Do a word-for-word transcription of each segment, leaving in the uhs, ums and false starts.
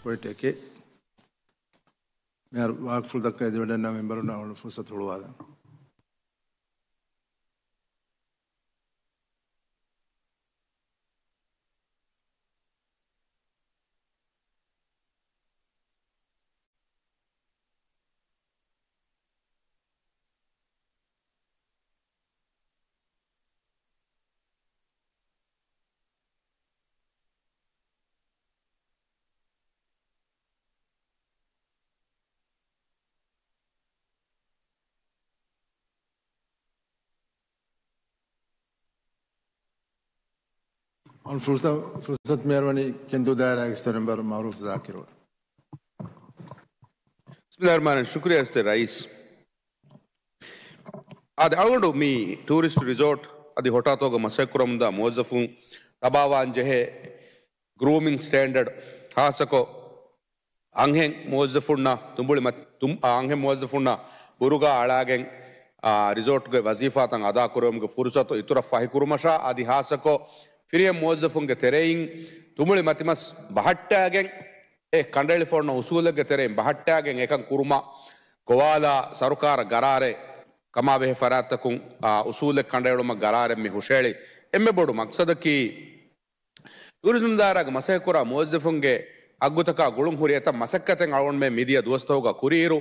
ޕޮއިންޓް އެކެއް. މިހާރު ވާހަކަފުޅު ދައްކަން އެދިވަޑައިގަންނަވާ މެމްބަރުންނަށް އަޅުގަނޑު ފުރުސަތު ހުޅުވާލަން. އަޅުގަނޑު ފުރުސަ-، ފުރުސަތު މިހާރު ވަނީ ކެންދޫ ދާއިރާގެ އެސިސްޓެންޓް މެމްބަރު މައުރޫފް ޒާކިރު. ބިސްމިއްލާހިއްރަޙްމާނިއްރަޙީމް. ޝުކުރިއްޔާ އެސްޓޭޓް ރައީސް. އާދެ، އަޅުގަނޑު މި ޓޫރިސްޓް ރިސޯޓް އަދި ހޮޓާތޯގަ މަސައްކަތްކުރަމުންދާ މުވައްޒަފުން ތަބާވާން ޖެހޭ ގްރޫމިން ސްޓޭންޑަޑް، ޚާއްޞަކޮށް އަންހެން މުވައްޒަފުންނަށް ތުނބުޅި މަ-، ތުން-، އަންހެން މުވައްޒަފުންނަށް ބުރުގާ އަޅާގެން، އާ، ރިސޯޓްގެ ވަޒީފާތައް އަދާކުރެވުމުގެ ފުރުސަތު އިތުރަށް ފަހިކުރުމަށާ އަދި ޚާއްޞަކޮށް ފިރިހެން މުވައްޒަފުންގެ ތެރެއިން ތުނބުޅި މަތިމަސް ބަހައްޓާގެން، އެ ކަނޑައެޅިފަ އޮންނަ އުސޫލެއްގެ ތެރެއިން ބަހައްޓާގެން އެކަން ކުރުމަށް ގޮވާލާ ސަރުކާރަށް ގަރާރެއް ކަމާބެހޭ ފަރާތްތަކުން، އާ، އުސޫލެއް ކަނޑައެޅުމަށް ގަރާރެއް މި ހުށައެޅި. އެންމެ ބޮޑު މަޤްޞަދަކީ، ޓޫރިޒަމް ދާއިރާގަ މަސައްކަތްކުރާ މުވައްޒަފުންގެ އަގުތަކާ ގުޅުން ހުރި އެތައް މަސައްކަތެއް އަޅުގަނޑުމެން މިދިޔަ ދުވަސްތަކުގަ ކުރިއިރު،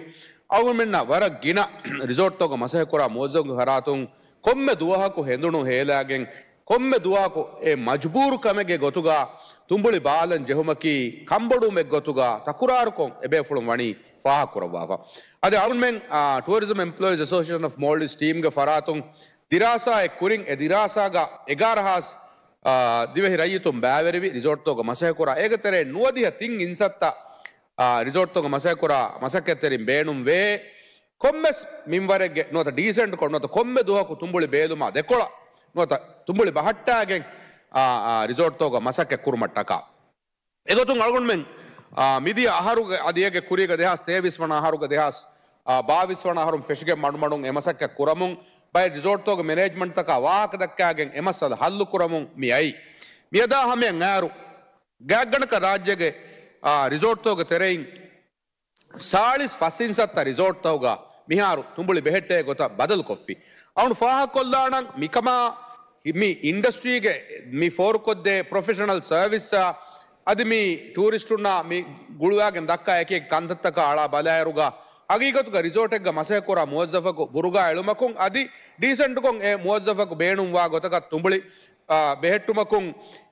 އަޅުގަނޑުމެންނަށް ވަރަށް ގިނަ ރިސޯޓްތަކުގަ މަސައްކަތްކުރާ މުވައްޒަފުންގެ ފަރާތުން ކޮންމެ ދުވަހަކު ހެނދުނު ހޭލާގެން، ކޮންމެ ދުވަހަކު އެ މަޖުބޫރު ކަމެއްގެ ގޮތުގަ ތުނބުޅި ބާލަން ޖެހުމަކީ ކަންބޮޑުވުމެއްގެ ގޮތުގަ ތަކުރާރުކޮށް އެބޭފުޅުން ވަނީ ފާހަގަކުރައްވާފަ. އަދި އަޅުގަނޑުމެން، އާ، ޓޫރިޒަމް އެމްޕްލޯއީޒް އެސޯސިއޭޝަން އޮފް މޯލްޑިވްސް ޓީމްގެ ފަރާތުން ދިރާސާއެއް ކުރިން، އެ ދިރާސާގަ އެގާރަ ހާސް، އާ، ދިވެހި ރައްޔިތުން ބައިވެރިވި ރިސޯޓްތަކުގަ މަސައްކަތްކުރާ. އޭގެ ތެރެއިން ނުވަދިހަ ތިން އިންސައްތަ، އާ، ރިސޯޓްތަކުގަ މަސައްކަތްކުރާ މަސައްކަތްތެރިން ބޭނުންވޭ. ކޮންމެސް މިންވަރެއްގެ ނުވަތަ ޑީސެންޓްކޮށް ނުވަތަ ކޮންމެ ދުވަހަކު ތުނބުޅި ބޭލުމާ ދެކޮޅަށް ނުވަތަ ތުނބުޅި ބަހައްޓާގެން، އާ، އާ، ރިސޯޓްތަކުގަ މަސައްކަތް ކުރުމަށްޓަކާ. އެގޮތުން އަޅުގަނޑުމެން، އާ، މިދިޔަ އަހަރުގެ އަދި އޭގެ ކުރީގަ ދެހާސް ތޭވީސް ވަނަ އަހަރުގެ ދެހާސް، އާ، ބާވީސް ވަނަ އަހަރުން ފެށިގެން މަޑުމަޑުން އެ މަސައްކަތް ކުރަމުން، ބައެއް ރިސޯޓްތަކުގެ މެނޭޖްމަންޓްތަކާ ވާހަކަ ދައްކާގެން އެ މައްސަލަ ހައްލު ކުރަމުން މި އައީ. މިއަދާ ހަމަޔަށް އައިރު، ގާތްގަނޑަކަށް ރާއްޖޭގެ، އާ، ރިސޯޓްތަކުގެ ތެރެއިން ސާޅީސް ފަސް އިންސައްތަ ރިސޯޓްތަކުގަ މިހާރު ތުނބުޅި ބެހެއްޓޭ ގޮތަށް ބަދަލުކޮށްފި. އަޅުގަނޑު ފާހަގަކޮށްލާނަން މިކަމާ މި އިންޑަސްޓްރީގެ މި ފޯރުކޮށްދޭ ޕްރޮފެޝަނަލް ސަރވިސްއާ އަދި މި ޓޫރިސްޓުންނާ މި ގުޅުވާގެން ދައްކާ އެކި އެކި ކަންތައްތަކާ އަޅާ ބަލާއިރުގަ ހަގީގަތުގަ ރިސޯޓެއްގަ މަސައްކަތްކުރާ މުވައްޒަފަކު ބުރުގާ އެޅުމަކުން އަދި ޑީސެންޓްކޮށް އެ މުވައްޒަފަކު ބޭނުންވާ ގޮތަކަށް ތުނބުޅި، އާ، ބެހެއްޓުމަކުން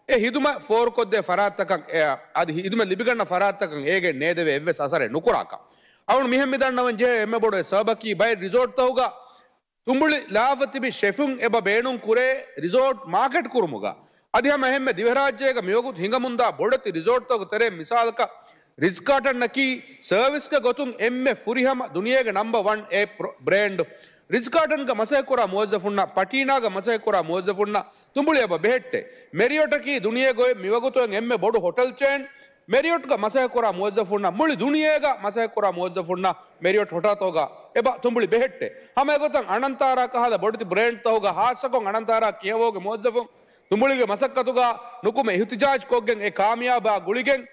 އެ ހިދުމަތް ފޯރުކޮށްދޭ ފަރާތްތަކަށް، އެ، އަދި ހިދުމަތް ލިބިގަންނަ ފަރާތްތަކަށް އޭގެ ނޭދެވޭ އެއްވެސް އަސަރެއް ނުކުރާކަށް. އަޅުގަނޑު މިހެން މިދަންނަވަން ޖެހޭ އެންމެ ބޮޑު އެއް ސަބަބަކީ ބައެއް ރިސޯޓްތަކުގަ ތުނބުޅި ލާފަ ތިބި ޝެފުން އެބަ ބޭނުން ކުރޭ ރިސޯޓް މާކެޓް ކުރުމުގަ. އަދި ހަމަ އެހެންމެ ދިވެހިރާއްޖޭގަ މިވަގުތު ހިނގަމުންދާ ބޮޑެތި ރިސޯޓްތަކުގެ ތެރެއިން މިސާލަކަށް ރިޓްސް ކާޓަންއަކީ ސަރވިސްގެ ގޮތުން އެންމެ ފުރިހަމަ ދުނިޔޭގެ ނަމްބަ ވަން އޭ ޕްރޮ-، ބްރޭންޑް. ރިޓްސް ކާޓަންގަ މަސައްކަތްކުރާ މުވައްޒަފުންނަށް، ޕަޓީނާގަ މަސައްކަތްކުރާ މުވައްޒަފުންނަށް ތުނބުޅި އެބަ ބެހެއްޓޭ. މެރިއޮޓަކީ ދުނިޔޭގަ އޮތް މިވަގުތު އޮތް އެންމެ ބޮޑު ހޮޓެލް ޗޭން. މެރިއޮޓްގަ މަސައްކަތްކުރާ މުވައްޒަފުންނަށް، މުޅި ދުނިޔޭގަ މަސައްކަތްކުރާ މުވައްޒަފުންނަށް މެރިއޮޓް ހޮޓާތޯގަ އެބަ ތުނބުޅި ބެހެއްޓޭ. ހަމަ އެގޮތަށް އަނަންތާރާ ކަހަލަ ބޮޑެތި ބްރޭންޑްތަކުގަ، ހާއްސަކޮށް އަނަންތާރާ ކިހަވޯގެ މުވައްޒަފުން ތުނބުޅިގެ މަސައްކަތުގަ ނުކުމެ އިހުތިޖާޖް ކޮށްގެން އެ ކާމިޔާބާ ގުޅިގެން،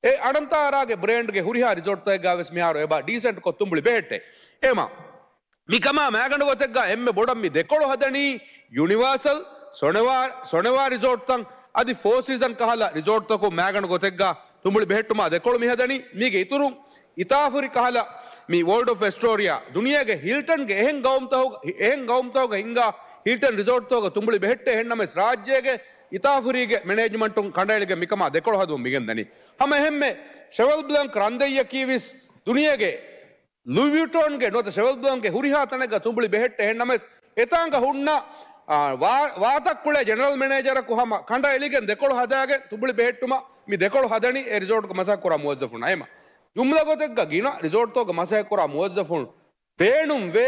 އެ އަނަންތާރާގެ ބްރޭންޑްގެ ހުރިހާ ރިސޯޓްތަކެއްގަ ވެސް މިހާރު އެބަ ޑީސެންޓްކޮށް ތުނބުޅި ބެހެއްޓޭ. އެމަ މިކަމާ މައިގަނޑު ގޮތެއްގަ އެންމެ ބޮޑަށް މި ދެކޮޅު ހަދަނީ ޔުނިވާސަލް، ސޮނެވާ، ސޮނެވާ ރިސޯޓްތައް އަދި ފޯ ސީޒަން ކަހަލަ ރިސޯޓްތަކުން މައިގަނޑު ގޮތެއްގަ ތުނބުޅި ބެހެއްޓުމާ ދެކޮޅު މި ހަދަނީ. މީގެ އިތުރުން އިތާފުރި ކަހަލަ މި ވޯލްޑް އޮފް އެސްޓޯރިއާ ދުނިޔޭގެ ހިލްޓަންގެ އެހެން ގައުމުތަކު، އެހެން ގައުމުތަކުގަ ހިންގާ ހިލްޓަން ރިސޯޓްތަކުގަ ތުނބުޅި ބެހެއްޓޭ. އެހެންނަމަވެސް ރާއްޖޭގެ އިތާފުރީގެ މެނޭޖްމަންޓުން ކަނޑައެޅިގެން މިކަމާ ދެކޮޅު ހަދުމަށް މިގެންދަނީ. ހަމަ އެހެންމެ ޝެވަލް ބްލާންކް ރަންދެއްޔަކީ ވެސް ދުނިޔޭގެ ލުއި ވިއުޓޯންގެ ނުވަތަ ޝެވަލް ބްލާންކްގެ ހުރިހާ ތަނެއްގަ ތުނބުޅި ބެހެއްޓޭ. އެހެންނަމަވެސް އެތާނގަ ހުންނަ، އާ، ވާ-، ވާތައްކުޅޭ ޖެނެރަލް މެނޭޖަރަކު ހަމަ ކަނޑައެޅިގެން ދެކޮޅު ހަދާގެން ތުނބުޅި ބެހެއްޓުމަށް މި ދެކޮޅު ހަދަނީ އެ ރިސޯޓްގަ މަސައްކަތްކުރާ މުވައްޒަފުން. އެމަ ޖުމްލަ ގޮތެއްގަ ގިނަ ރިސޯޓްތަކުގަ މަސައްކަތްކުރާ މުވައްޒަފުން ބޭނުންވޭ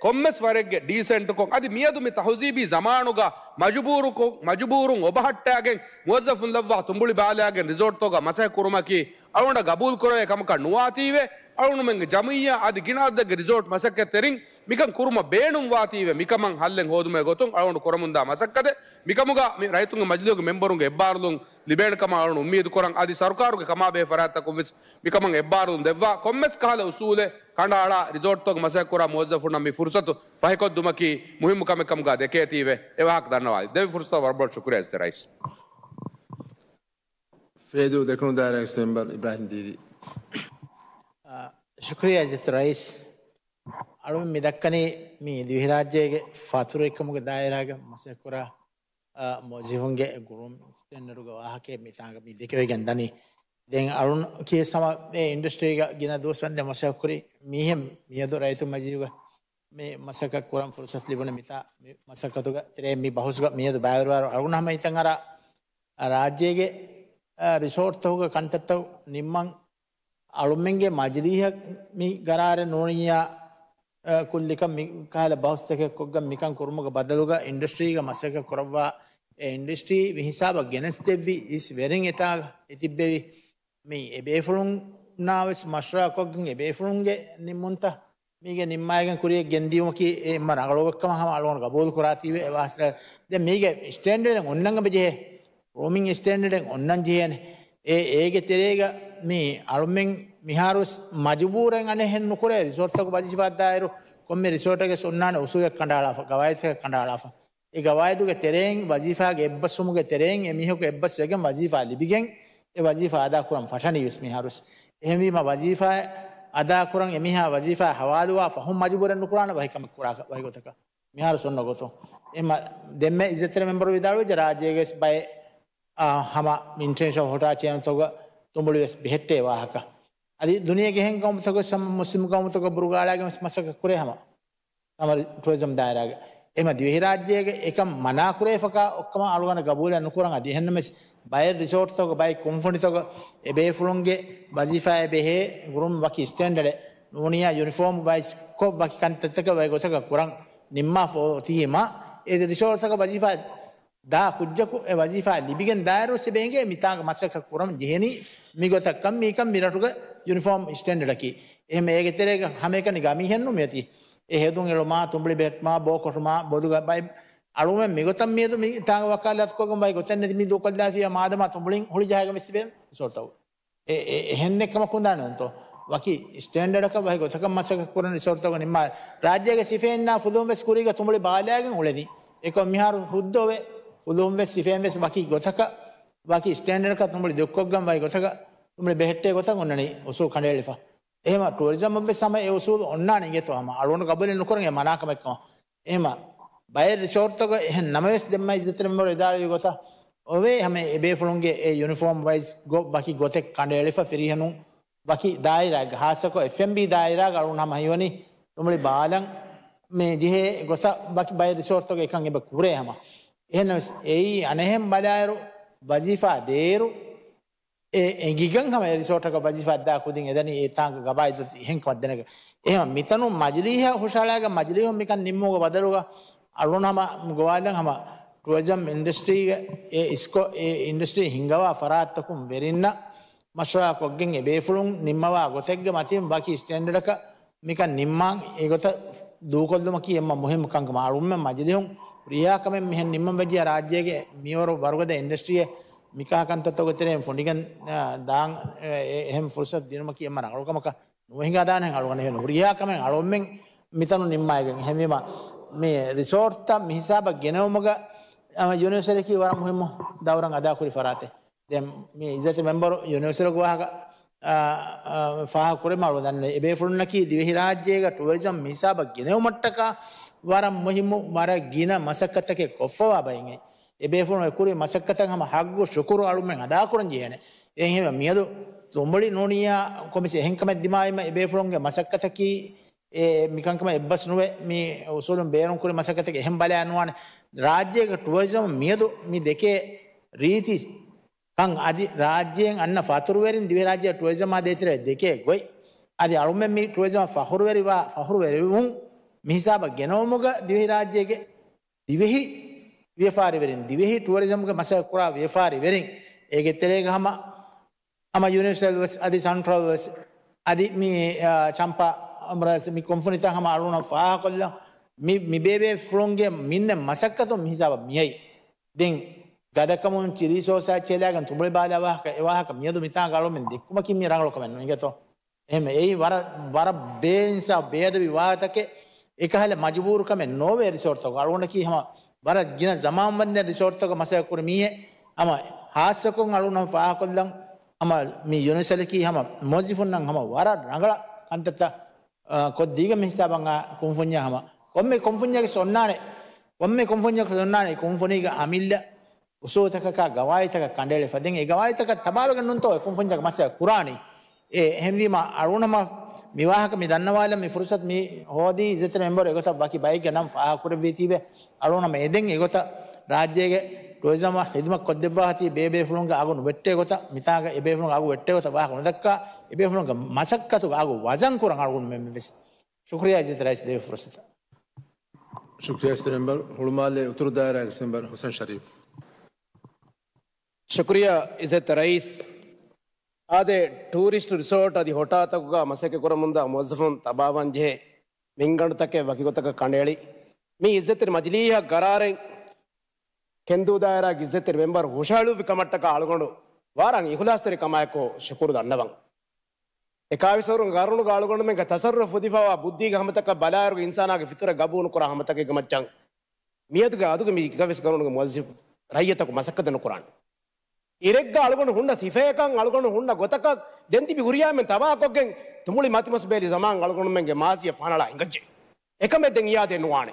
ކޮންމެސް ވަރެއްގެ ޑީސެންޓްކޮށް، އަދި މިއަދު މި ތަހުޒީބީ ޒަމާނުގަ މަޖުބޫރުކޮށް، މަޖުބޫރުން އޮބަހައްޓާގެން މުވައްޒަފުން ލައްވާ ތުނބުޅި ބާލާގެން ރިސޯޓްތަކުގަ މަސައްކަތް ކުރުމަކީ އަޅުގަނޑަށް ގަބޫލު ކުރެވޭ ކަމަކަށް ނުވާތީވެ، އަޅުގަނޑުމެންގެ ޖަމުއިއްޔާ އަދި ގިނަ އަދަދެއްގެ ރިސޯޓް މަސައްކަތްތެރިން މިކަން ކުރުމަށް ބޭނުންވާތީވެ، މިކަމަށް ހައްލެއް ހޯދުމުގެ ގޮތުން އަޅުގަނޑު ކުރަމުންދާ މަސައްކަތެއް. މިކަމުގަ މި ރައްޔިތުންގެ މަޖިލީހުގެ މެމްބަރުންގެ އެއްބާރުލުން ލިބޭނެ ކަމަށް އަޅުގަނޑު އުއްމީދު ކުރަން. އަދި ސަރުކާރުގެ ކަމާބެހޭ ފަރާތްތަކުން ވެސް މިކަމަށް އެއްބާރުލުން ދެއްވާ. ކޮންމެސް ކަހަލަ އުސޫލެއް ކަނޑައަޅާ، ރިސޯޓްތަކުގެ މަސައްކަތް ކުރާ މުވައްޒަފުންނަށް މި ފުރުސަތު ފަހިކޮށްދުމަކީ މުހިއްމު ކަމެއް ކަމުގަ ދެކޭތީވެ، އެ ވާހަކަ ދަންނަވާލި. ދެވި ފުރުސަތަށް ވަރަށް ބޮޑަށް ޝުކުރިއްޔާ އިއްޒަތްތެރި ރައީސް. ފޭދޫ ދެކުނު ދާއިރާގެ މެމްބަރު އިބްރާހިމް ދީދީ. އާ، ޝުކުރިއްޔާ އިއްޒަތްތެރި ރައީސް. އަޅުން މި ދައްކަނީ މި ދިވެހިރާއްޖޭގެ ފަތުރުވެރިކަމުގެ ދާއިރާގަ މަސައްކަތްކުރާ، އާ، މުވައްޒަފުންގެ ގްރޫމިން ސްޓޭންޑަޑުގެ ވާހަކައެއް މިތާނގަ މި ދެކެވިގެން ދަނީ. ދެން އަޅުން ކީސް ހަމަ އެ އިންޑަސްޓްރީގަ ގިނަ ދުވަސްވަންދެން މަސައްކަތްކުރި މީހެއް މިއަދު ރައްޔިތުންގެ މަޖިލީހުގަ މި މަސައްކަތް ކުރަން ފުރުސަތު ލިބުނު މިތާ މި މަސައްކަތުގެ ތެރޭ މި ބަހުސްގަ މިއަދު ބައިވެރިވާއިރު އަޅުގަނޑު ހަމަ ހިތަށް އަރާ ރާއްޖޭގެ، އާ، ރިސޯޓްތަކުގެ ކަންތައްތައް ނިންމަން އަޅުމެންގެ މަޖިލީހަށް މި ގަރާރެއް ނޫނިއްޔާ، އާ، ކުއްލިކަން މި ކަހަލަ ބަހުސްތަކެއް ކޮށްގަން މިކަން ކުރުމުގެ ބަދަލުގަ އިންޑަސްޓްރީގަ މަސައްކަތް ކުރައްވާ އެ އިންޑަސްޓްރީ މި ހިސާބަށް ގެނެސްދެއްވި އިސް ވެރިން އެތާ އެތިއްބެވި. މި އެބޭފުޅުންނާ ވެސް މަޝްވަރާކޮށްގެން އެބޭފުޅުންގެ ނިންމުންތައް މީގެ ނިންމާގެން ކުރިޔަށް ގެންދިޔުމަކީ އެ އެންމެ ރަނގަޅު ކަމަށް ހަމަ އަޅުގަނޑު ގަބޫލު ކުރާތީވެ އެ ވާހަކަ. ދެން މީގެ ސްޓޭންޑަޑެއް އޮންނަން އެބަ ޖެހޭ. ގްރޫމިން ސްޓޭންޑަޑެއް އޮންނަން ޖެހޭނެ. އެ، އޭގެ ތެރޭގަ މި އަޅުމެން މިހާރުވެސް މަޖުބޫރެއް އަނެއްހެން ނުކުރޭ ރިސޯޓްތަކު ވަޒީފާ ދާއިރު ކޮންމެ ރިސޯޓެއްގެ އޮންނާނެ އުސޫލެއް ކަނޑައަޅާފަ، ގަވާއިދުތަކެއް ކަނޑައަޅާފަ. އެ ގަވާއިދުގެ ތެރެއިން ވަޒީފާގެ އެއްބަސްވުމުގެ ތެރެއިން އެ މީހަކު އެއްބަސްވެގެން ވަޒީފާ ލިބިގެން އެ ވަޒީފާ އަދާކުރަން ފަށަނީ ވެސް މިހާރުވެސް. އެހެންވީމަ ވަޒީފާ އަދާކުރަން އެމީހާ ވަޒީފާ ހަވާލުވާ ފަހުން މަޖުބޫރެއް ނުކުރާނެ ވަހިކަމެއް ކުރާ ވަހިގޮތަކަށް މިހާރު އޮންނަ ގޮތުން. އެމަ ދެންމެ އިއްޒަތްތެރި މެމްބަރު ވިދާޅުވެއްޖެ ރާއްޖޭގެ ވެސް ބައެއް، އާ، ހަމަ އިންޓަރނޭޝަނަލް ހޮޓާ ޗޭންތަކުގަ ތުނބުޅި ވެސް ބެހެއްޓޭ ވާހަކަ. އަދި ދުނިޔޭގެ އެހެން ގައުމުތަކު ވެސް ހަމަ މުސްލިމް ގައުމުތަކުގަ ބުރުގާ އަޅާގެން ވެސް މަސައްކަތް ކުރޭ ހަމަ. ހަމަ ޓުއަރިޒަމް ދާއިރާގެ. އެހެމަ ދިވެހިރާއްޖޭގެ އެކަން މަނާކުރެވިފަކާ އޮއްކަމަށް އަޅުގަނޑަށް ގަބޫލެއް ނުކުރަން. އަދި އެހެންނަމަވެސް ބައެއް ރިސޯޓްތަކު ބައެއް ކުންފުނިތަކު އެބޭފުޅުންގެ ވަޒީފާއެއް ބެހޭ ގުރުމް ވަކި ސްޓޭންޑަޑެއް ނޫނިއްޔާ ޔުނިފޯމް ވައިސް ކޮށް ވަކި ކަންތައްތަކަށް ވައި ގޮތަކަށް ކުރަން ނިންމާފަ އޮތީމަ އެ ރިސޯޓްތަކަށް ވަޒީފާ ދާ ކުއްޖަކު އެ ވަޒީފާ ލިބިގެން ދާއިރު ސިބޭނގޭ މިތާނގަ މަސައްކަތް ކުރަން ޖެހެނީ މިގޮތަށް ކަން މީކަން މިރަށުގެ ޔުނިފޯމް ސްޓޭންޑަޑަކީ. އެހެމަ އޭގެ ތެރޭގަ ހަމައެކަނި ގަމީހެއްނު މިއޮތީ. އެ ހެދުން އެޅުމާ، ތުނބުޅި ބެހެއްޓުމާ، ބޯ ކޮށުމާ، ބޮދުގަ ބައި އަޅުމެން މިގޮތަށް މިއަދު މި ތާނގަ ވަކާލާތުކޮށްގެން ބައި ގޮތެއް ނެތި މި ދޫކޮށްލާފިޔާ މާދަމާ ތުނބުޅިން ހުޅި ޖަހައިގަ މިސްތިބޭ ސޯރްތަވު. އެ، އެ، އެހެންނެއް ކަމަކުން ދާނެ ނޫންތޯ؟ ވަކި ސްޓޭންޑަޑަކަށް ވަހި ގޮތަކަށް މަސައްކަތް ކުރަން ރިސޯޓްތަކު ނިންމާ. ރާއްޖޭގެ ސިފައިންނާ ފުލުހުން ވެސް ކުރީގަ ތުނބުޅި ބާލާގެން އުޅެނީ. އެކަމް މިހާރު ހުއްދަވެ، ފުލުހުން ވެސް ސިފައިން ވެސް ވަކި ގޮތަކަށް، ވަކި ސްޓޭންޑަޑަކަށް ތުނބުޅި ދެއްކޮށްގަން ވަހި ގޮތަކަށް ތުނބުޅި ބެހެއްޓޭ ގޮތަށް އޮންނަނީ އުސޫލް ކަނޑައެޅިފަ. އެހެމަ ޓުއަރިޒަމަށް ވެސް ހަމަ އެ އުސޫލު އޮންނާނެ އިނގޭތޯ ހަމަ. އަޅުގަނޑު ގަބޫލެއް ނުކުރަން އެ މަނާކަމެއްކަމަށް. އެހެމަ ބައެއް ރިސޯޓްތަކަށް އެހެން ނަމަވެސް ދެންމެ އިއްޒަތްތެރި މެމްބަރު ވިދާޅުވި ގޮތަށް އޮވޭ ހަމަ އެބޭފުޅުންގެ އެ ޔުނިފޯމް ވައިސް ގޮ ވަކި ގޮތެއް ކަނޑައެޅިފަ ފިރިހެނުން ވަކި ދާއިރާއެއްގަ ހާއްސަކޮށް އެފްއެމްވީ ދާއިރާގަ އަޅުން ހަމަ ހީވަނީ ތުނބުޅި ބާލަން މި ޖެހޭ ގޮތަށް ވަކި ބައެއް ރިސޯޓްތަކުގަ އެކަން އެބަ ކުރޭ ހަމަ. އެހެންނަމަވެސް އެއީ އަނެއްހެން ބަލާއިރު ވަޒީފާ ދޭއިރު އެ އެނގިގެން ހަމަ އެ ރިސޯޓަކަށް ވަޒީފާ ދާ ކުދިން އެދަނީ އެ ތާނގަ ގަވާއިދު އެހެން ކަމަށް ދެނެގެން. އެހެން މިތަނުން މަޖިލީހަށް ހުށަހަޅާގެން މަޖިލީހުން މިކަން ނިންމުމުގެ ބަދަލުގަ އަޅުން ހަމަ ގޮވާލަން ހަމަ ޓުއަރިޒަމް އިންޑަސްޓްރީގެ އެ އިސްކޮ އެ އިންޑަސްޓްރީ ހިންގަވާ ފަރާތްތަކުން ވެރިންނަށް މަޝްވަރާ ކޮށްގެން އެ ބޭފުޅުން ނިންމަވާ ގޮތެއްގެ މަތިން ވަކި ސްޓޭންޑަޑަކަށް މިކަން ނިންމާން އެގޮތަށް ދޫކޮށްލުމަކީ އެންމެ މުހިއްމު ކަންކަމަށް އަޅުގަނޑުމެން މަޖިލީހުން ހުރިހާ ކަމެއް މިހެން ނިންމަން ވެއްޖެ ރާއްޖޭގެ މިވަރު ވަރުގަދަ އިންޑަސްޓްރީއެއް މިކާ ކަންތައްތަކުގެ ތެރެއިން ފުނޑިގެން، އާ، ދާން، އެ، އެ، އެހެން ފުރުސަތު ދިނުމަކީ އެންމެ ރަނގަޅު ކަމަކަށް ނުވެހިގާދާނެ އަޅުގަނޑު ހުރިހާ ކަމެއް އަޅުގަނޑުމެން މިތަނުން ނިންމާގެން. އެހެންވީމަ މި ރިސޯޓްތައް މި ހިސާބަށް ގެނެވުމުގަ، އާ، ޔުނިވަރސަލީއަކީ ވަރަށް މުހިއްމު ދައުރެއް އަދާކުރި ފަރާތެއް. ދެން މި އިއްޒަތް މެމްބަރު ޔުނިވަރސަލްގެ ވާހަކަ، އާ، އާ، ފާހަގަ ކުރެއްވުމަށް އަޅުގަނޑު ދަންނަވަނީ އެބޭފުޅުންނަކީ ދިވެހިރާއްޖޭގަ ޓުއަރިޒަމް މިހިސާބަށް ގެނެވުމަށްޓަކާ ވަރަށް މުހިއްމު، ވަރަށް ގިނަ މަސައްކަތްތަކެއް ކޮށްފަވާ ބައެއް. އެބޭފުޅުން އެކުރި މަސައްކަތަށް ހަމަ ހައްގު ޝުކުރު އަޅުމެން އަދާކުރަން ޖެހޭނެ. އެހެންވެ މިއަދު ތުނބުޅި ނޫނިއްޔާ ކޮންމެސް އެހެން ކަމެއް ދިމާވީމަ އެބޭފުޅުންގެ މަސައްކަތަކީ އެ މިކަންކަމަށް އެއްބަސް ނުވެ މި އުސޫލުން ބޭނުންކުރި މަސައްކަތެއް އެހެން ބަލާ ނުވާނެ. ރާއްޖޭގެ ޓުއަރިޒަމް މިއަދު މި ދެކޭ ރީތި ކަން އަދި ރާއްޖޭން އަންނަ ފަތުރުވެރިން ދިވެހިރާއްޖެ ޓުއަރިޒަމާ ދޭތެރޭ ދެކޭ ގޮތް. އަދި އަޅުމެން މި ޓުއަރިޒަމަށް ފަޚުރުވެރިވާ، ފަޚުރުވެރިވުން މިހިސާބަށް ގެނައުމުގަ ދިވެހިރާއްޖޭގެ ދިވެހި ވިޔަފާރިވެރިން، ދިވެހި ޓުއަރިޒަމްގެ މަސައްކަތް ކުރާ ވިޔަފާރިވެރިން އޭގެ ތެރޭގަ ހަމަ، ހަމަ ޔުނިވަރސަލް ވެސް އަދި ސަންޓްރަލް ވެސް އަދި މި، އާ، ޗަމްޕާ އަމްރާސް މި ކުންފުނިތައް ހަމަ އަޅުނަށް ފާހަކޮށްލަން. މި، މި ބޭބޭފުޅުންގެ މިންނަ މަސައްކަތުން މި ހިސާބަށް މިއައީ. ދެން ގަދަކަމުން ޗިރީ ސޯސާ ޗެލާގެން ތުނބުޅި ބާލާ ވާހަކަ، އެ ވާހަކަ މިއަދު މިތާނގަ އަޅުމެން ދެއްކުމަކީ މި ރަނގަޅު ކަމެއް ނޫން އިނގޭތޯ؟ އެހެން އެއީ ވަރަށް، ވަރަށް ބޭއިންސާފް، ބޭއަދަބީ ވާހަކަތަކެއް. އެކަހަލަ މަޖުބޫރު ކަމެއް ނޯވޭ ރިސޯޓްތަކު. އަޅުގަނޑަކީ ހަމަ ވަރަށް ގިނަ ޒަމާން ވަންދެން ރިސޯޓްތަކަށް މަސައްކަތް ކުރި މީހެއް. ހަމަ ހާއްސަކޮށް އަޅުން ހަމަ ފާހަކޮށްލަން، ހަމަ މި ޔުނިވަރސަލަކީ ހަމަ މުވައްޒިފުންނަށް ހަމަ ވަރަށް ރަނގަޅަށް ކަންތައްތައް، އާ، ކޮށްދީގެން މި ހިސާބަށް އާ ކުންފުންޏާ ހަމަ ކޮންމެ ކުންފުންޏަކަށް އޮންނާނެ، ކޮންމެ ކުންފުންޏަކަށް އޮންނާނެ ކުންފުނީގެ އަމިއްލަ އުސޫލުތަކަކާ ގަވާއިދުތަކަށް ކަނޑައެޅިފަ. ދެން އެ ގަވާއިދުތަކަށް ތަބާވެގެން ނޫންތޯ އެ ކުންފުންޏަކަށް މަސައްކަތް ކުރާނީ. އެ، އެހެންވީމަ، އަޅުނަމަ މި ވާހަކަ މި ދަންނަވާލަން މި ފުރުސަތު މި ހޯދީ އިއްޒަތްތެރި މެމްބަރު އެގޮތަށް ވަކި ބައެއްގެ ނަން ފާހަގަކުރެއްވީތީވެ، އަޅުނަމަ އެދެން އެގޮތަށް ރާއްޖޭގެ ޓުއަރިޒަމަށް ހިދުމަތް ކޮށްދެއްވާތީ ބޭބޭފުޅުންގެ އަގު ނުވެއްޓޭ ގޮތަށް، މިތާގަ އެބޭފުޅުންގެ އަގު ވެއްޓޭ ގޮތަށް ވާހަކަ ނުދައްކާ، އެބޭފުޅުންގެ މަސައްކަތުގެ އަގު ވަޒަން ކުރަން އަޅުގަނޑުމެން ވެސް. ޝުކުރިއްޔާ އިއްޒަތްތެރި ރައީސް ދެވި ފުރުސަތަށް. ޝުކުރިއްޔާ އިއްޒަތްތެރި މެމްބަރު. ހުޅުމާލެ އުތުރު ދާއިރާގެ މެމްބަރު ހުސެން ޝަރީފް. ޝުކުރިއްޔާ އިއްޒަތްތެރި ރައީސް. އާދެ، ޓޫރިސްޓް ރިސޯޓް އަދި ހޮޓާތަކުގަ މަސައްކަތް ކުރަމުންދާ މުވައްޒަފުން ތަބާވާން ޖެހޭ މިންގަނޑުތަކެއް ވަކިގޮތަކަށް ކަނޑައެޅި، މި އިއްޒަތްތެރި މަޖިލީހަށް ގަރާރެއް ކެންދޫ ދާއިރާގެ އިއްޒަތްތެރި މެމްބަރު ހުށަހެޅުއްވި ކަމަށްޓަކާ އަޅުގަނޑު ވަރަށް އިޚުލާސްތެރި ކަމާއެކު ޝުކުރު ދަންނަވަން. އެކާވީސް ވަރުން ގަރުނުގަ އަޅުގަނޑުމެންގެ ތަސައްރުފް އުފެދިފައިވާ ބުއްދީގެ ހަމަތަކަށް ބަލާއިރުގަ އިންސާނާގެ ފިތުރަތް ގަބޫލު ނުކުރާ ހަމަތަކެއްގެ މައްޗަށް މިއަދުގެ އަދުގެ މި އިކަވެސް ގަރުނުގެ މުވައްޒަފު ރައްޔިތަކު މަސައްކަތެއް ނުކުރާނެ. އިރެއްގަ އަޅުގަނޑު ހުންނަ ސިފަޔަކަށް އަޅުގަނޑު ހުންނަ ގޮތަކަށް ދެން ތިބި ހުރިހާމެން ތަބާކޮށްގެން ތުނބުޅި މަތިމަސް ބޭލި ޒަމާން އަޅުގަނޑުމެންގެ މާޒީއަށް ފަނަޅާ ހިނގައްޖެ. އެކަމެއް ދެން އިއާދައެއް ނުވާނެ.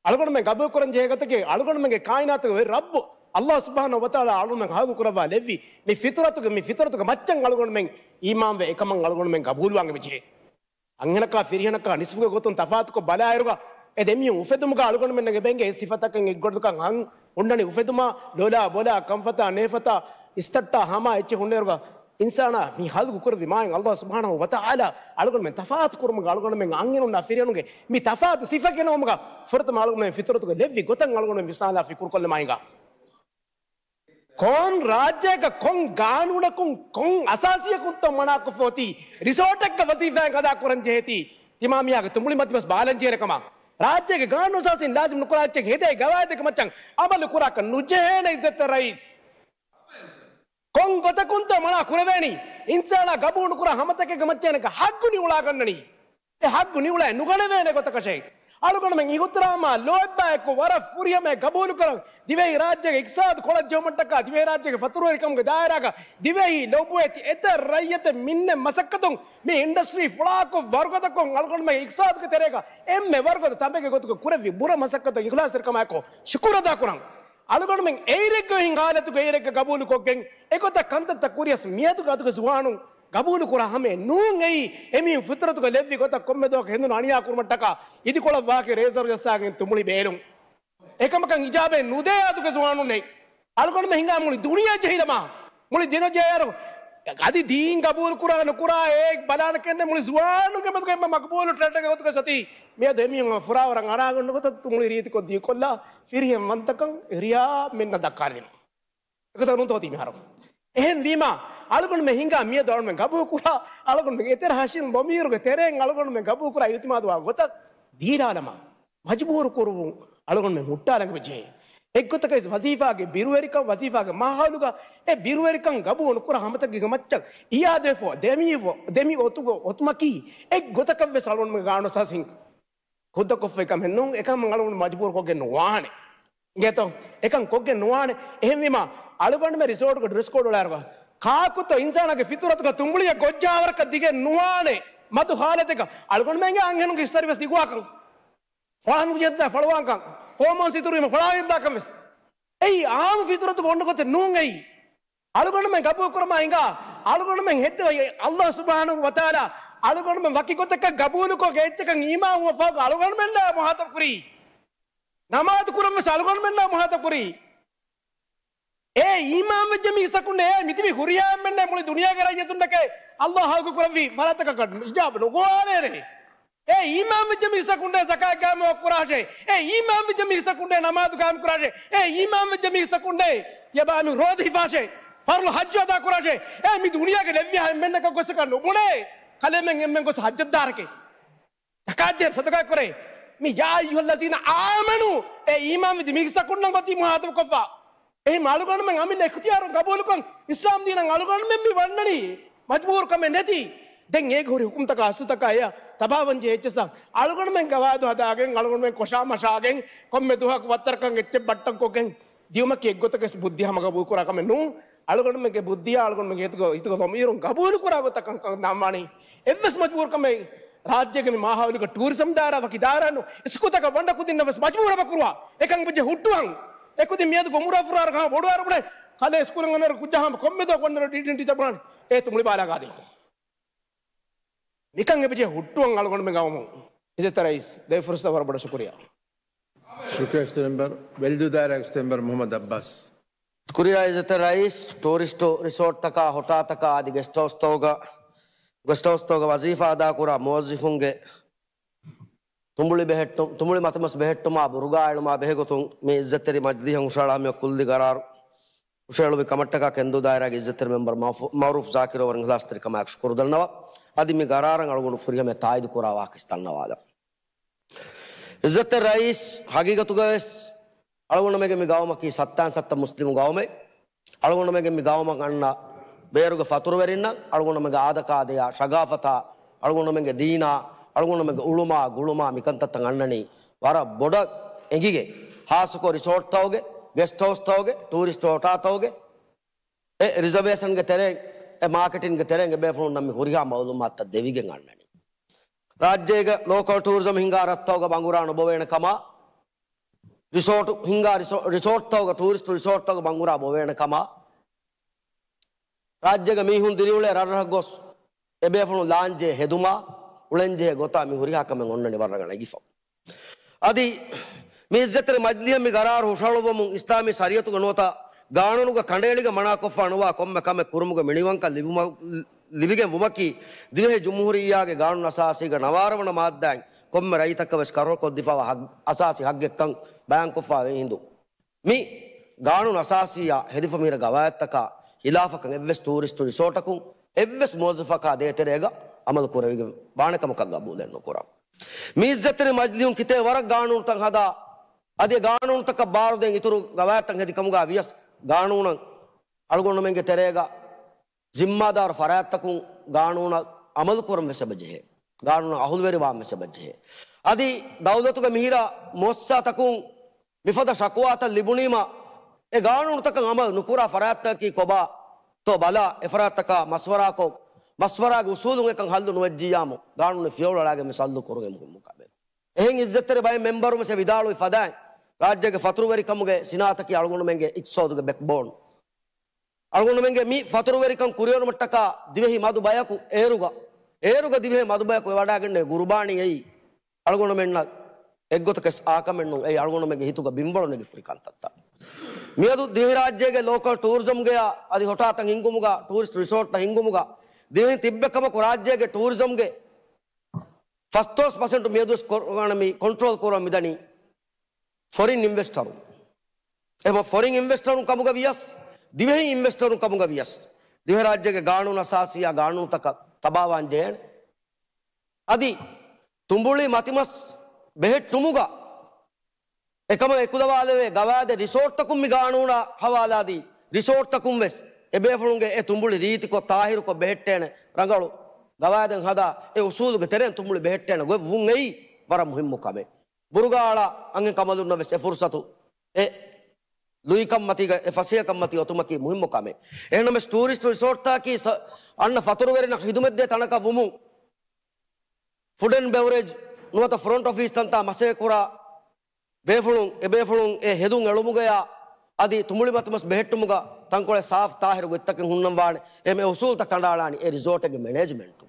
އަޅުގަނޑުމެން ގަބޫލު ކުރަން ޖެހޭ ގޮތަކީ އަޅުގަނޑުމެންގެ ކާއިނާތުގެ އޮތް ރައްބު ﷲ ސުބްޙާނަހޫ ވަތަޢާލާ އަޅުގަނޑުމެން ހަލަގު ކުރައްވާ ލެއްވި މި ފިޠުރަތުގެ، މި ފިޠުރަތުގެ މައްޗަށް އަޅުގަނޑުމެން އީމާންވެ އެކަމަށް އަޅުގަނޑުމެން ގަބޫލުވާން އެބަޖެހޭ. އަންހެނަކާ ފިރިހެނަކާ ނިސްފުގެ ގޮތުން ތަފާތުކޮށް ބަލާއިރުގަ އެ ދެމީހުން އުފެދުމުގަ އަޅުގަނޑުމެންނަށް އެބަ އެނގޭ އެއް ސިފަތަކެއް އެއްގޮތަކަށް ހަން ހުންނަނީ އުފެދުމާ، ލޮލާ ބޮލާ، ކަންފަތާ ނޭފަތާ، އިސްތައްޓާ ހަމާ އެއްޗެއް ހުންނައިރުގަ އިންސާނާ މި ހަލަގު ކުރެއްވި މާތް ﷲ ސުބްޙާނަހޫ ވަތަޢާލާ އަޅުގަނޑުމެން ތަފާތު ކުރުމުގަ އަޅުގަނޑުމެން އަންހެނުންނާ ފިރިހެނުންގެ މި ތަފާތު ސިފަ ގެނައުމުގަ ފުރަތަމަ އަޅުގަނޑުމެން ފިޠުރަތުގަ ލެއްވި ގޮތަށް އަޅުގަނޑުމެން ވިސާލާ ފިކުރުކޮށްލަމާ އިނގާ. ކޮން ރާއްޖޭގަ ކޮން ގާނޫނަކުން ކޮން އަސާސީއަކުންތޯ މަނާކޮށްފަ އޮތީ ރިސޯޓެއްގަ ވަޒީފާއެއް އަދާ ކުރަން ޖެހޭތީ ތިމާމިޔާގެ ތުނބުޅި މަތިމަސް ބާލަން ޖެހޭނެ ކަމަށް؟ ރާއްޖޭގެ ގާނޫނު އަސާސީން ލާޒިމް ނުކުރާ އެއްޗެއް ހެދޭ ގަވާއިދެއްގެ މައްޗަށް އަމަލު ކުރާކަށް ނުޖެހޭނެ އިއްޒަތްތެރި ރައީސް. ކޮން ގޮތަކުންތޯ މަނާ ކުރެވޭނީ؟ އިންސާނާ ގަބޫލު ނުކުރާ ހަމަތަކެއްގެ މައްޗަށް އޭނަގެ ހައްގު ނިއުޅާގަންނަނީ. އެ ހައްގު ނިއުޅޭ ނުގަނެވޭނެ ގޮތަކަށޭ. އަޅުގަނޑުމެން އިހުތިރާމާ ލޯތްބާއެއްކޮށް ވަރަށް ފުރިހަމައަށް ގަބޫލުކުރަން. ދިވެހި ރާއްޖޭގެ އިޤްތިޞާދު ކޮޅަށް ޖެހުމަށްޓަކާ ދިވެހި ރާއްޖޭގެ ފަތުރުވެރިކަމުގެ ދާއިރާގަ ދިވެހި ލޮބުވެތި އެތައް ރައްޔިތެއް މިންނެ މަސައްކަތުން މި އިންޑަސްޓްރީ ފުޅާކޮށް ވަރުގަދަކޮށް އަޅުގަނޑުމެން އިޤްތިޞާދުގެ ތެރޭގަ އެންމެ ވަރުގަދަ ތަނބެއްގެ ގޮތުގަ ކުރެއްވި ބުރަ މަސައްކަތަށް އިޚްލާޞްތެރިކަމާއެކު ޝުކުރު އަދާކުރަން. އަޅުގަނޑުމެން އެއިރެއްގަ ހިނގާ ހާލަތުގަ އެއިރެއްގަ ގަބޫލުކޮށްގެން އެގޮތަށް ކަންތައްތައް ކުރިޔަސް މިއަދުގެ އަދުގެ ޒުވާނުން ގަބޫލުކުރާ ހަމައެއް ނޫން އެއީ. އެމީހުން ފިޠުރަތުގަ ލެއްވި ގޮތަށް ކޮންމެ ދުވަހަކު ހެނދުނު އަނިޔާ ކުރުމަށްޓަކާ އިދިކޮޅަށް ވާކި ރޭޒަރު ޖައްސާގެން ތުނބުޅި ބޭލުން. އެކަމަކަށް އިޖާބައެއް ނުދޭ އަދުގެ ޒުވާނުންނެއް. އަޅުގަނޑުމެން ހިނގާ މުޅި ދުނިޔެ ޖެހިލަމާ. މުޅި ދިނު ޖެހޭއިރު އަދި ދީން ގަބޫލު ކުރާ ނުކުރާ އޭ ބަލާނެ ކެންނެ މުޅި ޒުވާނުންގެ މެދުގަ އެންމެ މަޤްބޫލު ޓްރެންޑެއްގެ ގޮތުގަ އޮތީ. މިއަދު އެމީހުން ފުރާވަރަށް އަރާގަންނަ ގޮތަށް ތުނބުޅި ރީތިކޮށް ދީކޮށްލާ ފިރިހެން ވަންތަކަން ރިޔާ މެންނަށް ދައްކާލެވުނު. އެގޮތަށް ނޫންތޯ ތީ މިހާރު. އެހެންވީމާ، އަޅުގަނޑުމެން ހިނގާ މިއަދު އަޅުގަނޑުމެން ގަބޫލުކުރާ، އަޅުގަނޑުމެން އެތެރެ ހަށިން ޟަމީރުގެ ތެރެއިން އަޅުގަނޑުމެން ގަބޫލުކުރާ އިޢުތިމާދުވާ ގޮތަށް ދީލާލަމާ، މަޖުބޫރު ކުރުވުން އަޅުގަނޑުމެން ހުއްޓާލަން އެބަޖެހޭ. އެއްގޮތަކަށް ވަޒީފާގެ ބިރުވެރިކަން، ވަޒީފާގެ މާހައުލުގަ އެ ބިރުވެރިކަން ގަބޫލު ނުކުރާ ހަމަތަކެއްގެ މައްޗަށް އިއާދަވެފަ ދެމި އޮ-، ދެމި އޮތުގަ އޮތުމަކީ އެއްގޮތަކަށްވެސް އަޅުގަނޑުމެން ގާނޫނު އަސާސީން ކުއްދަކޮށްފައި ކަމެއް ނޫން. އެކަމަށް އަޅުގަނޑު މަޖުބޫރުކޮށްގެން ނުވާނެ. އިނގޭތޯ؟ އެކަން ކޮށްގެން ނުވާނެ. އެހެންވީމާ، އަޅުގަނޑުމެން ރިސޯޓުގެ ޑްރެސް ކޯޑް އުޅާއިރުގަ ކާކުތޯ އިންސާނާގެ ފިޠުރަތުގަ ތުނބުޅިއެއް ގޮއްޖާވަރަކަށް ދިގެއް ނުވާނެ. މަދު ހާލަތެއްގަ އަޅުގަނޑުމެންގެ އަންހެނުންގެ އިސްތަށިވެސް ދިގުވާކަން. ފޮޅާނުޖެހޭތާ ފޮޅުވާންކަން. ހޯމޯން ސިތުރުވީމަ ފޮޅާވެގެންދާކަން ވެސް. އެއީ އާންމު ފިޠުރަތުގަ އޮންނަ ގޮތެއް ނޫން އެއީ. އަޅުގަނޑުމެން ގަބޫލުކުރަމާ ހިނގާ، އަޅުގަނޑުމެން ހެއްދެވައި ﷲ ސުބްޙާނަހޫ ވަތަޢާލާ އަޅުގަނޑުމެން ވަކި ގޮތަކަށް ގަބޫލުކޮށް އެއްޗަކަށް އީމާންވުމަށްފަހު އަޅުގަނޑުމެންނާ މުހާތަބް ކުރީ. ނަމާދު ކުރަން ވެސް އަޅުގަނޑުމެންނާ މުހާތަބް ކުރީ. އޭ އީމާންވެއްޖެ މީސްތަކުންނޭ، އޭ މިތިބި ހުރިހާ އެންމެންނޭ މުޅި ދުނިޔޭގެ ރައްޔިތުންނަކޭ ﷲ ހަލަގު ކުރެއްވި ފަރާތަކަށް އިޖާބަ ނުގޮވާލޭނެ. އޭ އީމާންވެއްޖެ މީސްތަކުންނޭ ޒަކާތް ގާއިމު ކުރާށޭ. އޭ އީމާންވެއްޖެ މީސްތަކުންނޭ ނަމާދު ގާއިމު ކުރާށޭ. އޭ އީމާންވެއްޖެ މީސްތަކުންނޭ ތިޔަބާ މި ރޯދަ ހިފާށޭ. ފަރުޟު ޙައްޖު އަދާ ކުރާށޭ. އޭ މި ދުނިޔޭގެ ލެއްވިހާ އެންމެންނަކަށް ގޮސް އެކަން ނުބުނޭ. ކަލޭމެން އެންމެން ގޮސް ޙައްޖަށް ދާނެކޭ. ޒަކާތް ދޭ، ޞަދަޤާތް ކުރޭ. މި يا أيها الذين آمنوا، އޭ އީމާން ވެއްޖެ މީސްތަކުންނަށް ވަތީ މުޚާޠަބު ކޮށްފަ. އެހެން އަޅުގަނޑުމެން އަމިއްލަ އިޚްތިޔާރުން ގަބޫލުކޮށް، އިސްލާމް ދީނަށް އަޅުގަނޑުމެން މި ވަންނަނީ، މަޖްބޫރު ކަމެއް ނެތި. ދެން އޭގެ ހުރި ހުކުމްތަކާ އަސްލުތަކާ އެޔަށް ތަބާވަންޖެހޭ އެއްޗެއްސަށް އަޅުގަނޑުމެން ގަވާއިދު ހަދާގެން، އަޅުގަނޑުމެން ކޮށާ މަށާގެން، ކޮންމެ ދުވަހަކު ވައްތަރަކަށް އެއްޗެއް ބައްޓަން ކޮށްގެން ދިޔުމަކީ އެއްގޮތަކަށް ބުއްދި ހަމަ ގަބޫލު ކުރާ ކަމެއް ނޫން. އަޅުގަނޑުމެންގެ ބުއްދިއާ އަޅުގަނޑުމެންގެ ހިތުގަ، ހިތުގަ ޟަމީރުން ގަބޫލު ކުރާ ގޮތަކަށް ކަން ނަންވާނީ. އެއްވެސް މަޖްބޫރު ކަމެއް ރާއްޖޭގެ މި މާހައުލުގަ ޓޫރިޒަމް ދާއިރާ ވަކި ދާއިރާ ނޫން، އިސްކުތަކަށް ވަންނަ ކުދިންނަށް ވެސް މަޖްބޫރު ހަމަ ކުރުވާ. އެކަން ވެއްޖެ ހުއްޓުވަން. އެކުދިން މިއަދު ގޮމުރާ ފުރާރަ ކަހަ ބޮޑު އަރުބުނެ ކަލޭ އިސްކޫލަށް އަންނައިރު ކުއްޖާ ހަމަ ކޮންމެ ދުވަހަކު އަންނައިރު ޑީޑީން ޓީޗަރ ބުނާނެ އޭ ތުނބުޅި ބާލާ ގާދޭ. ނިކަން އެބަޖެހޭ ހުއްޓުވަން އަޅުގަނޑުމެން ގައުމުން. އިއްޒަތްތެރި ރައީސް، ދޭ ފުރުސަތަށް ވަރަށް ބޮޑަށް ޝުކުރިއްޔާ. ޝުކުރިއްޔާ އިއްޒަތްތެރި މެމްބަރު. ވެލްދޫ ދާއިރާގެ އިއްޒަތްތެރި މެމްބަރު މުޙައްމަދު އައްބާސް. ޝުކުރިއްޔާ އިއްޒަތްތެރި ރައީސް. ޓޫރިސްޓު ރިސޯޓްތަކާ، ހޮޓާތަކާ އަދި ގެސްޓް ހައުސްތަކުގަ، ގެސްޓް ހައުސްތަކުގަ ވަޒީފާ އަދާކުރާ މުވައްޒަފުންގެ ތުނބުޅި ބެހެއްޓު-، ތުނބުޅި މަތިމަސް ބެހެއްޓުމާ ބުރުގާ އެޅުމާ ބެހޭ ގޮތުން މި އިއްޒަތްތެރި މަޖިލީހަށް ހުށަހަޅާ މި ކުއްލި ގަރާރު ހުށަހެޅުއްވި ކަމަށްޓަކާ ކެންދޫ ދާއިރާގެ އިއްޒަތްތެރި މެމްބަރު މައުފު-، މައުރޫފް ޒާކިރު ވަރަށް އިޚްލާޞްތެރިކަމާއެކު ޝުކުރު ދަންނަވާ. އަދި މި ގަރާރަށް އަޅުގަނޑު ފުރިހަމަޔަށް ތާއީދު ކުރާ ވާހަކަ ދަންނަވާލަން. އިއްޒަތްތެރި ރައީސް، ހަގީގަތުގަވެސް އަޅުގަނޑުމެންގެ މި ގައުމަކީ ސައްތާން ސައްތަ މުސްލިމު ގައުމެއް. އަޅުގަނޑުމެންގެ މި ގައުމަށް އަންނަ ބޭރުގެ ފަތުރުވެރިންނަށް އަޅުގަނޑުމެންގެ އާދަކާދަޔާ، ޝަގާފަތާ، އަޅުގަނޑުމެންގެ ދީނާ، އަޅުގަނޑުމެންގެ އުޅުމާ ގުޅުމާ މިކަންތައްތައް އަންނަނީ ވަރަށް ބޮޑަށް އެނގިގެން. ހާއްސަކޮށް ރިސޯޓްތަކުގެ، ގެސްޓް ހައުސްތަކުގެ، ޓޫރިސްޓް ހޮޓާތަކުގެ، އެ ރިޒަވޭޝަންގެ ތެރެއިން، އެ މާކެޓިންގެ ތެރެއިން އެބޭފުޅުންނަށް މި ހުރިހާ މައުލޫމާތުތައް ދެވިގެން އަންނަނީ. ރާއްޖޭގެ ލޯކަލް ޓޫރިޒަމް ހިންގާ ރަށްތަކުގަ ބަނގުރާ ނުބޮވޭނެ ކަމާ، ރިސޯޓު ހިންގާ ރިސޯ-، ރިސޯޓްތަކުގަ، ޓޫރިސްޓު ރިސޯޓްތަކުގަ ބަނގުރާ ބޮވޭނެ ކަމާ، ރާއްޖޭގެ މީހުން ދިރިއުޅޭ ރަށްރަށަށް ގޮސް އެބޭފުޅުން ލާންޖެ ހެދުމާ، އުޅެންޖެހޭ ގޮތާ މި ހުރިހާ ކަމެއް އޮންނަނީ ވަރަށް ރަނގަޅަށް އެނގިފަ. އަދި މި އިއްޒަތްތެރި މަޖިލީހަށް މި ގަރާރު ހުށަހަޅުއްވަމުން އިސްލާމީ ޝަރީއަތުގަ ނުވަތަ ގާނޫނުގަ ކަނޑައެޅިގެން މަނާކޮށްފަ ނުވާ ކޮންމެ ކަމެއް ކުރުމުގެ މިނިވަންކަން ލިބުމަ-، ލިބިގެން ވުމަކީ ދިވެހި ޖުމްހޫރިއްޔާގެ ގާނޫނު އަސާސީގަ ނަވާރަ ވަނަ މާއްދާއިން ކޮންމެ ރައްޔިތަކަށް ވެސް ކަރުނަ ކޮށްދީފައިވާ ހައް-، އަސާސީ ހައްގެއްކަން ބަޔާންކޮށްފައިވާ ހިނދު، މި ގާނޫނު އަސާސީއާ ހެދިފަ މިހިރަ ގަވާއިދުތަކާ ހިލާފަކަށް އެއްވެސް ޓޫރިސްޓު ރިސޯޓަކުން އެއްވެސް މުވައްޒަފަކާ ދޭތެރޭގަ އަމަލު ކުރެވިގެން ވާނެ ކަމަކަށް ގަބޫލެއް ނުކުރަން. މި އިއްޒަތްތެރި މަޖިލީހުން ކިތައް ވަރަށް ގާނޫނުތައް ހަދާ، އަދި ގާނޫނުތަކަށް ބާރުދޭން އިތުރު ގަވާއިދުތައް ހެދި ކަމުގަ ވިޔަސް، ގާނޫނަށް އަޅުގަނޑުމެންގެ ތެރޭގަ ޒިންމާދާރު ފަރާތްތަކުން ގާނޫނަށް އަމަލު ކުރަން ވެސް އެބަޖެހޭ. ގާނޫނަށް އަހުލުވެރިވާން ވެސް އެބަޖެހޭ. އަދި ދައުލަތުގެ މިހިރަ މުއައްސަސާތަކުން މިފަދަ ޝަކުވާތައް ލިބުނީމަ، އެ ގާނޫނުތަކަށް އަމަލު ނުކުރާ ފަރާތްތަކަކީ ކޮބާތޯ ބަލާ، އެ ފަރާތްތަކާ މަޝްވަރާކޮށް، މަޝްވަރާގެ އުސޫލުން އެކަން ހައްލު ނުވެއްޖިއްޔާމު، ގާނޫނީ ފިޔަވަޅު އަޅާގެން ވެސް ހައްލު ކުރުން އެ މުހިއްމު ކަމެއް. އެހެން އިއްޒަތްތެރި ބައެއް މެމްބަރުން ވެސް ވިދާޅުވި ފަދައިން، ރާއްޖޭގެ ފަތުރުވެރިކަމުގެ ސިނާއަތަކީ އަޅުގަނޑުމެންގެ އިޤްތިޞާދުގެ ބެކްބޯން. އަޅުގަނޑުމެންގެ މި ފަތުރުވެރިކަން ކުރިއެރުމަށްޓަކާ ދިވެހި މަދު ބަޔަކު އޭރުގަ، އޭރުގަ ދިވެހި މަދު ބަޔަކު އެ ވަޑައިގެންނެވި ގުރުބާނީ އެއީ އަޅުގަނޑުމެންނަށް އެއްގޮތަކަށް އާކަމެއް ނޫން. އެއީ އަޅުގަނޑުމެންގެ ހިތުގަ ބިންވަޅު ނެގިފުރި ކަންތައްތައް. މިއަދު ދިވެހިރާއްޖޭގެ ލޯކަލް ޓޫރިޒަމްގެއާ އަދި ހޮޓާތައް ހިންގުމުގަ، ޓޫރިސްޓް ރިސޯޓްތައް ހިންގުމުގަ ދިވެހިން ތިއްބެ ކަމަކު ރާއްޖޭގެ ޓޫރިޒަމްގެ ފަސްދޮޅަސް ޕަސެންޓު މިއަދުވެސް ކޮ-، މި ކޮންޓްރޯލް ކުރަން މިދަނީ ފޮރިން އިންވެސްޓަރުން. އެހެން ފޮރިން އިންވެސްޓަރުން ކަމުގަ ވިޔަސް، ދިވެހި އިންވެސްޓަރުން ކަމުގަ ވިޔަސް، ދިވެހިރާއްޖޭގެ ގާނޫނު އަސާސީއާ ގާނޫނުތަކަށް ތަބާވާން ޖެހޭނެ. އަދި ތުނބުޅި މަތިމަސް ބެހެއްޓުމުގަ އެކަމަށް އެކުލަވާލެވޭ ގަވާއިދެއް ރިސޯޓްތަކުން މި ގާނޫނާ ހަވާލާދީ، ރިސޯޓްތަކުން ވެސް އެބޭފުޅުންގެ އެ ތުނބުޅި ރީތިކޮށް ތާހިރުކޮށް ބެހެއްޓޭނެ ރަނގަޅު ގަވާއިދެއް ހަދާ، އެ އުސޫލުގެ ތެރެއިން ތުނބުޅި ބެހެއްޓޭނެ ގޮތް ވުން އެއީ ވަރަށް މުހިއްމު ކަމެއް. ބުރުގާ އަޅާ އަންހެން ކަނބަލުންނަށް ވެސް އެ ފުރުސަތު، އެ ލުއިކަންމަތީގަ އެ ފަސޭހަކަންމަތީ އޮތުމަކީ މުހިއްމު ކަމެއް. އެހެންނަމަވެސް ޓޫރިސްޓު ރިސޯޓްތަކަކީ ސަ-، އަންނަ ފަތުރުވެރިންނަށް ޚިދުމަތްދޭ ތަނަކަށް ވުމުން، ފުޑް އެންޑް ބެވްރޭޖް ނުވަތަ ފްރޮންޓް އޮފީސް ތަންތާ މަސައްކަތްކުރާ ބޭފުޅުން، އެބޭފުޅުން އެ ހެދުން އެޅުމުގަޔާ އަދި ތުނބުޅި މަތިމަސް ބެހެއްޓުމުގަ ތަންކޮޅެއް ސާފް ތާހިރު ގޮތްތަކެއް ހުންނަންވާނެ. އެހެން އުސޫލުތައް ކަނޑައަޅާނީ އެ ރިސޯޓެއްގެ މެނޭޖްމަންޓު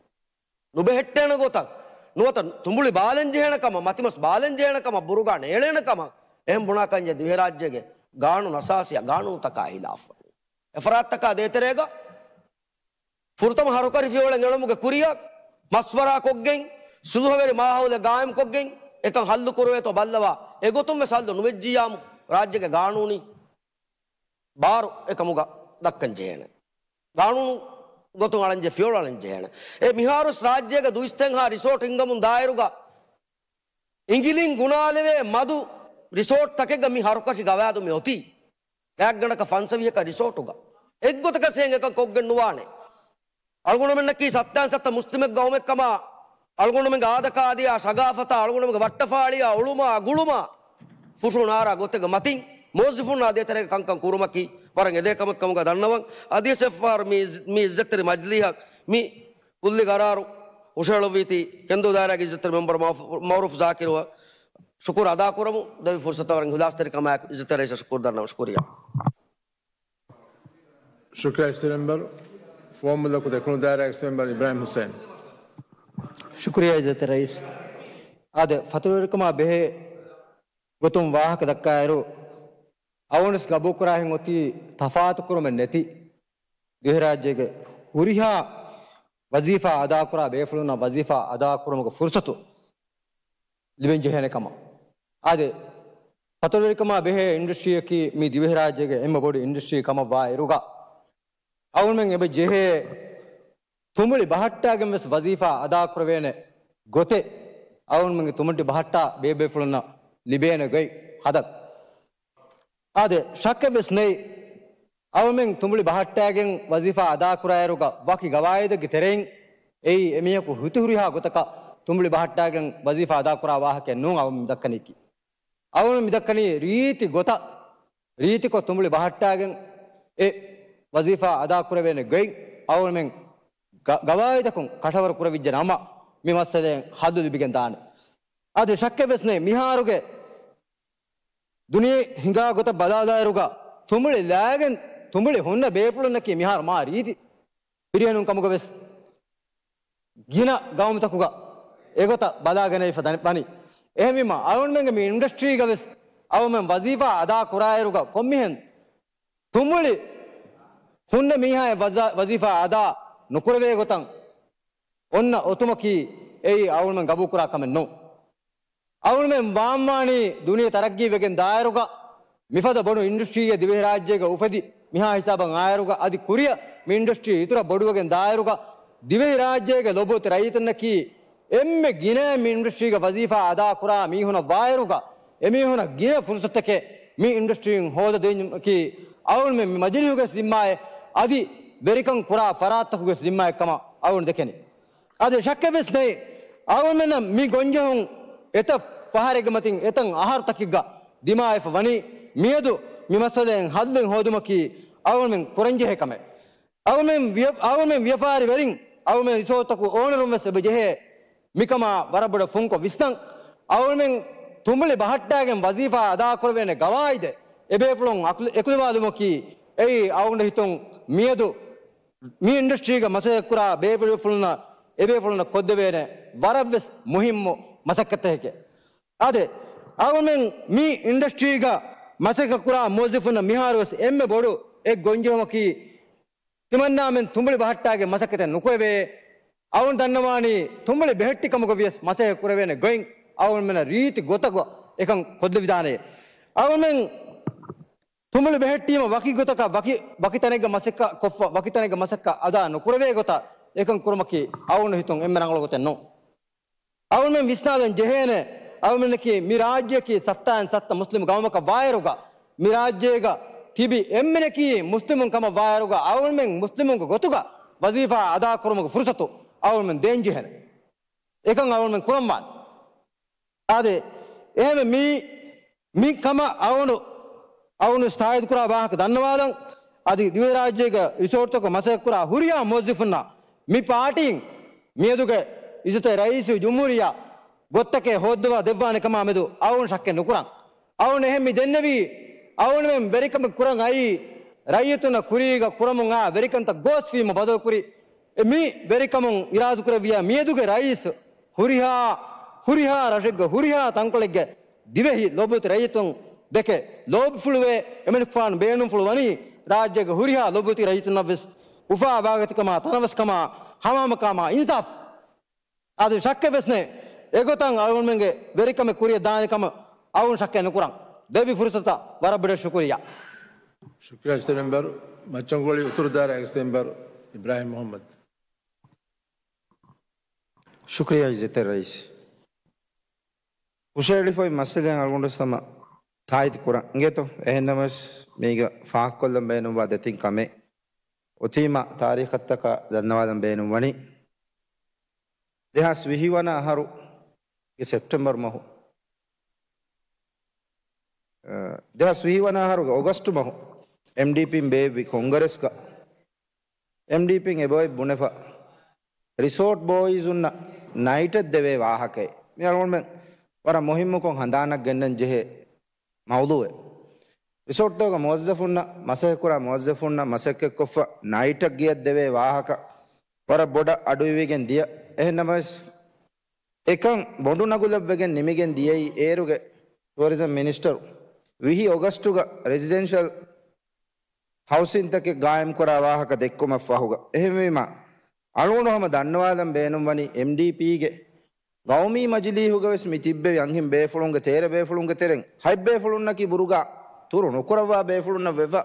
ނުބެހެއްޓޭނެ ގޮތަށް ނުވަތަ ތުނބުޅި ބާލަން ޖެހޭނެ ކަމަށް، މަތިމަސް ބާލަން ޖެހޭނެ ކަމަށް، ބުރުގާ ނޭޅޭނެ ކަމަށް އެހެން ބުނާކަންޏެއް ދިވެހިރާއްޖޭގެ ގާނޫނު އަސާސީ ގާނޫނުތަކާ ހިލާފަށް އެފަރާތްތަކާ ދޭތެރޭގަ ފުރަތަމަ ހަރުކަށި ފިޔަވަޅެއް އެޅުމުގެ ކުރިއަށް މަޝްވަރާކޮށްގެން، ސުލުހަވެރި މާހައުލެއް ގާއިމްކޮށްގެން އެކަން ހައްލު ކުރެވޭތޯ ބައްލަވާ، އެގޮތުން ވެސް ހައްލު ނުވެއްޖިއްޔާމު، ރާއްޖޭގެ ގާނޫނީ ބާރު އެކަމުގަ ދައްކަން ޖެހޭނެ. ގާނޫނު ގޮތުން އަޅަންޖެ ފިޔަވަޅު އަޅަން ޖެހޭނެ. އެ މިހާރުވެސް ރާއްޖޭގަ ދުއިސައްތަ ހާ ރިސޯޓް ހިންގަމުން ދާއިރުގަ އިނގިލިން ގުނާލެވޭ މަދު ރިސޯޓްތަކެއްގަ މި ހަރުކަށި ގަވާއިދު މި އޮތީ. ގާތްގަނޑަކަށް ފަންސަވީހަކަށް ރިސޯޓުގަ. އެއްގޮތަކަށް އެހެން އެކަން ކޮށްގެން ނުވާނެ. އަޅުގަނޑުމެންނަކީ ސައްތައިން ސައްތަ މުސްލިމެއް ގައުމެއްކަމާ، އަޅުގަނޑުމެންގެ އާދަކާދިޔާ، ސަގާފަތާ، އަޅުގަނޑުމެންގެ ވައްޓަފާޅިޔާ، އުޅުމާ ގުޅުމާ، ފުށުނާރާ ގޮތެއްގަ މަތިން މުވައްޒަފުންނާ ދޭތެރޭގަ ކަންކަން ކުރުމަކީ ވަރަށް އެދޭ ކަމެއް ކަމުގަ ދަންނަވަން. އަދިވެސް އެއްފަހަރު މި، މި އިއްޒަތްތެރި މަޖިލީހަށް މި ކުއްލި ގަރާރު ހުށަހެޅުއްވީތީ ކެންދޫ ދާއިރާގެ އިއްޒަތްތެރި މެމްބަރު މައުފު-، މައުރޫފް ޒާކިރުއަށް ޝުކުރު އަދާކުރަމު. ދެވި ފުރުސަތަށް ވަރަށް ހުލާސްތެރިކަމާއެކު އިއްޒަތްތެރި ރައީސަށް ޝުކުރު ދަންނަވަން. ޝުކުރިއްޔާ. ޝުކުރިއްޔާ އިއްޒަތްތެރި މެމްބަރު. ފުވައްމުލަކު ދެކުނު ދާއިރާގެ އިއްޒަތްތެރި މެމްބަރު އިބްރާހިމް ހުސެން. ޝުކުރިއްޔާ އިއްޒަތްތެރި ރައީސް. އާދެ، ފަތުރުވެރިކަމާ ބެހޭ ގޮތުން ވާހަކަ ދައްކާއިރު، އަވަނުސް ގަބޫކުރާހެން އޮތީ ތަފާތުކުރުމެއް ނެތި ދިވެހިރާއްޖޭގެ ހުރިހާ ވަޒީފާ އަދާކުރާ ބޭފުޅުންނަށް ވަޒީފާ އަދާކުރުމުގެ ފުރުސަތު ލިބެން ޖެހޭނެ ކަމަށް. އާދެ، ފަތުރުވެރިކަމާ ބެހޭ އިންޑަސްޓްރީއަކީ މި ދިވެހިރާއްޖޭގެ އެންމެ ބޮޑު އިންޑަސްޓްރީ ކަމަށް ވާ އިރުގަ، އަޅުމެން އެބަ ޖެހޭ ތުނބުޅި ބަހައްޓާގެން ވެސް ވަޒީފާ އަދާކުރެވޭނެ ގޮތެއް، އަޅުމެންގެ ތުނބުޅި ބަހައްޓާ ބޭބޭފުޅުންނަށް ލިބޭނެ ގޮތް ހަދަން. އާދެ، ޝައްކެއް ވެސް ނެތް. އަޅުމެން ތުނބުޅި ބަހައްޓާގެން ވަޒީފާ އަދާކުރާއިރުގަ ވަކި ގަވާއިދެއްގެ ތެރެއިން އެއީ އެމީހަކު ހުތުހުރިހާ ގޮތަކަށް ތުނބުޅި ބަހައްޓާގެން ވަޒީފާ އަދާކުރާ ވާހަކައެއް ނޫން އަޅުމެން މިދައްކަނީކީ. އަޅުމެން މިދައްކަނީ ރީތި ގޮތަށް، ރީތިކޮށް ތުނބުޅި ބަހައްޓާގެން އެ ވަޒީފާ އަދާކުރެވޭނެ ގޮތް އަޅުމެން ގަ-، ގަވާއިދަކުން ކަށަވަރު ކުރެވިއްޖެ ނަމަ، މި މައްސަލައިން ހައްލު ލިބިގެން ދާނެ. އަދި ޝައްކެއް ވެސް ނެތް، މިހާރުގެ ދުނިޔެ ހިނގާ ގޮތަށް ބަލާލާއިރުގަ، ތުނބުޅި ލާގެން ތުނބުޅި ހުންނަ ބޭފުޅުންނަކީ މިހާރު މާ ރީތި ފިރިހެނުން ކަމުގަ ވެސް ގިނަ ގައުމުތަކުގަ އެގޮތަށް ބަލާގެނައިފަ ދަނި-، ވަނީ. އެހެންވީމަ، އަޅުންމެންގެ މި އިންޑަސްޓްރީގަ ވެސް އަޅުމެން ވަޒީފާ އަދާ ކުރާއިރުގަ ކޮންމިހެން ތުނބުޅި ހުންނަ މީހާއެއް ވަޒާ-، ވަޒީފާ އަދާ ނުކުރެވޭ ގޮތަށް އޮންނަ އޮތުމަކީ އެއީ އަޅުމެން ގަބޫކުރާ ކަމެއް ނޫން. އަޅުމެން ވާންވާނީ ދުނިޔެ ތަރައްގީ ވެގެން ދާއިރުގަ މިފަދަ ބޮޑު އިންޑަސްޓްރީއެއް ދިވެހިރާއްޖޭގަ އުފެދި މިހާ ހިސާބަށް އާއިރުގަ އަދި ކުރިއަށް މި އިންޑަސްޓްރީ އިތުރަށް ބޮޑުވެގެން ދާއިރުގަ ދިވެހިރާއްޖޭގެ ލޮބުވެތި ރައްޔިތުންނަކީ އެންމެ ގިނައިން މި އިންޑަސްޓްރީގަ ވަޒީފާ އަދާކުރާ މީހުނަށް ވާއިރުގަ އެމީހުނަށް ގިނަ ފުރުސަތުތަކެއް މި އިންޑަސްޓްރީން ހޯދަދޭންކީ އަޅުންމެން މި މަޖިލީހުގެ ޒިންމާއެއް އަދި ވެރިކަން ކުރާ ފަރާތްތަކުގެ ޒިންމާއެއްކަމަށް އަޅުން ދެކެނީ. އަދި ޝައްކެއް ވެސް ނެތް، އަޅުމެންނަށް މި ގޮންޖެހުން އެތައް ފަހަރެއްގެ މަތިން އެތައް އަހަރުތަކެއްގަ ދިމާވެފަ ވަނީ، މިއަދު މި މައްސަލައިން ހައްލެއް ހޯދުމަކީ އަޅުމެން ކުރަންޖެހޭ ކަމެއް. އަޅުމެން ވިޔަ-، އަޅުމެން ވިޔަފާރިވެރިން، އަޅުމެން ރިސޯޓްތަކު އޯނަރުން ވެސް އެބަ ޖެހޭ މިކަމާ ވަރަށް ބޮޑަށް ފުންކޮށް ވިސްނަން. އަޅުމެން ތުނބުޅި ބަހައްޓާގެން ވަޒީފާ އަދާކުރެވޭނެ ގަވާއިދެއް އެބޭފުޅުން އަކުލު-، އެކުލަވާލުމަކީ އެއީ އަޅުގަނޑު ހިތުން މިއަދު މި އިންޑަސްޓްރީގަ މަސައްކަތްކުރާ ބޭފުޅުންނަށް، އެބޭފުޅުންނަށް ކޮށްދެވޭނެ ވަރަށްވެސް މުހިއްމު މަސައްކަތެކެ. އާދެ، އަޅުމެން މި އިންޑަސްޓްރީގަ މަސައްކަތްކުރާ މުވައްޒަފުންނަށް މިހާރުވެސް އެންމެ ބޮޑު އެއް ގޮންޖެހުމަކީ، ތިމަންނާމެން ތުނބުޅި ބަހައްޓާގެން މަސައްކަތެއް ނުކުރެވޭ. އަޅުން ދަންނަވާނީ ތުނބުޅި ބެހެއްޓި ކަމުގަ ވިޔަސް މަސައްކަތް ކުރެވޭނެ ގޮތް އަޅުމެންނަށް ރީތި ގޮތަކަށް އެކަން ކޮށްލެވިދާނެ. އަޅުމެން ތުނބުޅި ބެހެއްޓީމަ ވަކި ގޮތަކަށް ވަކި، ވަކި ތަނެއްގަ މަސައްކަތް ކޮށްފަ، ވަކި ތަނެއްގަ މަސައްކަތް އަދާ ނުކުރެވޭ ގޮތަށް އެކަން ކުރުމަކީ އަޅުގަނޑު ހިތުން އެންމެ ރަނގަޅު ގޮތެއް ނޫން. އަޅުމެން ވިސްނާލަން ޖެހޭނެ، އަޅުމެންނަކީ މި ރާއްޖެއަކީ ސައްތާއިން ސައްތަ މުސްލިމް ގައުމަކަށް ވާއިރުގަ، މި ރާއްޖޭގަ ތިބި އެންމެނަކީ މުސްލިމުން ކަމަށް ވާއިރުގަ، އަޅުމެން މުސްލިމުންގެ ގޮތުގަ ވަޒީފާ އަދާކުރުމުގެ ފުރުސަތު އަޅުމެން ދޭން ޖެހޭނެ. އެކަން އަޅުމެން ކުރަންވާނެ. އާދެ، އެހެންވެ މި، މި ކަމަށް އަޅުގަނޑު، އަޅުގަނޑު ތާއީދުކުރާ ވާހަކަ ދަންނަވާލަން. އަދި ދިވެހިރާއްޖޭގެ ރިސޯޓްތަކުގަ މަސައްކަތްކުރާ ހުރިހާ މުވައްޒަފުންނަށް މި ޕާޓީން މިއަދުގެ އިއްޒަތްތެރި ރައީސުލްޖުމްހޫރިއްޔާ ގޮތްތަކެއް ހޯއްދަވާ ދެއްވާނެ ކަމާ މެދު އަޅުގަނޑު ޝައްކެއް ނުކުރަން. އަޅުގަނޑު އެހެން މި ދެންނެވީ، އަޅުގަނޑުމެން ވެރިކަމެއް ކުރަން އައީ، ރައްޔިތުންނަށް ކުރީގަ ކުރަމުން އާ ވެރިކަންތައް ގޯސްވީމަ ބަދަލުކުރި، އެ މި ވެރިކަމުން އިރާދަކުރެއްވިޔާ މިއަދުގެ ރައީސް ހުރިހާ، ހުރިހާ ރަށެއްގެ ހުރިހާ ތަންކޮޅެއްގެ ދިވެހި ލޮބުވެތި ރައްޔިތުން ދެކެ ލޯބިފުޅުވެ، އެމަނިކުފާނު ބޭނުންފުޅު ވަނީ ރާއްޖޭގެ ހުރިހާ ލޮބުވެތި ރައްޔިތުންނަށްވެސް އުފާ ވާގަތިކަމާ ތަނަވަސްކަމާ ހަމަހަމަކަމާ އިންސާފު. އަދި ޝައްކެއް ވެސް ނެތް. އެގޮތަށް އަޅުގަނޑުމެންގެ ވެރިކަމެއް ކުރިއަށް ދާނެ ކަމަށް އަޅުގަނޑު ޝައްކެއް ނުކުރަން. ދެއްވި ފުރުސަތަށް ވަރަށް ބޮޑަށް ޝުކުރިއްޔާ. ޝުކުރިއްޔާ އިއްޒަތްތެރި މެމްބަރު. މައްޗަންގޮޅި އުތުރު ދާއިރާގެ އިއްޒަތްތެރި މެމްބަރު އިބްރާހިމް މުހައްމަދު. ޝުކުރިއްޔާ އިއްޒަތްތެރި ރައީސް. ހުށައެޅިފައި މައްސަލައިން އަޅުގަނޑު ހަމަ ތާއީދު ކުރަން އިނގޭތޯ. އެހެންނަމަވެސް މީގަ ފާހަގަކޮށްލަން ބޭނުންވާ ދެތިން ކަމެއް އޮތީމާ ތާރީޚަށްޓަކާ ދަންނަވާލަން ބޭނުންވަނީ، ދެހާސް ވިހި ވަނަ އަހަރުގެ ސެޕްޓެމްބަރު މަހު، އަ، ދެހާސް ވިހި ވަނަ އަހަރުގެ އޮގަސްޓު މަހު އެމްޑީޕީން ބޭއްވި ކޮންގްރެސްގަ އެމްޑީޕީން އެބައޮތް ބުނެފަ، ރިސޯޓް ބޯއީޒުންނަށް ނައިޓަށް ދެވޭ ވާހަކައެއް. މި އަޅުގަނޑުމެން ވަރަށް މުހިއްމުކޮށް ހަނދާނަށް ގެންނަން ޖެހޭ މައުޟޫއެއް. ރިސޯޓްތަކުގެ މުވައްޒަފުންނަށް، މަސައްކަތްކުރާ މުވައްޒަފުންނަށް މަސައްކަތްކޮށްފަ ނައިޓަށް ގެޔަށް ދެވޭ ވާހަކަ ވަރަށް ބޮޑަށް އަޑުއިވިގެން ދިޔަ. އެހެންނަމަވެސް، އެކަން ބޮޑު ނަގުލަށްވެގެން ނިމިގެން ދިޔައީ އޭރުގެ ޓުއަރިޒަމް މިނިސްޓަރު ވިހި އޮގަސްޓުގަ ރެސިޑެންޝަލް ހައުސިންތަކެއް ގާއިމްކުރާ ވާހަކަ ދެއްކުމަށްފަހުގަ. އެހެންވީމާ، އަޅުގަނޑު ހަމަ ދަންނަވާލަން ބޭނުންވަނީ އެމްޑީޕީގެ ގައުމީ މަޖިލީހުގަވެސް މި ތިއްބެވި އަންހެން ބޭފުޅުންގެ ތޭރަ ބޭފުޅުންގެ ތެރެއިން ހަތް ބޭފުޅުންނަކީ ބުރުގާ ތުރު ނުކުރައްވާ ބޭފުޅުންނަށް ވެފަ،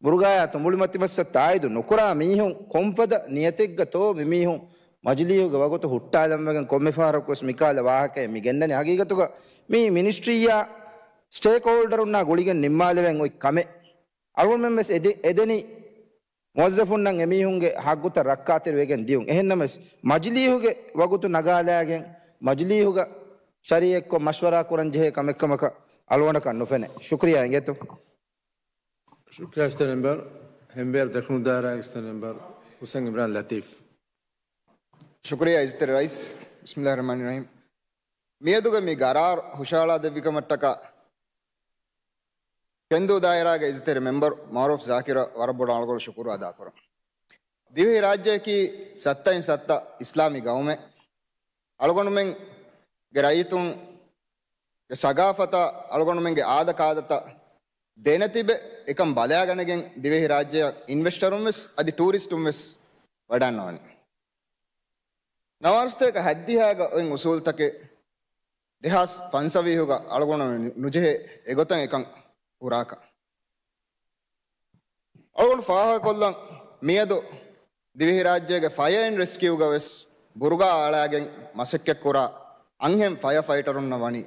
ބުރުގާޔާ ތުނބުޅި މަތިމައްސަށް ތާއީދު ނުކުރާ މީހުން ކޮންފަދަ ނިޔަތެއްގަތޯ މި މީހުން މަޖިލީހުގެ ވަގުތު ހުއްޓާލަންވެގެން ކޮންމެ ފަހަރަކުވެސް މިކަހަލަ ވާހަކައެއް މި ގެންނަނީ. ހަގީގަތުގަ މީ މިނިސްޓްރީއާ ސްޓޭކްހޯލްޑަރުންނާ ގުޅިގެން ނިންމާލެވެން އޮތް ކަމެއް. އަޅުގަނޑުމެން ވެސް އެދެ-، އެދެނީ މުވައްޒަފުންނަށް އެމީހުންގެ ހައްގުތައް ރައްކާތެރިވެގެން ދިޔުން. އެހެންނަމަވެސް، މަޖިލީހުގެ ވަގުތު ނަގާލާގެން، މަޖިލީހުގަ ޝަރީއެއްކޮށް މަޝްވަރާ ކުރަން ޖެހޭ ކަމެއްކަމަކަށް އަޅުގަނޑަކަށް ނުފެނޭ. ޝުކްރިޔާ އިނގޭތޯ. ޝުކްރިޔާ އިޒްތެރި މެމްބަރު. ހެންވޭރު ދަކުނު ދާއިރާގެ އިޒްތެރި މެމްބަރު ހުސެން އިމްރާން ލަތީފް. ޝުކްރިޔާ އިޒްތެރި ރައީސް. ބިސްމިﷲިއްރަޙްމާނިއްރަޙީމް. މިއަދުގެ މި ގަރާރު ހުށަހަޅާދެއްވިކަމަށްޓަކާ ކެންދޫ ދާއިރާގެ އިޒްތެރި މެމްބަރު މައުރޫފް ޒާކިރަށް ވަރަށް ބޮޑަށް އަޅުގަނޑު ޝުކުރު އަދާކުރަން. ދިވެހި ރާއްޖެއަކީ ސައްތައިން ސައްތަ އިސްލާމީ ގައުމެއް. އަޅުގަނޑުމެންގެ ރައްޔިތުންގެ ސަގާފަތާ، އަޅުގަނޑުމެންގެ އާދަކާދަތައް ދެނެތިބެ އެކަން ބަލާގަނެގެން ދިވެހި ރާއްޖެއަށް އިންވެސްޓަރުން ވެސް އަދި ޓޫރިސްޓުން ވެސް ވަޑާންނަވަނީ. ނަވާރަސަތޭކަ ހައްދިހާގަ އޮތް އުސޫލުތަކެއް ދެހާސް ފަންސަވީހުގަ އަޅުގަނޑު ނުޖެހޭ އެގޮތަށް އެކަން ހުރާކަށް. އަޅުގަނޑު ފާހަގަކޮށްލަން މިއަދު ދިވެހިރާއްޖޭގެ ފަޔަ އެންޑް ރެސްކިއުގަ ވެސް ބުރުގާ އަޅާގެން މަސައްކަތްކުރާ އަންހެން ފަޔަ ފައިޓަރުންނަށް ވަނީ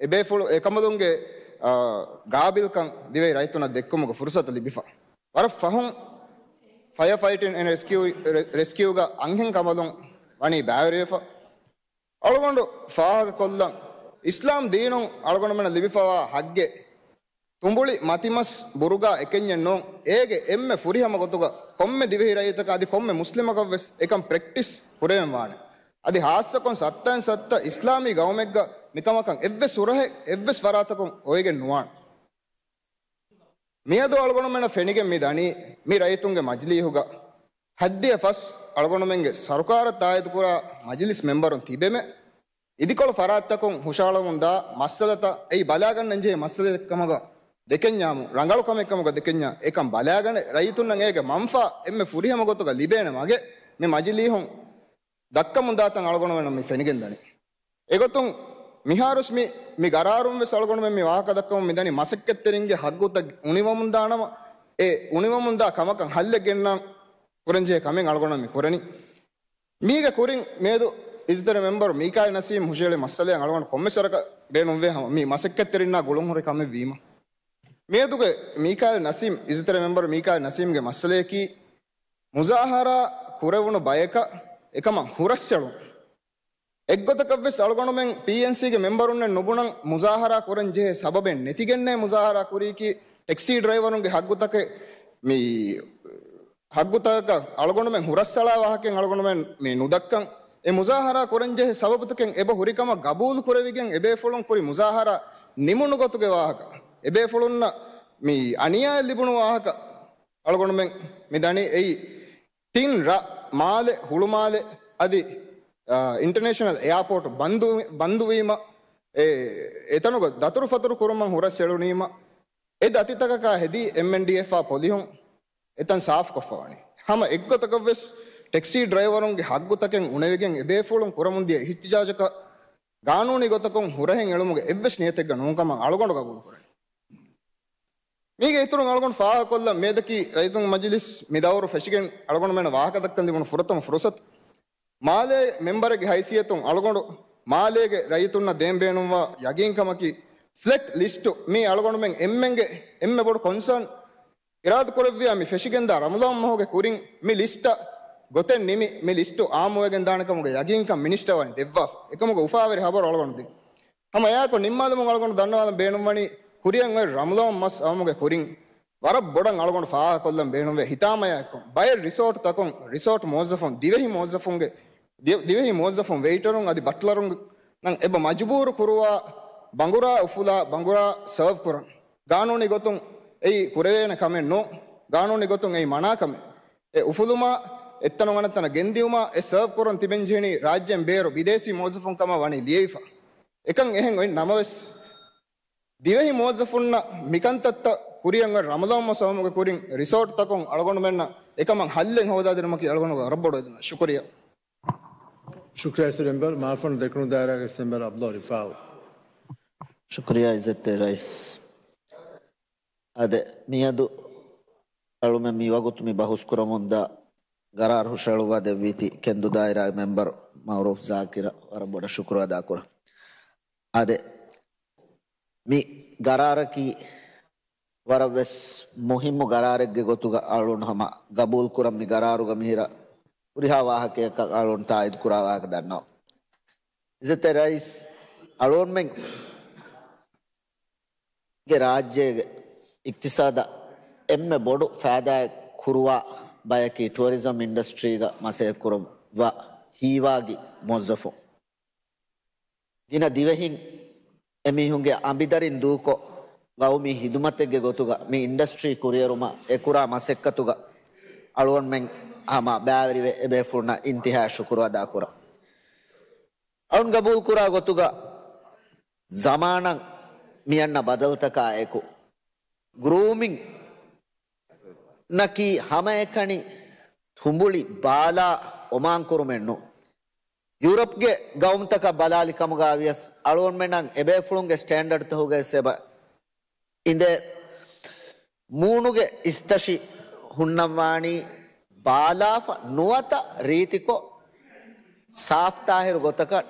އެބޭފުޅު އެކަމަލުންގެ، އާ، ގާބިލްކަން ދިވެހި ރައްޔިތުންނަށް ދެއްކުމުގެ ފުރުސަތު ލިބިފަ. ވަރަށް ފަހުން ފަޔަ ފައިޓިން އެންޑް ރެސްކިއު، ރެ-، ރެސްކިއުގަ އަންހެން ކަމަލުން ވަނީ ބައިވެރިވެފަ. އަޅުގަނޑު ފާހަގަކޮށްލަން، އިސްލާމް ދީނުން އަޅުގަނޑުމެންނަށް ލިބިފަވާ ހައްގެއް، ތުނބުޅި މަތިމަސް ބުރުގާ އެކެންޏެއް ނޫން. އޭގެ އެންމެ ފުރިހަމަ ގޮތުގަ ކޮންމެ ދިވެހި ރައްޔިތަކަށް އަދި ކޮންމެ މުސްލިމަކަށް ވެސް އެކަން ޕްރެކްޓިސް ކުރެވެން ވާނެ. އަދި ހާއްސަކޮށް ސައްތައިން ސައްތަ އިސްލާމީ ގައުމެއްގަ މިކަމަކަށް އެއްވެސް ހުރަހެއް އެއްވެސް ފަރާތަކުން އޮވެގެން ނުވާނެ. މިއަދު އަޅުގަނޑުމެންނަށް ފެނިގެން މި ދަނީ، މި ރައްޔިތުންގެ މަޖިލީހުގަ ހައްދިޔަ ފަސް އަޅުގަނޑުމެންގެ ސަރުކާރަށް ތާއީދުކުރާ މަޖިލިސް މެމްބަރުން ތިބެމެ، އިދިކޮޅު ފަރާތްތަކުން ހުށަހަޅަމުންދާ މައްސަލަތައް އެއީ ބަލާގަންނަންޖެހޭ މައްސަލައެއްކަމަކަށް ދެކެންޏާމު، ރަނގަޅު ކަމެއްކަމަކަށް ދެކެންޏާ، އެކަން ބަލާގަނެ ރައްޔިތުންނަށް އޭގެ މަންފާ އެންމެ ފުރިހަމަ ގޮތުގަ ލިބޭނެ މަގެއް މި މަޖިލީހުން ދައްކަމުންދާތަން އަޅުގަނޑުމެންނަށް މި ފެނިގެންދަނީ. އެގޮތުން މިހާރުސް މި، މި ގަރާރުން ވެސް އަޅުގަނޑުމެން މި ވާހަކަ ދައްކަމުން މިދަނީ މަސައްކަތްތެރިންގެ ހައްގުތައް އުނިވަމުންދާނަމަ، އެ އުނިވަމުންދާ ކަމަކަށް ހައްލެއް ގެންނަން ކުރަންޖެހޭ ކަމެއް އަޅުގަނޑުމެން މި ކުރަނީ. މީގެ ކުރިން މިއަދު އިޒްތެރި މެމްބަރު މީކާއިލް ނަސީމް ހުށައެޅި މައްސަލައެއް އަޅުގަނޑު ކޮންމެސް ވަރަކަށް ބޭނުންވޭ ހަމަ މި މަސައްކަތްތެރިންނާ ގުޅުންހުރި ކަމެއް ވީމަ. މިއަދުގެ މީކާއިލް ނަސީމް، އިޒްތެރި މެމްބަރު މީކާއިލް ނަސީމްގެ މައްސަލައަކީ، މުޒާހަރާ ކުރެވުނު ބަޔަކަށް އެކަމަށް ހުރަސްއެޅުން. އެއްގޮތަކަށްވެސް އަޅުގަނޑުމެން ޕީއެންސީގެ މެމްބަރުންނެއް ނުބުނަން މުޒާހަރާ ކުރަން ޖެހޭ ސަބަބެއް ނެތިގެންނޭ މުޒާހަރާ ކުރީކީ ޓެކްސީ ޑްރައިވަރުންގެ ހައްގުތަކެއް މި ހައްގުތަކަކަށް އަޅުގަނޑުމެން ހުރަސްއަޅާ ވާހަކައެއް އަޅުގަނޑުމެން މި ނުދައްކަން. އެ މުޒާހަރާ ކުރަންޖެހޭ ސަބަބުތަކެއް އެބަ ހުރިކަމަށް ގަބޫލު ކުރެވިގެން އެބޭފުޅުން ކުރި މުޒާހަރާ ނިމުނު ގޮތުގެ ވާހަކަ. އެބޭފުޅުންނަށް މި އަނިޔާއެއް ލިބުނު ވާހަކަ އަޅުގަނޑުމެން މި ދަނީ އެއީ ތިން ރަށް، މާލެ، ހުޅުމާލެ އަދި، އާ، އިންޓަރނޭޝަނަލް އެއާޕޯޓް ބަންދު، ބަންދުވީމަ، އެ، އެތަނުގަ ދަތުރުފަތުރު ކުރުމަށް ހުރަސް އެޅުނީމަ، އެ ދަތިތަކަކާ ހެދީ އެމްއެންޑީއެފްއާ ޕޮލިހުން އެތަން ސާފުކޮށްފަވަނީ. ހަމަ އެއްގޮތަކަށްވެސް ޓެކްސީ ޑްރައިވަރުންގެ ހައްގުތަކެއް އުނެވިގެން އެބޭފުޅުން ކުރަމުންދިޔަ އިހްތިޖާޖަކަށް ގާނޫނީ ގޮތަކުން ހުރަހެއް އެޅުމުގެ އެއްވެސް ނިޔަތެއްގަ ނޫންކަމަށް އަޅުގަނޑު ގަބޫލުކުރަނީ. މީގެ އިތުރުން އަޅުގަނޑު ފާހަގަކޮށްލަން މިއަދަކީ ރައްޔިތުންގެ މަޖިލިސް މި ދައުރު ފެށިގެން އަޅުގަނޑުމެންނަށް ވާހަކަ ދައްކަން ލިބުނު ފުރަތަމަ ފުރުސަތު. މާލޭ މެމްބަރެއްގެ ހައިސިއްޔަތުން އަޅުގަނޑު މާލޭގެ ރައްޔިތުންނަށް ދޭން ބޭނުންވާ ޔަގީންކަމަކީ، ފްލެޓް ލިސްޓު މީ އަޅުގަނޑުމެން އެންމެންގެ އެންމެ ބޮޑު ކޮންސާން. އިރާދަކުރެއްވިޔާ މި ފެށިގެންދާ ރަމަޟާން މަހުގެ ކުރިން މި ލިސްޓަށް ގޮތެއް ނިމި، މި ލިސްޓު އާއްމުވެގެން ދާނެ ކަމުގެ ޔަގީންކަން މިނިސްޓަރ ވަނީ ދެއްވާފަ. އެކަމުގެ އުފާވެރި ހަބަރު އަޅުގަނޑު ދިން. ހަމަ އެއާއެކު ނިންމާލުމުން އަޅުގަނޑު ދަންނަވާލަން ބޭނުންވަނީ، ކުރިއަށް އޮތް ރަމަޟާން މަސް އައުމުގެ ކުރިން ވަރަށް ބޮޑަށް އަޅުގަނޑު ފާހަގަކޮށްލަން ބޭނުންވޭ. ހިތާމަޔާއެކު ބައެއް ރިސޯޓްތަކުން ރިސޯޓް މުވައްޒަފުން، ދިވެހި މުވައްޒަފުންގެ، ދި-، ދިވެހި މުވައްޒަފުން، ވެއިޓަރުން އަދި ބަޓްލަރުންނަށް އެބަ މަޖުބޫރު ކުރުވާ، ބަނގުރާ އުފުލާ، ބަނގުރާ ސަރވް ކުރަން. ގާނޫނީ ގޮތުން އެއީ ކުރެވޭނެ ކަމެއް ނޫން. ގާނޫނީ ގޮތުން އެއީ މަނާ ކަމެއް. އެ އުފުލުމާ، އެއްތަނުން އަނެއްތަނަށް ގެންދިއުމާ، އެ ސަރވް ކުރަން ތިބެން ޖެހެނީ ރާއްޖޭން ބޭރު ބިދޭސީ މުވައްޒަފުން ކަމަށް ވަނީ ލިޔެވިފަ. އެކަން އެހެން އޮތް ނަމަވެސް، ދިވެހި މުވައްޒަފުންނަށް މިކަންތައްތައް ކުރިއަށް އޮތް ރަމަޟާން މަސް އައުމުގެ ކުރިން ރިސޯޓްތަކުން އަޅުގަނޑުމެންނަށް އެކަމަށް ހައްލެއް ހޯދާދިނުމަކީ އަޅުގަނޑުގެ ވަރަށް ބޮޑު އެދުމެއް. ޝުކުރިއްޔާ. ޝުކުރިއްޔާ އިސްތަށި މެމްބަރު. މާފަން ދެކުނު ދާއިރާގެ އިސްތަށި މެމްބަރު ޢަބްދުﷲ ރިފާޢު. ޝުކުރިއްޔާ އިއްޒަތްތެރި ރައީސް. އާދެ، މިއަދު އަޅުމެން މިވަގުތު މި ބަހުސް ކުރަމުންދާ ގަރާރު ހުށަހެޅުއްވާ ދެއްވީތީ ކެންދޫ ދާއިރާގެ މެމްބަރު މައުރޫފް ޒާކިރަށް ވަރަށް ބޮޑަށް ޝުކުރު އަދާކުރަން. އާދެ، މި ގަރާރަކީ ވަރަށް ވެސް މުހިއްމު ގަރާރެއްގެ ގޮތުގަ އަޅުން ހަމަ ގަބޫލު ކުރަން. މި ގަރާރުގަ މިހިރަ ހުރިހާ ވާހަކައަކަށް އަޅުން ތާއީދު ކުރާ ވާހަކަ ދަންނަވަން. އިއްޒަތްތެރި ރައީސް، އަޅުންމެން ގެ ރާއްޖޭގެ އިޤްތިޞާދަށް އެންމެ ބޮޑު ފައިދާއެއް ކުރުވާ ބަޔަކީ ޓުއަރިޒަމް އިންޑަސްޓްރީގަ މަސައްކަތް ކުރައްވާ ހީވާގި މުވައްޒަފުން. ގިނަ ދިވެހިން އެމީހުންގެ އަނބިދަރިން ދޫކޮށް، ގައުމީ ހިދުމަތެއްގެ ގޮތުގަ މި އިންޑަސްޓްރީ ކުރިއެރުމަށް އެކުރާ މަސައްކަތުގަ އަޅުގަނޑުމެން ހަމަ ބައިވެރިވެ، އެބޭފުޅުންނަށް އިންތިހާ ޝުކުރު އަދާކުރަން. އަޅުން ގަބޫލުކުރާ ގޮތުގަ ޒަމާނަށް މިއަންނަ ބަދަލުތަކާ އެކު، ގްރޫމިން ނަކީ ހަމައެކަނި ތުނބުޅި ބާލާ އޮމާން ކުރުމެއް ނޫން. ޔޫރަޕްގެ ގައުމުތަކަށް ބަލާލި ކަމުގަ ވިޔަސް އަޅުގަނޑުމެންނަށް އެބޭފުޅުންގެ ސްޓޭންޑަޑްތަކުގައި އެބަ އިނދެ، މޫނުގެ އިސްތަށި ހުންނަންވާނީ ބާލާފަ ނުވަތަ ރީތިކޮށް ސާފްތާހިރު ގޮތަކަށް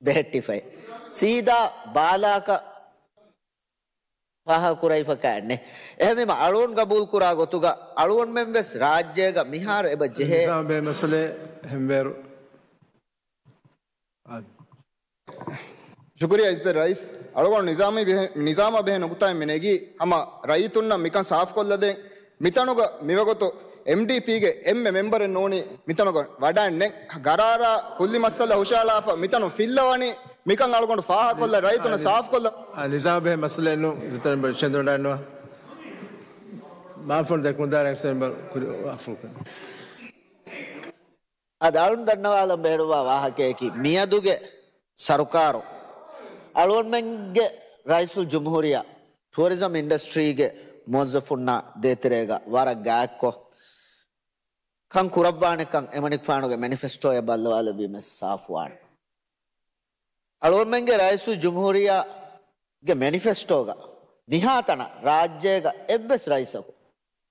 ބެހެއްޓިފައި. ސީދާ ބާލާކަށް ފާހަގަކުރެވިފަކާ ނެ. އެހެންވީމަ އަޅުން ގަބޫލުކުރާ ގޮތުގަ އަޅުގަނޑުމެން ވެސް ރާއްޖޭގަ މިހާރު އެބަ ޖެހޭ. ނިޒާމް ބޭ މައްސަލައެއް ހެންވޭރު. އާދެ. ޝުކުރިއްޔާ އިއްޒަތްތެރި ރައީސް. އަޅުގަނޑު ނިޒާމީ ބެހެ-، ނިޒާމާ ބެހޭ ނުކުތާއެއް މި ނެގީ ހަމަ ރައްޔިތުންނަށް މިކަން ސާފުކޮށްލަދޭން. މިތަނުގަ މިވަގުތު އެމްޑީޕީގެ އެންމެ މެމްބަރެއް ނޫނީ މިތަނުގަ ވަޑައިންނެ. ގަރާރާ ކުއްލި މައްސަލަ ހުށައަޅާފަ މިތަނު ފިއްލަވަނީ. މިކަން އަޅުގަނޑު ފާހަގަކޮށްލަ ރައްޔިތުންނަށް ސާފުކޮށްލަ. އާ، ނިޒާމް ބެހޭ މައްސަލައެއް ނޫން. އިއްޒަތްތެރި މެމްބަރު ޝެންދު ވަޑައިންނަވާ. މާފަން ދެކުންދާ ރައީސް މެމްބަރު ކުރި އަފުކަން. އަދި އަޅުން ދަންނަވާލަން ބޭނުންވާ ވާހަކަޔަކީ، މިއަދުގެ ސަރުކާރު އަޅުގަނޑުމެންގެ ރައީސުލް ޖުމްހޫރިއްޔާ ޓުއަރިޒަމް އިންޑަސްޓްރީގެ މުވައްޒަފުންނާ ދޭތެރޭގަ ވަރަށް ގާތްކޮށް ކަން ކުރައްވާނެކަން އެމަނިކުފާނުގެ މެނިފެސްޓޯއަށް ބައްލަވާލެއްވީމަ ސާފުވާނެ. އަޅުގަނޑުމެންގެ ރައީސުލް ޖުމްހޫރިއްޔާގެ މެނިފެސްޓޯގަ މިހާތަނަށް ރާއްޖޭގަ އެއްވެސް ރައީސަކު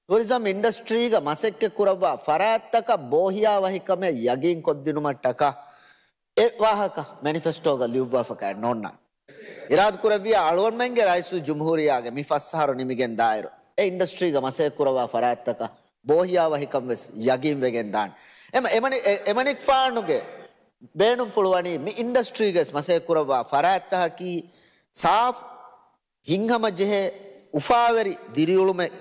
ޓުއަރިޒަމް އިންޑަސްޓްރީގަ މަސައްކަތް ކުރައްވާ ފަރާތްތަކަށް ބޯހިޔާވަހިކަމެއް ޔަގީން ކޮށްދިނުމަށްޓަކާ އެ ވާހަކަ މެނިފެސްޓޯގަ ލިޔުއްވާފަކައެއް ނޯންނާނެ. އިރާދަކުރެއްވިޔާ އަޅުގަނޑުމެންގެ ރައީސުލް ޖުމްހޫރިއްޔާގެ މި ފަސް އަހަރު ނިމިގެން ދާއިރު އެ އިންޑަސްޓްރީގަ މަސައްކަތް ކުރައްވާ ފަރާތްތަކަށް ބޯހިޔާވަހިކަން ވެސް ޔަގީން ވެގެން ދާނެ. އެމަ-، އެމަނި-، އެ-، އެމަނިކުފާނުގެ ބޭނުންފުޅު ވަނީ މި އިންޑަސްޓްރީގައި މަސައްކަތް ކުރައްވާ ފަރާތްތަކަކީ ސާފް ހިތްހަމަޖެހޭ އުފާވެރި ދިރިއުޅުމެއް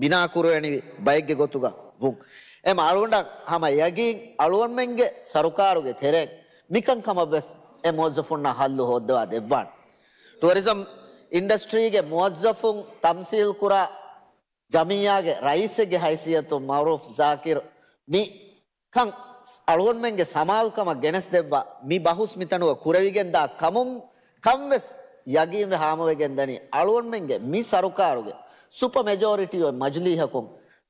ބިނާކުރެވެނިވި ބައެއްގެ ގޮތުގަ ވުން. އެމަ އަޅުގަނޑަށް ހަމަ ޔަގީން އަޅުގަނޑުމެންގެ ސަރުކާރުގެ ތެރޭން މިކަންކަމަށްވެސް އެ މުވައްޒަފުންނަށް ހައްލު ހޯއްދަވާ ދެއްވާނެ. ޓުއަރިޒަމް އިންޑަސްޓްރީގެ މުވައްޒަފުން ތަމްސީލްކުރާ ޖަމިއްޔާގެ ރައީސެއްގެ ހައިސިއްޔަތުން މައުރޫފް ޒާކިރު މި ކަން އަޅުގަނޑުމެންގެ ސަމާލުކަމަށް ގެނެސްދެއްވާ މި ބަހުސް މިތަނުގަ ކުރެވިގެންދާ ކަމުން ކަންވެސް ޔަގީންވެ ހާމަވެގެންދަނީ އަޅުގަނޑުމެންގެ މި ސަރުކާރުގެ ސުޕަ މެޖޯރިޓީ އޮތް މަޖިލީހަކުން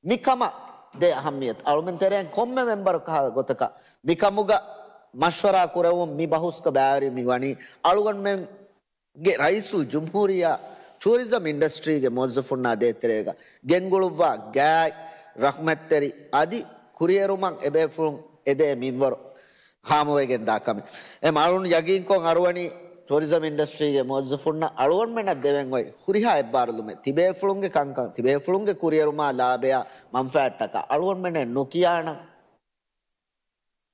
މި ކަމަށް ދޭ އަހައްމިޔަތު. އަޅުމެން ތެރެއިން ކޮންމެ މެމްބަރަކު ކަހަލަ ގޮތަކަށް މި ކަމުގަ މަޝްވަރާ ކުރެވުން މި ބަހުސްގަ ބައިވެރި މި ވަނީ އަޅުގަނޑުމެން ގެ ރައީސުލް ޖުމްހޫރިއްޔާ ޓުއަރިޒަމް އިންޑަސްޓްރީގެ މުވައްޒަފުންނާ ދޭތެރޭގަ ގެންގުޅުއްވާ ގާތް ރަޙްމަތްތެރި އަދި ކުރިއެރުމަށް އެބޭފުޅުން އެދޭ މިންވަރު ހާމަވެގެން ދާ ކަމެއް. އެ މަ އަޅުން ޔަގީންކޮށް އަރުވަނީ ޓޫރިޒަމް އިންޑަސްޓްރީގެ މުވައްޒަފުންނަށް އަޅުގަނޑުމެންނަށް ދެވެން އޮތް ހުރިހާ އެއްބާރުލުމެއް ތިބޭފުޅުންގެ ކަންކަން، ތިބޭފުޅުންގެ ކުރިއެރުމާ ލާބަޔާ މަންފާއަށްޓަކާ އަޅުގަނޑުމެންނެއް ނުކިޔާނަން.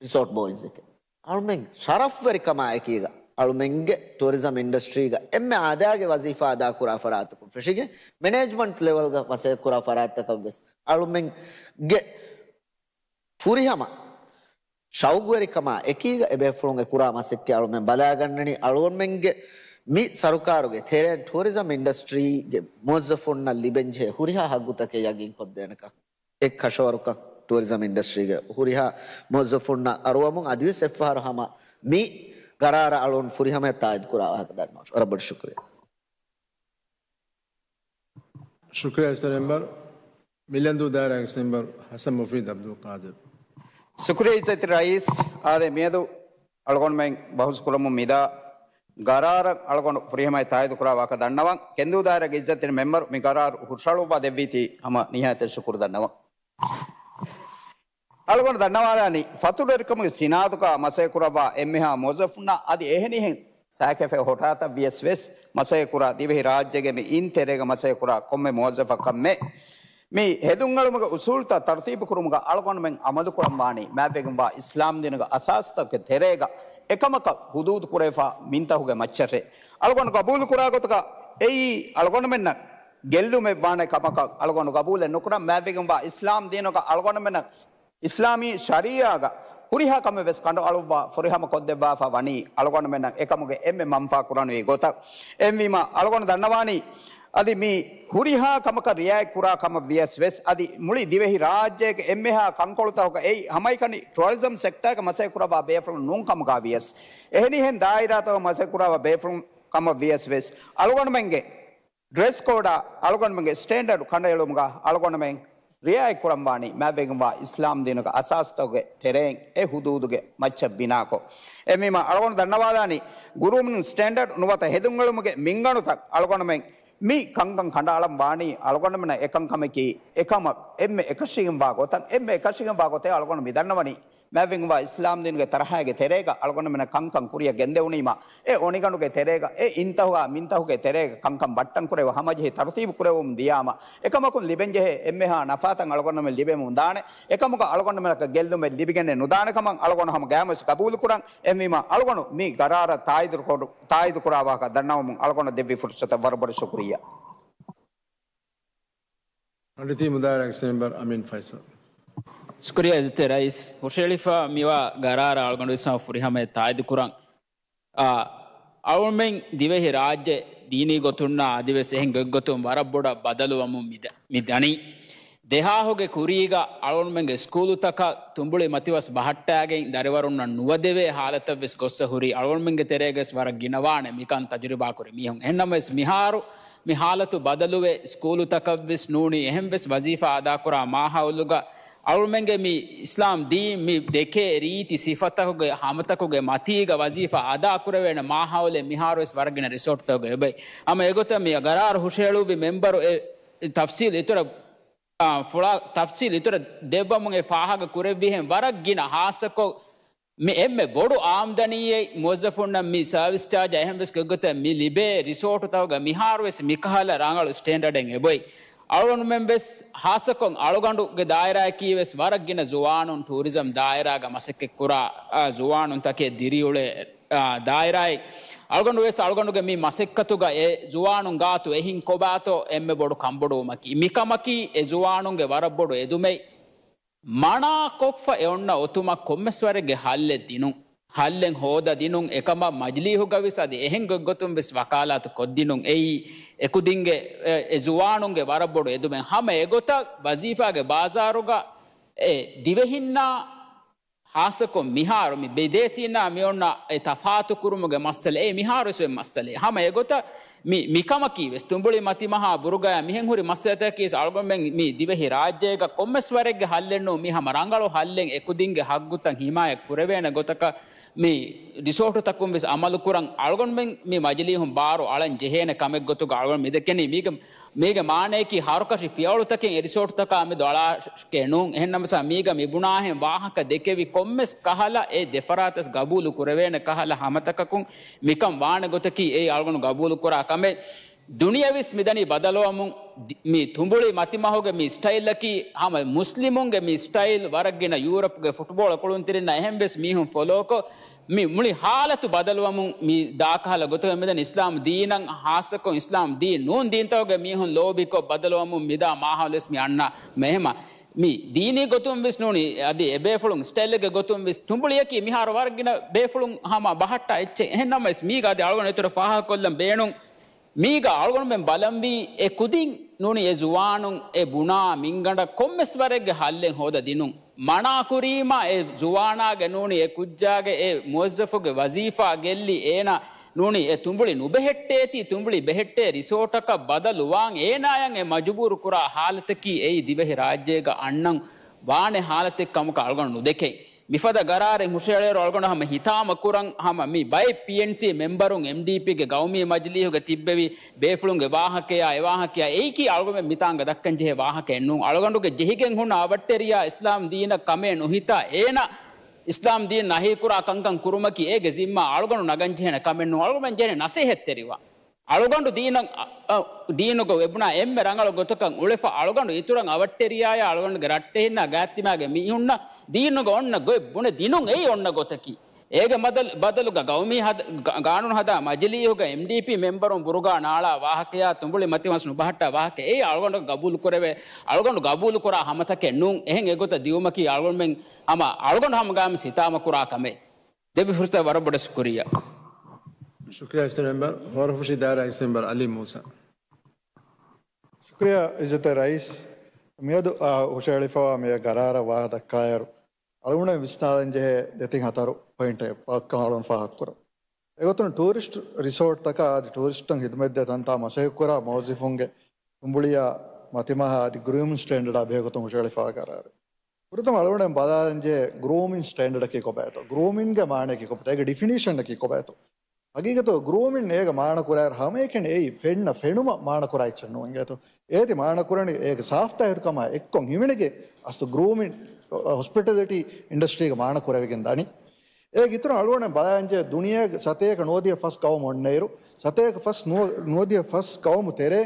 ރިސޯޓް ބޯއިޒެކެ އަޅުމެން ޝަރަފްވެރިކަމާ އެކީގަ އަޅުމެންގެ ޓޫރިޒަމް އިންޑަސްޓްރީގަ އެންމެ އާދައިގެ ވަޒީފާ އަދާކުރާ ފަރާތަކުން ފެށިގެން މެނޭޖްމަންޓް ލެވެލްގަ މަސައްކަތްކުރާ ފަރާތްތަކަށް ވެސް އަޅުމެންގެ ފުރިހަމަ ޝައުގުވެރިކަމާ އެކީގަ އެބޭފުޅުން އެ ކުރާ މަސައްކަތް އަޅުމެން ބަލާގަންނަނީ އަޅުގަނޑުމެންގެ މި ސަރުކާރުގެ ތެރެއިން ޓޫރިޒަމް އިންޑަސްޓްރީގެ މުވައްޒަފުންނަށް ލިބެންޖެހޭ ހުރިހާ ހައްގުތަކެއް ޔަގީންކޮށްދޭނެކަން. އެއް ކަށަވަރުކަން ޓޫރިޒަމް އިންޑަސްޓްރީގެ ހުރިހާ މުވައްޒަފުންނަށް އަރުވަމުން އަދިވެސް އެއްފަހަރު ހަމަ މި ގަރާރަށް އަޅުން ފުރިހަމަޔަށް ތާއީދު ކުރާ ވާހަކަ ދަންނަވަން. ވަރަށް ބޮޑަށް ޝުކުރިއްޔާ. ޝުކުރިއްޔާ އިއްޒަތްތެރި މެމްބަރު. މިލަންދޫ ދާއިރާގެ މެމްބަރު ހަސަން މުފީދު އަބްދުލް ޤާދިރު. ޝުކުރިއްޔާ އިއްޒަތްތެރި ރައީސް. އާދެ، މިއަދު އަޅުގަނޑުމެން ބަހުސް ކުރަމުން މިދާ ގަރާރަށް އަޅުގަނޑު ފުރިހަމަޔަށް ތާއީދު ކުރާ ވާހަކަ ދަންނަވަން. ކެންދޫ ދާއިރާގެ އިއްޒަތްތެރި މެމްބަރު މި ގަރާރު ހުށަހަޅުއްވާ ދެއްވީތީ ހަމަ ނިހާޔަތަށް ޝުކުރު ދަންނަވަން. އަޅުގަނޑު ދަންނަވާލާނީ، ފަތުރުވެރިކަމުގެ ސިނާދުގަ މަސައްކަތް ކުރައްވާ އެންމެހާ މުވައްޒަފުންނަށް އަދި އެހެނިހެން ސައިކަފޭ ހޮޓާތައް ވިޔަސް ވެސް މަސައްކަތް ކުރާ ދިވެހި ރާއްޖޭގެ މި އިން ތެރޭގަ މަސައްކަތް ކުރާ ކޮންމެ މުވައްޒަފަކަށް މެ މި ހެދުންއަޅުމުގެ އުސޫލުތައް ތަރުތީބު ކުރުމުގަ އަޅުގަނޑުމެން އަމަލު ކުރަން ވާނީ މާތްވެގެންވާ އިސްލާމް ދީނުގެ އަސާސްތަކުގެ ތެރޭގަ އެކަމަކަށް ހުދޫދު ކުރެވިފަ މިންތަކުގެ މައްޗަށޭ. އަޅުގަނޑު ގަބޫލު ކުރާ ގޮތަކަށް އެއީ އަޅުގަނޑުމެންނަށް ގެއްލުމެއް ވާނެ ކަމަކަށް އަޅުގަނޑު ގަބޫލެއް ނުކުރަން. މާތްވެގެންވާ އިސްލާމް ދީނުގަ އަޅުގަނޑުމެންނަށް އިސްލާމީ ޝަރީއާގަ ހުރިހާ ކަމެއް ވެސް ކަނޑުއަޅުއްވާ ފުރިހަމަ ކޮށްދެއްވާފަ ވަނީ އަޅުގަނޑުމެންނަށް އެކަމުގެ އެންމެ މަންފާ ކުރަނިވި ގޮތަށް. އެހެންވީމަ އަޅުގަނޑު ދަންނަވާނީ އަދި މި ހުރިހާ ކަމަކަށް ރިއާޔަތް ކުރާ ކަމަށް ވިޔަސް ވެސް އަދި މުޅި ދިވެހި ރާއްޖޭގެ އެންމެހާ ކަންކޮޅުތަކުގައި ހަމައެކަނި ޓުއަރިޒަމް ސެކްޓާގަ މަސައްކަތް ކުރައްވާ ބޭފުޅުން ނޫން ކަމުގަ ވިޔަސް އެހެނިހެން ދާއިރާތަކަށް މަސައްކަތް ކުރައްވާ ބޭފުޅުން ކަމަށް ވިޔަސް ވެސް އަޅުގަނޑުމެންގެ ޑްރެސް ކޯޑާ އަޅުގަނޑުމެންގެ ސްޓޭންޑަޑް ކަނޑައެޅުމުގަ އަޅުގަނޑުމެން ރިއާޔަތް ކުރަން ވާނީ މާތްވެގެންވާ އިސްލާމް ދީނުގެ އަސާސްތަކުގެ ތެރެއިން އެ ހުދޫދުގެ މައްޗަށް ބިނާކޮށް. އެހެންވީމަ އަޅުގަނޑު ދަންނަވާލާނީ ގްރޫމިން ސްޓޭންޑަޑް ނުވަތަ ހެދުންއެޅުމުގެ މިންގަނޑުތައް އަޅުގަނޑުމެން މި ކަންކަން ކަނޑައަޅަން ވާނީ އަޅުގަނޑުމެންނަށް އެކަންކަމަކީ އެކަމަށް އެންމެ އެކަށީގެންވާ ގޮތަށް، އެންމެ އެކަށީގެންވާ ގޮތެއް އަޅުގަނޑު މި ދަންނަވަނީ. މާތްވެގެންވާ އިސްލާމް ދީނުގެ ތަރަހައިގެ ތެރޭގަ އަޅުގަނޑުމެންނަށް ކަންކަން ކުރިއަށް ގެންދެވުނީމަ، އެ އޮނިގަނޑުގެ ތެރޭގަ، އެ އިންތަހުގާ މިންތަހުގެ ތެރޭގަ ކަންކަން ބައްޓަން ކުރެވި ހަމަޖެހި ތަރުތީބު ކުރެވުމުން ދިޔާމަ، އެކަމަކުން ލިބެންޖެހޭ އެންމެހާ ނަފާތައް އަޅުގަނޑުމެން ލިބެމުން ދާނެ. އެކަމުގަ އަޅުގަނޑުމެންނަކަށް ގެއްލުމެއް ލިބިގެންނެއް ނުދާނެ ކަމަށް އަޅުގަނޑު ހަމަ ގައިމުވެސް ގަބޫލުކުރަން. އެހެންވީމަ އަޅުގަނޑު މި ގަރާރަށް ތާއީދު ކޮ-، ތާއީދު ކުރާ ވާހަކަ ދަންނަވަމުން އަޅުގަނޑަށް ދެއްވި ފުރުސަތަށް ވަރަށް ބޮޑަށް ޝުކުރިއްޔާ. ރަނޑިތީ މުދާރާގެ މެމްބަރު އަމީން ފައިސަލް. ޝުކުރިއްޔާ އިއްޒަތްތެރި ރައީސް. ހުށަހެޅިފަ މިވާ ގަރާރަށް އަޅުގަނޑު ވެސް ހަމަ ފުރިހަމަޔަށް ތާއީދު ކުރަން. އާ، އަޅުމެން ދިވެހި ރާއްޖެ ދީނީ ގޮތުންނާ އަދިވެސް އެހެން ގޮތްގޮތުން ވަރަށް ބޮޑަށް ބަދަލުވަމުން މި ދަ-، މި ދަނީ. ދެހާހުގެ ކުރީގަ އަޅުގަނޑުމެންގެ ސްކޫލުތަކަށް ތުނބުޅި މަތިވަސް ބަހައްޓާގެން ދަރިވަރުންނަށް ނުވަދެވޭ ހާލަތަށް ވެސް ގޮއްސަ ހުރީ. އަޅުގަނޑުމެންގެ ތެރޭގަ ވެސް ވަރަށް ގިނަވާނެ މިކަން ތަޖުރިބާކުރި މީހުން. އެހެންނަމަވެސް މިހާރު މި ހާލަތު ބަދަލުވެ، ސްކޫލުތަކަށްވެސް ނޫނީ އެހެންވެސް ވަޒީފާ އަދާކުރާ މާހައުލުގަ އަޅުމެންގެ މި އިސްލާމް ދީން މި ދެކޭ ރީތި ސިފަތަކުގެ ހަމަތަކުގެ މަތީގަ ވަޒީފާ އަދާކުރެވޭނެ މާހައުލެއް މިހާރުވެސް ވަރަށް ގިނަ ރިސޯޓްތަކުގަ އެބައި. ހަމަ އެގޮތަށް މި ގަރާރު ހުށަހެޅުއްވި މެމްބަރު އެ ތަފްސީލް އިތުރަށް، އާ، ފުޅާ ތަފްސީލް އިތުރަށް ދެއްވަމުން އެ ފާހަގަ ކުރެއްވިހެން ވަރަށް ގިނަ ހާއްސަކޮށް މި އެންމެ ބޮޑު އާމްދަނީއެއް މުވައްޒަފުންނަށް މި ސާވިސް ޗާޖް އެހެންވެސް ގޮތްގޮތަށް މި ލިބޭ ރިސޯޓުތަކުގަ މިހާރުވެސް މިކަހަލަ ރަނގަޅު ސްޓޭންޑަޑެއް އެބޮތް. އަޅުގަނޑުމެންވެސް ހާއްސަކޮށް އަޅުގަނޑުގެ ދާއިރާއަކީވެސް ވަރަށް ގިނަ ޒުވާނުން ޓޫރިޒަމް ދާއިރާގަ މަސައްކަތްކުރާ، އާ، ޒުވާނުންތަކެއް ދިރިއުޅޭ، އާ، ދާއިރާއެއް. އަޅުގަނޑުވެސް އަޅުގަނޑުގެ މި މަސައްކަތުގަ އެ ޒުވާނުން ގާތު އެހިން ކޮބާތޯ އެންމެ ބޮޑު ކަންބޮޑުވުމަކީ. މިކަމަކީ އެ ޒުވާނުންގެ ވަރަށް ބޮޑު އެދުމެއް. މަނާކޮށްފަ އެ އޮންނަ އޮތުމަށް ކޮންމެސް ވަރެއްގެ ހައްލެއް ދިނުން، ހައްލެއް ހޯދަ ދިނުން، އެކަމަށް މަޖިލީހުގަވެސް އަދި އެހެން ގޮތްގޮތުން ވެސް ވަކާލާތު ކޮށްދިނުން. އެއީ އެކުދިންގެ، އެ، އެ ޒުވާނުންގެ ވަރަށް ބޮޑު އެދުމެއް. ހަމަ އެގޮތަށް ވަޒީފާގެ ބާޒާރުގަ އެ ދިވެހިންނާ ހާއްސަކޮށް މިހާރު މި ބިދޭސީންނާ މި އޮންނަ އެ ތަފާތު ކުރުމުގެ މައްސަލަ، އެ މިހާރު ވެސް އޮތް މައްސަލައެއް. ހަމަ އެގޮތަށް މި، މިކަމަކީ ވެސް ތުނބުޅި މަތިމަހާ ބުރުގާ މިހެން ހުރި މައްސަލަތަކީ ވެސް އަޅުގަނޑުމެން މި ދިވެހި ރާއްޖޭގަ ކޮންމެސް ވަރެއްގެ ހައްލެއް ނޫން. މި ހަމަ ރަނގަޅު ހައްލެއް އެކުދިންގެ ހައްގުތައް ހިމާޔަތް ކުރެވޭނެ ގޮތަކަށް މި ރިސޯޓުތަކުން ވެސް އަމަލުކުރަން އަޅުގަނޑުމެން މި މަޖިލީހުން ބާރު އަޅަން ޖެހޭނެ ކަމެއް ގޮތުގަ އަޅުގަނޑު މިދެކެނީ. މީގެ، މީގެ މާނަޔަކީ ހަރުކަށި ފިޔަވަޅުތަކެއް އެ ރިސޯޓުތަކާ މެދު އަޅާކެއް ނޫން. އެހެންނަމަސާ މީގަ މި ބުނާހެން ވާހަކަ ދެކެވި ކޮންމެސް ކަހަލަ އެ ދެފަރާތަސް ގަބޫލު ކުރެވޭނެ ކަހަލަ ހަމަތަކަކުން މިކަން ވާނެ ގޮތަކީ އެއީ އަޅުގަނޑު ގަބޫލު ކުރާ ކަމެއް. ދުނިޔެވެސް މިދަނީ ބަދަލުވަމުން. ދި-، މި ތުނބުޅި މަތިމަހުގެ މި ސްޓައިލަކީ ހަމަ މުސްލިމުންގެ މި ސްޓައިލް ވަރަށް ގިނަ ޔޫރަޕްގެ ފުޓްބޯޅަ ކުޅުންތެރިންނަށް އެހެންވެސް މީހުން ފޮލޯކޮށް، މި މުޅި ހާލަތު ބަދަލުވަމުން މި ދާކަހަލަ ގޮތުގަ މިދަނީ އިސްލާމް ދީނަށް ހާއްސަކޮށް އިސްލާމް ދީން ނޫން ދީންތަކުގެ މީހުން ލޯބިކޮށް ބަދަލުވަމުން މިދާ މާހައުލުވެސް މި އަންނަ މެހެމަ. މި ދީނީ ގޮތުން ވެސް ނޫނީ އަދި އެބޭފުޅުން ސްޓައިލްގެ ގޮތުން ވެސް ތުނބުޅިއަކީ މިހާރު ވަރަށް ގިނަ ބޭފުޅުން ހަމަ ބަހައްޓާ އެއްޗެއް. އެހެން ނަމަވެސް މީގަ އަދި އަޅުގަނޑު އިތުރަށް ފާހަގަކޮށްލަން ބޭނުން. މީގަ އަޅުގަނޑުމެން ބަލަންވީ އެ ކުދިން ނޫނީ އެ ޒުވާނުން އެ ބުނާ މިންގަނޑަށް ކޮންމެސް ވަރެއްގެ ހައްލެއް ހޯދަ ދިނުން. މަނާކުރީމާ އެ ޒުވާނާގެ ނޫނީ އެ ކުއްޖާގެ އެ މުވައްޒަފުގެ ވަޒީފާ ގެއްލި އޭނާ ނޫނީ އެ ތުނބުޅި ނުބެހެއްޓޭތީ، ތުނބުޅި ބެހެއްޓޭ ރިސޯޓަކަށް ބަދަލުވާން އޭނާޔަށް އެ މަޖުބޫރު ކުރާ ހާލަތަކީ އެއީ ދިވެހި ރާއްޖޭގަ އަންނަން ވާނެ ހާލަތެއް ކަމަކަށް އަޅުގަނޑު ނުދެކެން. މިފަދަ ގަރާރެއް ހުށައެޅޭއިރު އަޅުގަނޑު ހަމަ ހިތާމަކުރަން ހަމަ މި ބައެއް ޕީއެންސީ މެމްބަރުން އެމްޑީޕީގެ ގައުމީ މަޖިލީހުގެ ތިއްބެވި ބޭފުޅުންގެ ވާހަކަޔާ އެ ވާހަކަޔާ އެއީކީ އަޅުގަނޑުމެން މިތާނގަ ދައްކަން ޖެހޭ ވާހަކައެއް ނޫން. އަޅުގަނޑުގެ ޖެހިގެން ހުންނަ އަވަށްޓެރިޔާ އިސްލާމް ދީނަށް ކަމޭ ނުހިތާ އޭނަ އިސްލާމް ދީން ނަހީކުރާ ކަންކަން ކުރުމަކީ އޭގެ ޒިންމާ އަޅުގަނޑު ނަގަން ޖެހޭނެ ކަމެއް ނޫން. އަޅުގަނޑުމެން ޖެހޭނެ ނަސޭހަތްތެރިވާން. އަޅުގަނޑު ދީނަށް، އަ، އަ، ދީނުގަ އެބުނާ އެންމެ ރަނގަޅު ގޮތަކަށް އުޅެފަ، އަޅުގަނޑު އިތުރަށް އަވަށްޓެރިޔާޔާ އަޅުގަނޑުގެ ރައްޓެހިންނާ ގާތްތިމާގެ މީހުންނަށް ދީނުގަ އޮންނަ ގޮތް ބުނެ ދިނުން އެއީ އޮންނަ ގޮތަކީ. އޭގެ ބަދަލު، ބަދަލުގަ ގައުމީ ހަދ-، ގަ-، ގާނޫނު ހަދާ މަޖިލީހުގަ އެމްޑީޕީ މެމްބަރުން ބުރުގާ ނާޅާ ވާހަކަޔާ ތުނބުޅި މަތިމަސް ނުބަހައްޓާ ވާހަކަ އެއީ އަޅުގަނޑު ގަބޫލު ކުރެވޭ، އަޅުގަނޑު ގަބޫލު ކުރާ ހަމަތަކެއް ނޫން. އެހެން އެގޮތަށް ދިއުމަކީ އަޅުގަނޑުމެން ހަމަ އަޅުގަނޑު ހަމަ ގާމިސް ހިތާމަ ކުރާ ކަމެއް. ދެއްވި ފުރުސަތަށް ވަރަށް ބޮޑަށް ޝުކުރިއްޔާ. ޝުކުރިއްޔާ އިސްޓޭޓް މެމްބަރ، ހޯރަފުށި ދާއިރާގެ މެމްބަރ އަލީ މޫސާ. ޝުކުރިއްޔާ އިއްޒަތްތެރި ރައީސް. މިއަދު، އާ، ހުށައެޅިފަވާ މި ގަރާރަށް ވާހަކަ ދައްކާއިރު، އަޅުގަނޑު ވިސްނާލަން ޖެހޭ ދެތިން ހަތަރު ޕޮއިންޓެއް ވާހަކަ އަޅުގަނޑު ފާހަގަކުރަން. އެގޮތުން ޓޫރިސްޓް ރިސޯޓްތަކާ އަދި ޓޫރިސްޓުން ހިދުމަތްދޭ ތަންތާ މަސައްކަތްކުރާ މުވައްޒަފުންގެ ތުނބުޅިއާ މަތިމަހާ އަދި ގްރޫމިން ސްޓޭންޑަޑާ ބެހޭގޮތުން ހުށައެޅިފަވާ ގަރާރެއް. ފުރަތަމަ އަޅުގަނޑު ބަލާލަންޖެހޭ ގްރޫމިން ސްޓޭންޑަޑަކީ ކޮބާތޯ؟ ގްރޫމިންގެ މާނައަކީ ކޮބާތޯ؟ އޭގެ ޑިފިނިޝަނަކީ ކޮބާތޯ؟ ހަގީގަތު ގްރޫމިން އޭގެ މާނަ ކުރާއިރު ހަމައެކަނި އެއީ ފެންނަ ފެނުމަށް މާނަ ކުރާ އެއްޗެއް ނޫން އިނގޭތޯ؟ އޭތި މާނަ ކުރަނީ އޭގެ ސާފްތާހިރުކަމާ އެއްކޮށް ހިމެނިގެން އަސްލު ގްރޫމިން ހޮސްޕިޓަލިޓީ އިންޑަސްޓްރީގެ މާނަ ކުރެވިގެން ދަނީ. އޭގެ އިތުރަށް އަޅުގަނޑު ބަލާލަންޖެހޭ ދުނިޔޭގެ ސަތޭކަ ނުވަދިހަ ފަސް ގައުމު އޮންނައިރު، ސަތޭކަ ފަސް ނުވަ-، ނުވަދިހަ ފަސް ގައުމު ތެރޭ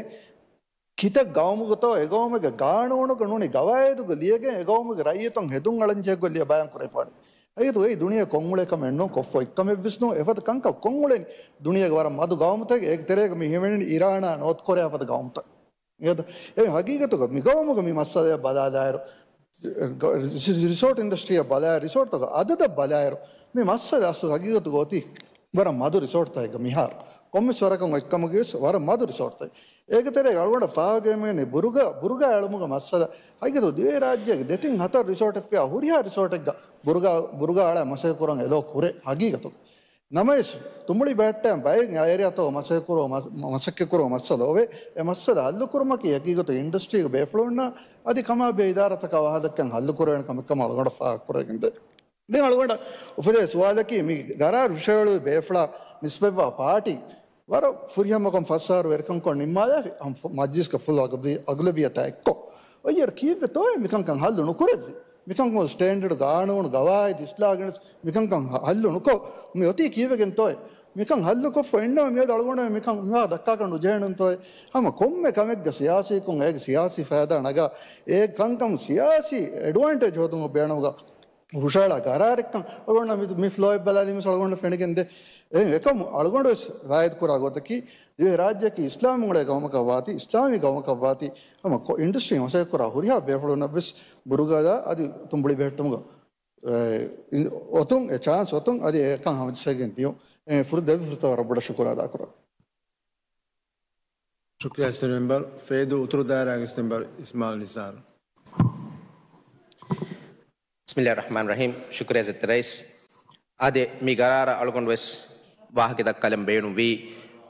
ކިތައް ގައުމުގަތޯ އެ ގައުމުގެ ގާނޫނުގަ ނޫނީ ގަވާއިދުގަ ލިޔެގެން އެ ގައުމުގެ ރައްޔިތުން ހެދުން އަޅަންޖެހޭ ގޮތް ލިޔެ ބަޔާން ކުރެވިފާނެ. ހަގީގަތުގައި ދުނިޔެ ކޮންއުޅޭ ކަމެއް ނޫން، ކޮށްފަ އޮތްކަމެއްވެސް ނޫން، އެފަދަ ކަންކަން ކޮންއުޅެނީ ދުނިޔޭގެ ވަރަށް މަދު ގައުމުތަކެއް، އޭގެ ތެރޭގަ މި ހިމެނެނީ އިރާނާ ނޯތް ކޮރެއާ ފަދަ ގައުމުތައް. އެ ހަގީގަތުގަ މި ގައުމުގަ މި މައްސަލައަށް ބަލާލާއިރު، ރި-، ރިސޯޓް އިންޑަސްޓްރީއަށް ބަލާ، ރިސޯޓްތަކުގެ އަދަދަށް ބަލާއިރު، މި މައްސަލަ އަސްލު ހަގީގަތުގަ އޮތީ ވަރަށް މަދު ރިސޯޓްތަކެއްގަ މިހާރު. ކޮންމެސް ވަރަކަށް އޮތްކަމުގައި ވެސް ވަރަށް މަދު ރިސޯޓްތައް. އޭގެ ތެރޭގަ އަޅުގަނޑަށް ފާހަގަވެގެން މި ބުރުގާ، ބުރުގާ އެޅުމުގެ މައްސަލަ ހަގީގަތު ދިވެހިރާއްޖޭގެ ދެތިން ހަތަރު ރިސޯޓެއް ފިޔާ ހުރިހާ ރިސޯޓެއްގަ ބުރުގާ، ބުރުގާ އަޅާ މަސައްކަތް ކުރަން އެލޯ ކުރޭ ހަގީގަތު. ނަމަވެސް، ތުނބުޅި ބަހައްޓައި ބައެއް އޭރިއާތަކުގަ މަސައްކަތް ކުރުމަށް، މަ-، މަސައްކަތް ކުރުމަށް މައްސަލަ އޮވޭ. އެ މައްސަލަ ހައްލު ކުރުމަކީ ހަގީގަތު އިންޑަސްޓްރީގެ ބޭފުޅުންނާ އަދި ކަމާބެހޭ އިދާރާތަކާ ވާހަކަ ދައްކަން ހައްލު ކުރެވޭނެ ކަމެއް ކަމަށް އަޅުގަނޑަށް ފާހަގަ ކުރެވިގެންދޭ. ދެން އަޅުގަނޑަށް އުފެދޭ ސުވާލަކީ މި ގަރާރު ހުށަހެޅުއްވި ބޭފުޅާ ނިސްބަތްވާ ޕާޓީ ވަރަށް ފުރިހަމަކޮށް ފަސް އަހަރު ވެރިކަންކޮށް ނިންމާލާފި މަޖްލިސްގެ ފުލް އަގްލަބި-، އަގްލަބިއްޔަތާ އެއްކޮށް. އޮއްޔަރ ކީއްވެތޯއޭ މިކަންކަން ހައްލު ނުކުރެއްވި؟ މިކަންކަން ސްޓޭންޑަޑް ގާނޫނު ގަވާއިދު އިސްލާހް ގެނެސް މިކަންކަން ހަ-، ހައްލު ނުކޮށް މި އޮތީ ކީއްވެގެންތޯއޭ؟ މިކަން ހައްލުކޮށްފަ އިންނަވަ މިއަދު އަޅުގަނޑު މިކަން މިވާ ދައްކާކަށް ނުޖެހޭނެންތޯއޭ؟ ހަމަ ކޮންމެ ކަމެއްގަ ސިޔާސީކޮށް އޭގެ ސިޔާސީ ފައިދާ ނަގާ އެ ކަންކަން ސިޔާސީ އެޑްވާންޓޭޖް ހޯދުމަށް ބޭނުމުގަ ހުށަހަޅާ ގަރާރެއްކަން އަޅުގަނޑަށް މި، މި ފްލޯއެއް ބަލާލީމަސް އަޅުގަނޑަށް ފެނިގެންދޭ. އެހެން އެކަމު އަޅުގަނޑުވެސް ތާއީދު ކުރާ ގޮތަކީ، ދިވެހިރާއްޖެއަކީ އިސްލާމް އުޅޭ ގައުމަކަށް ވާތީ، އިސްލާމީ ގައުމަކަށް ވާތީ، ހަމަ ކޮ-، އިންޑަސްޓްރީ މަސައްކަތް ކުރާ ހުރިހާ ބޭފުޅުންނަށްވެސް ބުރުގާލާ އަދި ތުނބުޅި ބެހެއްޓުމުގަ، އެ، އޮތުން އެ ޗާންސް އޮތުން އަދި އެކަން ހަމަޖައްސައިގެން ދިޔުން. އެ، ފުރަ ދެއްވި ފުރަތަމަ ވަރަށް ބޮޑަށް ޝުކުރު އަދާކުރަން. ޝުކުރިއްޔާ ސިޓިން މެމްބަރު. ފޭދޫ އުތުރު ދާއިރާގެ ސިޓިން މެމްބަރު އިސްމާއިލް ނިޒާރު. ބިސްމިއްލާހި ރަޙްމާނި ރަޙީމް. ޝުކުރިއްޔާ އިއްޒަތްތެރި ރައީސް. އާދެ، މި ގަރާރަށް އަޅުގަނޑު ވެސް ވާހަކަ ދައްކާލަން ބޭނުންވީ،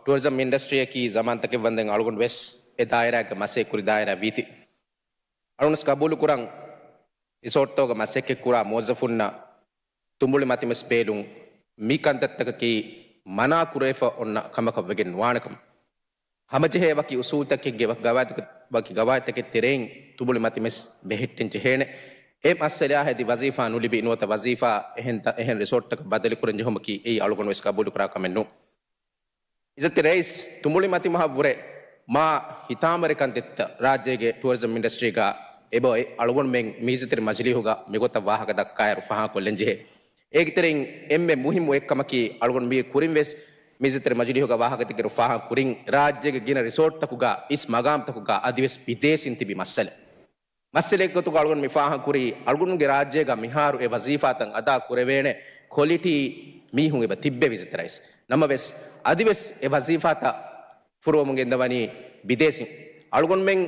ޓުއަރިޒަމް އިންޑަސްޓްރީއަކީ ޒަމާންތަކެއް ވަންދެން އަޅުގަނޑު ވެސް އެ ދާއިރާގެ މަސައްކަތް ކުރި ދާއިރާ ވީތީ. އަޅުގަނޑު ވެސް ގަބޫލު ކުރަން، ރިސޯޓްތަކުގަ މަސައްކަތް ކުރާ މުވައްޒަފުންނަށް ތުނބުޅި މަތިމަސް ބޭލުން މި ކަންތައްތަކަކީ މަނާ ކުރެވިފަ އޮންނަ ކަމަކަށް ވެގެން ނުވާނެ ކަމަށް. ހަމަޖެހޭ ވަކި އުސޫލްތަކެއްގެ ވަކި ގަވާއިދު-، ވަކި ގަވާއިދުތަކެއް ތެރެއިން ތުނބުޅި މަތިމަސް ބެހެއްޓެން ޖެހޭނެ. އެ މައްސަލައާ ހެދި ވަޒީފާ ނުލިބި ނުވަތަ ވަޒީފާ އެހެން ތަ-، އެހެން ރިސޯޓްތަކަށް ބަދަލުކުރަން ޖެހުމަކީ އެއީ އަޅުގަނޑު ވެސް ގަބޫލުކުރާ ކަމެއް ނޫން. އިއްޒަތްތެރި ރައީސް، ތުނބުޅި މަތިމަހަށްވުރެ މާ ހިތާމަވެރި ކަންތައްތައް ރާއްޖޭގެ ޓުއަރިޒަމް އިންޑަސްޓްރީގަ އެބައޮތް އަޅުގަނޑުމެން މިއިއްޒަތްތެރި މަޖިލީހުގަ މިގޮތަށް ވާހަކަ ދައްކާއިރު ފާހަގަކޮށްލަން ޖެހޭ. އޭގެތެރެއިން އެންމެ މުހިއްމު އެއްކަމަކީ، އަޅުގަނޑު މީގެ ކުރިން ވެސް މިއިއްޒަތްތެރި މަޖިލީހުގަ ވާހަކަދެއްކިއިރު ފާހަގަކުރިން، ރާއްޖޭގެ ގިނަ ރިސޯޓްތަކުގަ އިސް މަގާމްތަކުގަ އަދިވެސް ބިދޭސީން ތިބި މައްސަލަ. މައްސަލައެއްގެ ގޮތުގަ އަޅުގަނޑު މި ފާހަގަކުރީ، އަޅުގަނޑުގެ ރާއްޖޭގަ މިހާރު އެ ވަޒީފާތައް އަދާ ކުރެވޭނެ ކޮލިޓީ މީހުން އެބަ ތިއްބެވި އިއްޒަތްތެރި ރައީސް. ނަމަވެސް، އަދިވެސް އެ ވަޒީފާތައް ފުރުވަމުން ގެންދަވަނީ ބިދޭސީން. އަޅުގަނޑުމެން،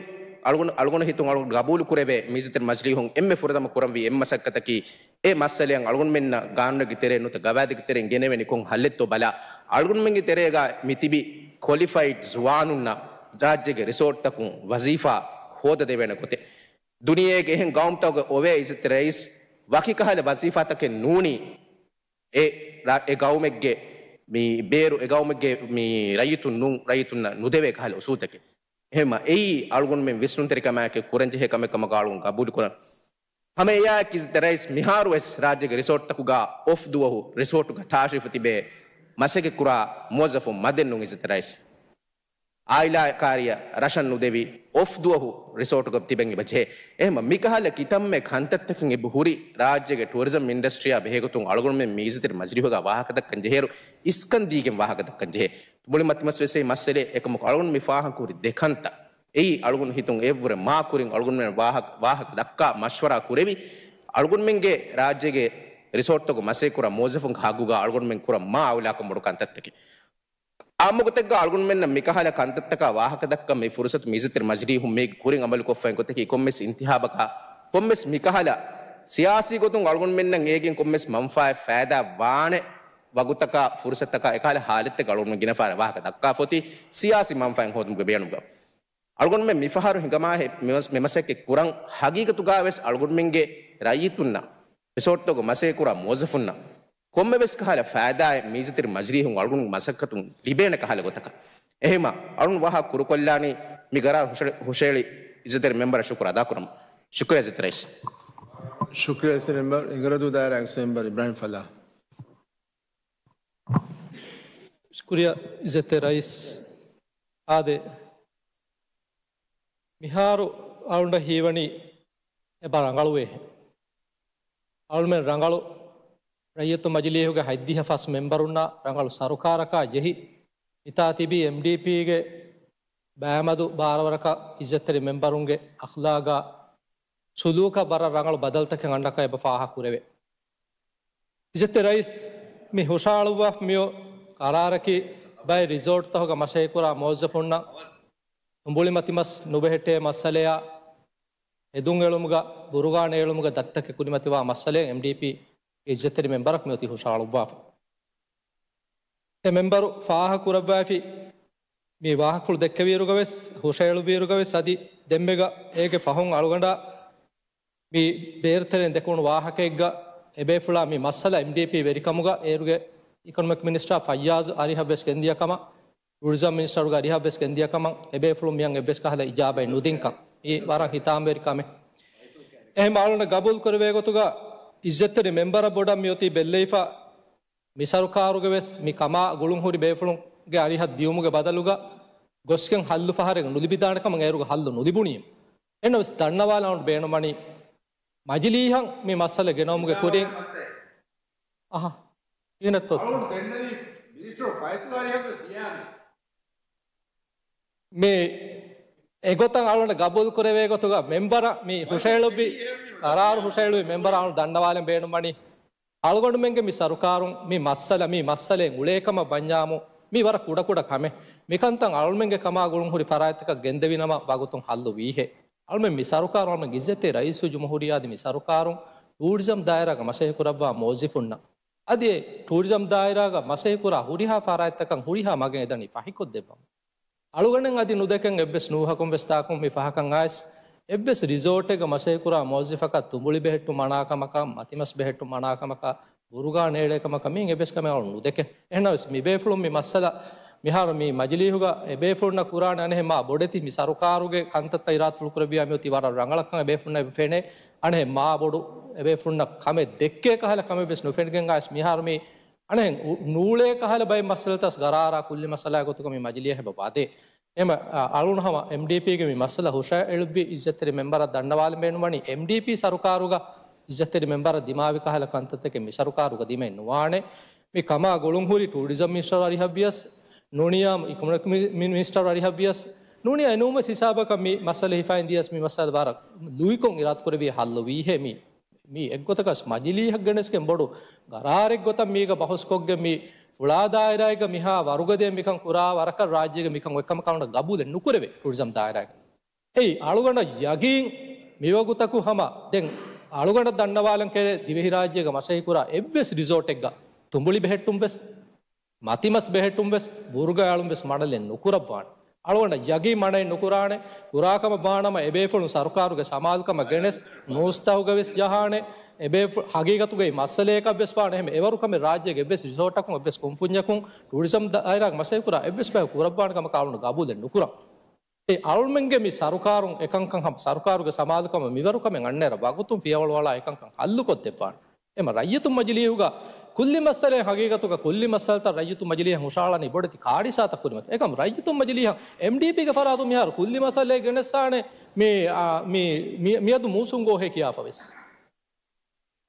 އަޅުގަނޑު، އަޅުގަނޑު ހިތުން އަޅުގަނޑު ގަބޫލު ކުރެވޭ މިއިއްޒަތްތެރި މަޖިލީހުން އެންމެ ފުރަތަމަ ކުރަންވީ އެއް މަސައްކަތަކީ، އެ މައްސަލައަށް އަޅުގަނޑުމެންނަށް ގާނޫނެއްގެ ތެރެއިން ނުވަތަ ގަވާއިދުގެ ތެރެއިން ގެނެވެނީ ކޮން ހައްލެއްތޯ ބަލާ، އަޅުގަނޑުމެންގެ ތެރޭގަ މި ތިބި ކޮލިފައިޑް ޒުވާނުންނަށް ރާއްޖޭގެ ރިސޯޓްތަކުން ވަޒީފާ ހޯދަދެވޭނެ ގޮތެއް. ދުނިޔޭގެ އެހެން ގައުމުތަކުގަ އޮވޭ އިއްޒަތްތެރި ރައީސް، ވަކި ކަހަލަ ވަޒީފާތަކެއް ނޫނީ އެ ރަ-، އެ ގައުމެއްގެ މި ބޭރު، އެ ގައުމެއްގެ މި ރައްޔިތުން ނޫން، ރައްޔިތުންނަށް ނުދެވޭ ކަހަލަ އުސޫލުތަކެއް. އެހެންމަ އެއީ އަޅުގަނޑުމެން ވިސްނުންތެރިކަމާއެކު ކުރަންޖެހޭ ކަމެއް ކަމަށް އަޅުގަނޑު ގަބޫލުކުރަން. ހަމަ އެއާއެކީ އިއްޒަތްތެރި ރައީސް، މިހާރު ވެސް ރާއްޖޭގެ ރިސޯޓްތަކުގަ އޮފް ދުވަހު ރިސޯޓުގަ ތާޝްރީފު ތިބޭ މަސައްކަތްކުރާ މުވައްޒަފުން މަދެއް ނޫން އިއްޒަތްތެރި ރައީސް. އާއިލާ ކާރިޔަށް ރަށަށް ނުދެވި އޮފް ދުވަހު ރިސޯޓުގަ ތިބެން އެބަޖެހޭ. އެހެންމަ މިކަހަލަ ކިތަންމެ ކަންތައްތަކެއް އެބަހުރި ރާއްޖޭގެ ޓުއަރިޒަމް އިންޑަސްޓްރީއާ ބެހޭގޮތުން އަޅުގަނޑުމެން މި އިއްޒަތްތެރި މަޖިލީހުގަ ވާހަކަދައްކަން ޖެހޭއިރު އިސްކަން ދީގެން ވާހަކަދައްކަން ޖެހޭ. ތުނބުޅި މަތިމަސް ވެސް އެއީ މައްސަލައެއް. އެކަމަކު އަޅުގަނޑު މި ފާހަގަކުރި ދެ ކަންތައް އެއީ އަޅުގަނޑު ހިތުން އެއަށްވުރެ މާ ކުރިން އަޅުގަނޑުމެން ވާހަ-، ވާހަކަ ދައްކާ މަޝްވަރާ ކުރެވި، އަޅުގަނޑުމެންގެ ރާއްޖޭގެ ރިސޯޓްތަކު މަސައްކަތްކުރާ މުވައްޒަފުންގެ ހައްގުގަ އަޅުގަނޑުމެން ކުރަން މާ އައުލާކަން ބޮޑު ކަންތައްތަކެއް. އާއްމު ގޮތެއްގަ އަޅުގަނޑުމެންނަށް މިކަހަލަ ކަންތައްތަކާ ވާހަކަ ދައްކަން މި ފުރުސަތު މި އިއްޒަތްތެރި މަޖިލީހުން މީގެ ކުރިން އަމަލުކޮށްފައި ގޮތަކީ ކޮންމެސް އިންތިހާބަކާ، ކޮންމެސް މިކަހަލަ ސިޔާސީ ގޮތުން އަޅުގަނޑުމެންނަށް އޭގެން ކޮންމެސް މަންފާއެއް ފައިދާ ވާނެ ވަގުތަކާ ފުރުސަތަކާ އެކަހަލަ ހާލަތެއްގަ އަޅުގަނޑު ގިނަ ފަހަރަށް ވާހަކަ ދައްކާފަ އޮތީ ސިޔާސީ މަންފާއެއް ހޯދުމުގެ ބޭނުމުގަ. އަޅުގަނޑުމެން މިފަހަރު ހިނގަމާހެ-، މި-، މި މަސައްކަތް ކުރަން ހަގީގަތުގަ ވެސް އަޅުގަނޑުމެންގެ ރައްޔިތުންނަށް، ރިސޯޓްތަކުގަ މަސައްކަތްކުރާ މުވައްޒަފުންނަށް ކޮންމެވެސް ކަހަލަ ފައިދާއެއް މި އިއްޒަތްތެރި މަޖިލީހުން އަޅުގަނޑު މަސައްކަތުން ލިބޭނެ ކަހަލަ ގޮތަކަށް. އެހެންމަ އަޅުން ވާހަކަ ކުރުކޮށްލާނީ މި ގަރާރު ހުށަ-، ހުށައެޅި އިއްޒަތްތެރި މެމްބަރަށް ޝުކުރު އަދާކުރަމު. ޝުކުރިއްޔާ އިއްޒަތްތެރި ރައީސް. ޝުކުރިއްޔާ އިއްޒަތްތެރި މެމްބަރު، އިނގަރަދޫ ދާއިރާ އެކްސް މެމްބަރު އިބްރާހިމް ފަލާހް. ޝުކުރިއްޔާ އިއްޒަތްތެރި ރައީސް. އާދެ، މިހާރު އަޅުގަނޑަށް ހީވަނީ އެބަ ރަނގަޅުވޭހެން. އަޅުމެން ރަނގަޅު ރައްޔިތު މަޖިލީހުގެ ހަތްދިހަ ފަސް މެމްބަރުންނާ ރަނގަޅު ސަރުކާރަކާ ޖެހި، މިތާ ތިބީ އެމްޑީޕީގެ ބައިމަދު ބާރަވަރަކަށް އިއްޒަތްތެރި މެމްބަރުންގެ އަޚްލާގާ ސުލޫކަށް ވަރަށް ރަނގަޅު ބަދަލުތަކެއް އަންނަކަން އެބަ ފާހަގަ ކުރެވޭ. އިއްޒަތްތެރި ރައީސް، މި ހުށަހަޅުއްވާފަ މިއޮ ޤަރާރަކީ ބައެއް ރިސޯޓްތަކުގަ މަސައްކަތްކުރާ މުވައްޒަފުންނަށް ތުނބުޅި މަތިމަސް ނުބެހެއްޓޭ މައްސަލަޔާ ހެދުން އެޅުމުގަ، ބުރުގާން އެޅުމުގަ ދަތިތަކެއް ކުރިމަތިވާ މައްސަލައެއް އެމްޑީޕީ އިއްޒަތްތެރި މެމްބަރަކު މިއޮތީ ހުށަހަޅުއްވާފަ. އެ މެމްބަރު ފާހަގަ ކުރައްވައިފި މި ވާހަކަފުޅު ދެއްކެވިއިރުގަވެސް، ހުށައެޅުއްވިއިރުގަވެސް އަދި ދެންމެގަ އޭގެ ފަހުން އަޅުގަނޑާ މި ބޭރުތެރެއިން ދެކުނު ވާހަކައެއްގަ އެބޭފުޅާ މި މައްސަލަ އެމްޑީޕީ ވެރިކަމުގަ އޭރުގެ އިކޮނޮމިކް މިނިސްޓާ ފައްޔާޒު އަރިހަށްވެސް ގެންދިޔަ ކަމަށް، ޓޫރިޒަމް މިނިސްޓަރުގެ އަރިހަށްވެސް ގެންދިޔަ ކަމަށް އެބޭފުޅުން މިއަށް އެއްވެސް ކަހަލަ އިޖާބައެއް ނުދިންކަން. އެއީ ވަރަށް ހިތާމަވެރި ކަމެއް. އެހެން އަޅުގަނޑަށް ގަބޫލު ކުރެވޭ ގޮތުގަ އިއްޒަތްތެރި މެމްބަރަށް ބޮޑަށް މިއޮތީ ބެއްލެވިފަ މި ސަރުކާރުގެ ވެސް މި ކަމާ ގުޅުންހުރި ބޭފުޅުންގެ އަރިހަށް ދިޔުމުގެ ބަދަލުގަ ގޮސްގެން ހައްލު ފަހަރެއް ނުލިބިދާނެ ކަމަށް އޭރުގެ ހައްލު ނުލިބުނީމަ. އެހެންނަމަވެސް ދަންނަވާލަން އަޅުގަނޑު ބޭނުންވަނީ މަޖިލީހަށް މި މައްސަލަ ގެނައުމުގެ ކުރިން. އަހަ. ކިހިނެއްތޯ؟ އަޅުގަނޑު ދެންނެވީ މިނިސްޓަރ ފައިސަލް އަރިހަށްވެސް ދިޔާނެ. މި އެގޮތަށް އަޅުގަނޑަށް ގަބޫލު ކުރެވޭ ގޮތުގަ މެމްބަރަށް މި ހުށައެޅުއްވި، ޤަރާރު ހުށައެޅުއްވި މެމްބަރަށް އަޅުގަނޑު ދަންނަވާލަން ބޭނުންވަނީ، އަޅުގަނޑުމެންގެ މި ސަރުކާރުން މި މައްސަލަ، މި މައްސަލައެއް އުޅޭކަމަށް ވަންޏާމު، މި ވަރަށް ކުޑަކުޑަ ކަމެއް. މިކަންތައް އަޅުމެންގެ ކަމާ ގުޅުންހުރި ފަރާތްތަކަށް ގެންދެވިނަމަ ވަގުތުން ހައްލު ވީހޭ. އަޅުމެން މި ސަރުކާރު، އަޅުމެން އިއްޒަތްތެރި ރައީސުލްޖުމްހޫރިއްޔާ އަދި މި ސަރުކާރުން ޓޫރިޒަމް ދާއިރާގަ މަސައްކަތް ކުރައްވާ މުވައްޒަފުންނަށް އަދި އެ ޓޫރިޒަމް ދާއިރާގަ މަސައްކަތް ކުރާ ހުރިހާ ފަރާތްތަކަށް ހުރިހާ މަގެއް އެދަނީ ފަހިކޮށްދެއްވަމުން. އަޅުގަނޑެއް އަދި ނުދެކެން އެއްވެސް ނޫހަކުން ވެސް ތާކުން މި ފަހަކަށް އައިސް، އެއްވެސް ރިސޯޓެއްގަ މަސައްކަތް ކުރާ މުވައްޒަފަކަށް ތުނބުޅި ބެހެއްޓުން މަނާކަމަކަށް، މަތިމަސް ބެހެއްޓުން މަނާކަމަކަށް، ބުރުގާން އޭޅޭ ކަމަކަށް މިއިން އެއްވެސް ކަމެއް އަޅު ނުދެކެ. އެހެންނަމަވެސް މި ބޭފުޅުން މި މައްސަލަ މިހާރު މި މަޖިލީހުގަ އެބޭފުޅުންނަށް ކުރާނެ އަނެއް މާ ބޮޑެތި މި ސަރުކާރުގެ ކަންތައްތައް އިރާދަފުޅު ކުރެއްވިޔާ މިއޮތީ ވަރަށް ރަނގަޅަށްކަން އެބޭފުޅުންނަށް ފެނޭ. އަނެއް މާ ބޮޑު އެބޭފުޅުންނަށް ކަމެއް ދެއްކޭ ކަހަލަ ކަމެއް ވެސް ނުފެނިގެން އައިސް މިހާރު މި އަނެއް ނޫޅޭ ކަހަލަ ބައެއް މައްސަލަތަސް ގަރާރާ ކުއްލި މައްސަލާ ގޮތުގަ މި މަޖިލީހަށް އެބަ ވަދޭ. އެމަ، އަ، އަޅުން ހަމަ އެމްޑީޕީގެ މި މައްސަލަ ހުށައެޅުއްވި އިއްޒަތްތެރި މެމްބަރަށް ދަންނަވާލަން ބޭނުންވަނީ އެމްޑީޕީ ސަރުކާރުގަ އިއްޒަތްތެރި މެމްބަރަށް ދިމާވި ކަހަލަ ކަންތައްތަކެއް މި ސަރުކާރުގަ ދިމައެއް ނުވާނެ. މި ކަމާ ގުޅުންހުރި ޓޫރިޒަމް މިނިސްޓަރ އަރިހަށްވިޔަސް، ނޫނިޔާ އިކޮނޮމިކް މި-، މި-، މިނިސްޓަރ އަރިހަށްވިޔަސް، ނޫނިޔާ އެނޫންވެސް ހިސާބަކަށް މި މައްސަލަ ހިފައިން ދިޔަސް މި މައްސަލަ ވަރަށް ލުއިކޮށް އިރާދަކުރެއްވި ހައްލުވީހޭ މި. މީ އެއްގޮތަކަސް މަޖިލީހަށް ގެނެސްގެން ބޮޑު ގަރާރެއްގޮތަށް މީގަ ބަހުސްކޮށްގެން މި ފުޅާ ދާއިރާއެއްގަ މިހާ ވަރުގަދޭ މިކަން ކުރާ ވަރަކަށް ރާއްޖޭގެ މިކަން އޮތްކަމަކާ އަޅުގަނޑަށް ގަބޫލެއް ނުކުރެވޭ ޓޫރިޒަމް ދާއިރާގެ. އެއީ އަޅުގަނޑަށް ޔަގީން މިވަގުތަކު ހަމަ ދެން އަޅުގަނޑަށް ދަންނަވާލަން ކެރޭ ދިވެހިރާއްޖޭގަ މަސައްކަތްކުރާ އެއްވެސް ރިސޯޓެއްގަ ތުނބުޅި ބެހެއްޓުން ވެސް މަތިމަސް ބެހެއްޓުން ވެސް، ބުރުގަ އަޅުން ވެސް މަނައްލައެއް ނުކުރައްވާނެ. އަޅުގަނޑަށް ޔަގީން މަނައެއް ނުކުރާނެ. ކުރާ ކަމަށް ވާނަމަ އެބޭފުޅުން ސަރުކާރުގެ ސަމާލުކަމަށް ގެނެސް، ނޫސްތަހުގަ ވެސް ޖަހާނެ. އެބޭފު-، ހަގީގަތުގައި މައްސަލައަކަށް ވެސް ވާނެ. އެހެން އެވަރު ކަމެއް ރާއްޖޭގެ އެއްވެސް ރިސޯޓަކުން އެއްވެސް ކުންފުންޏަކުން ޓޫރިޒަމް ދާއިރާގެ މަސައްކަތް ކުރާ އެއްވެސް ބަޔަކު ކުރައްވާނެ ކަމަކާ އަޅުގަނޑު ގަބޫލެއް ނުކުރަން. އެ އަޅުމެންގެ މި ސަރުކާރުން އެކަންކަން ހަމަ ސަރުކާރުގެ ސަމާލުކަމަށް މިވަރު ކަމެއް އަންނައިރަށް ވަގުތުން ފިޔަވަޅުއަޅާ އެކަންކަން ހައްލުކޮށްދެއްވާނެ. އެމަ ރައްޔިތު މަޖިލީހުގަ ކުއްލި މައްސަލައެއް ހަގީގަތުގަ ކުއްލި މައްސަލަތައް ރައްޔިތު މަޖިލީހަށް ހުށައަޅަނީ ބޮޑެތި ކާރިސާތައް ކުރިމަތި. އެކަމް ރައްޔިތު މަޖިލީހަށް އެމްޑީޕީގެ ފަރާތުން މިހާރު ކުއްލި މައްސަލައެއް ގެނެއްސާނެ މި، އާ، މި، މި، މިއަދު މޫސުން ގޯހޭ ކިޔާފަ ވެސް.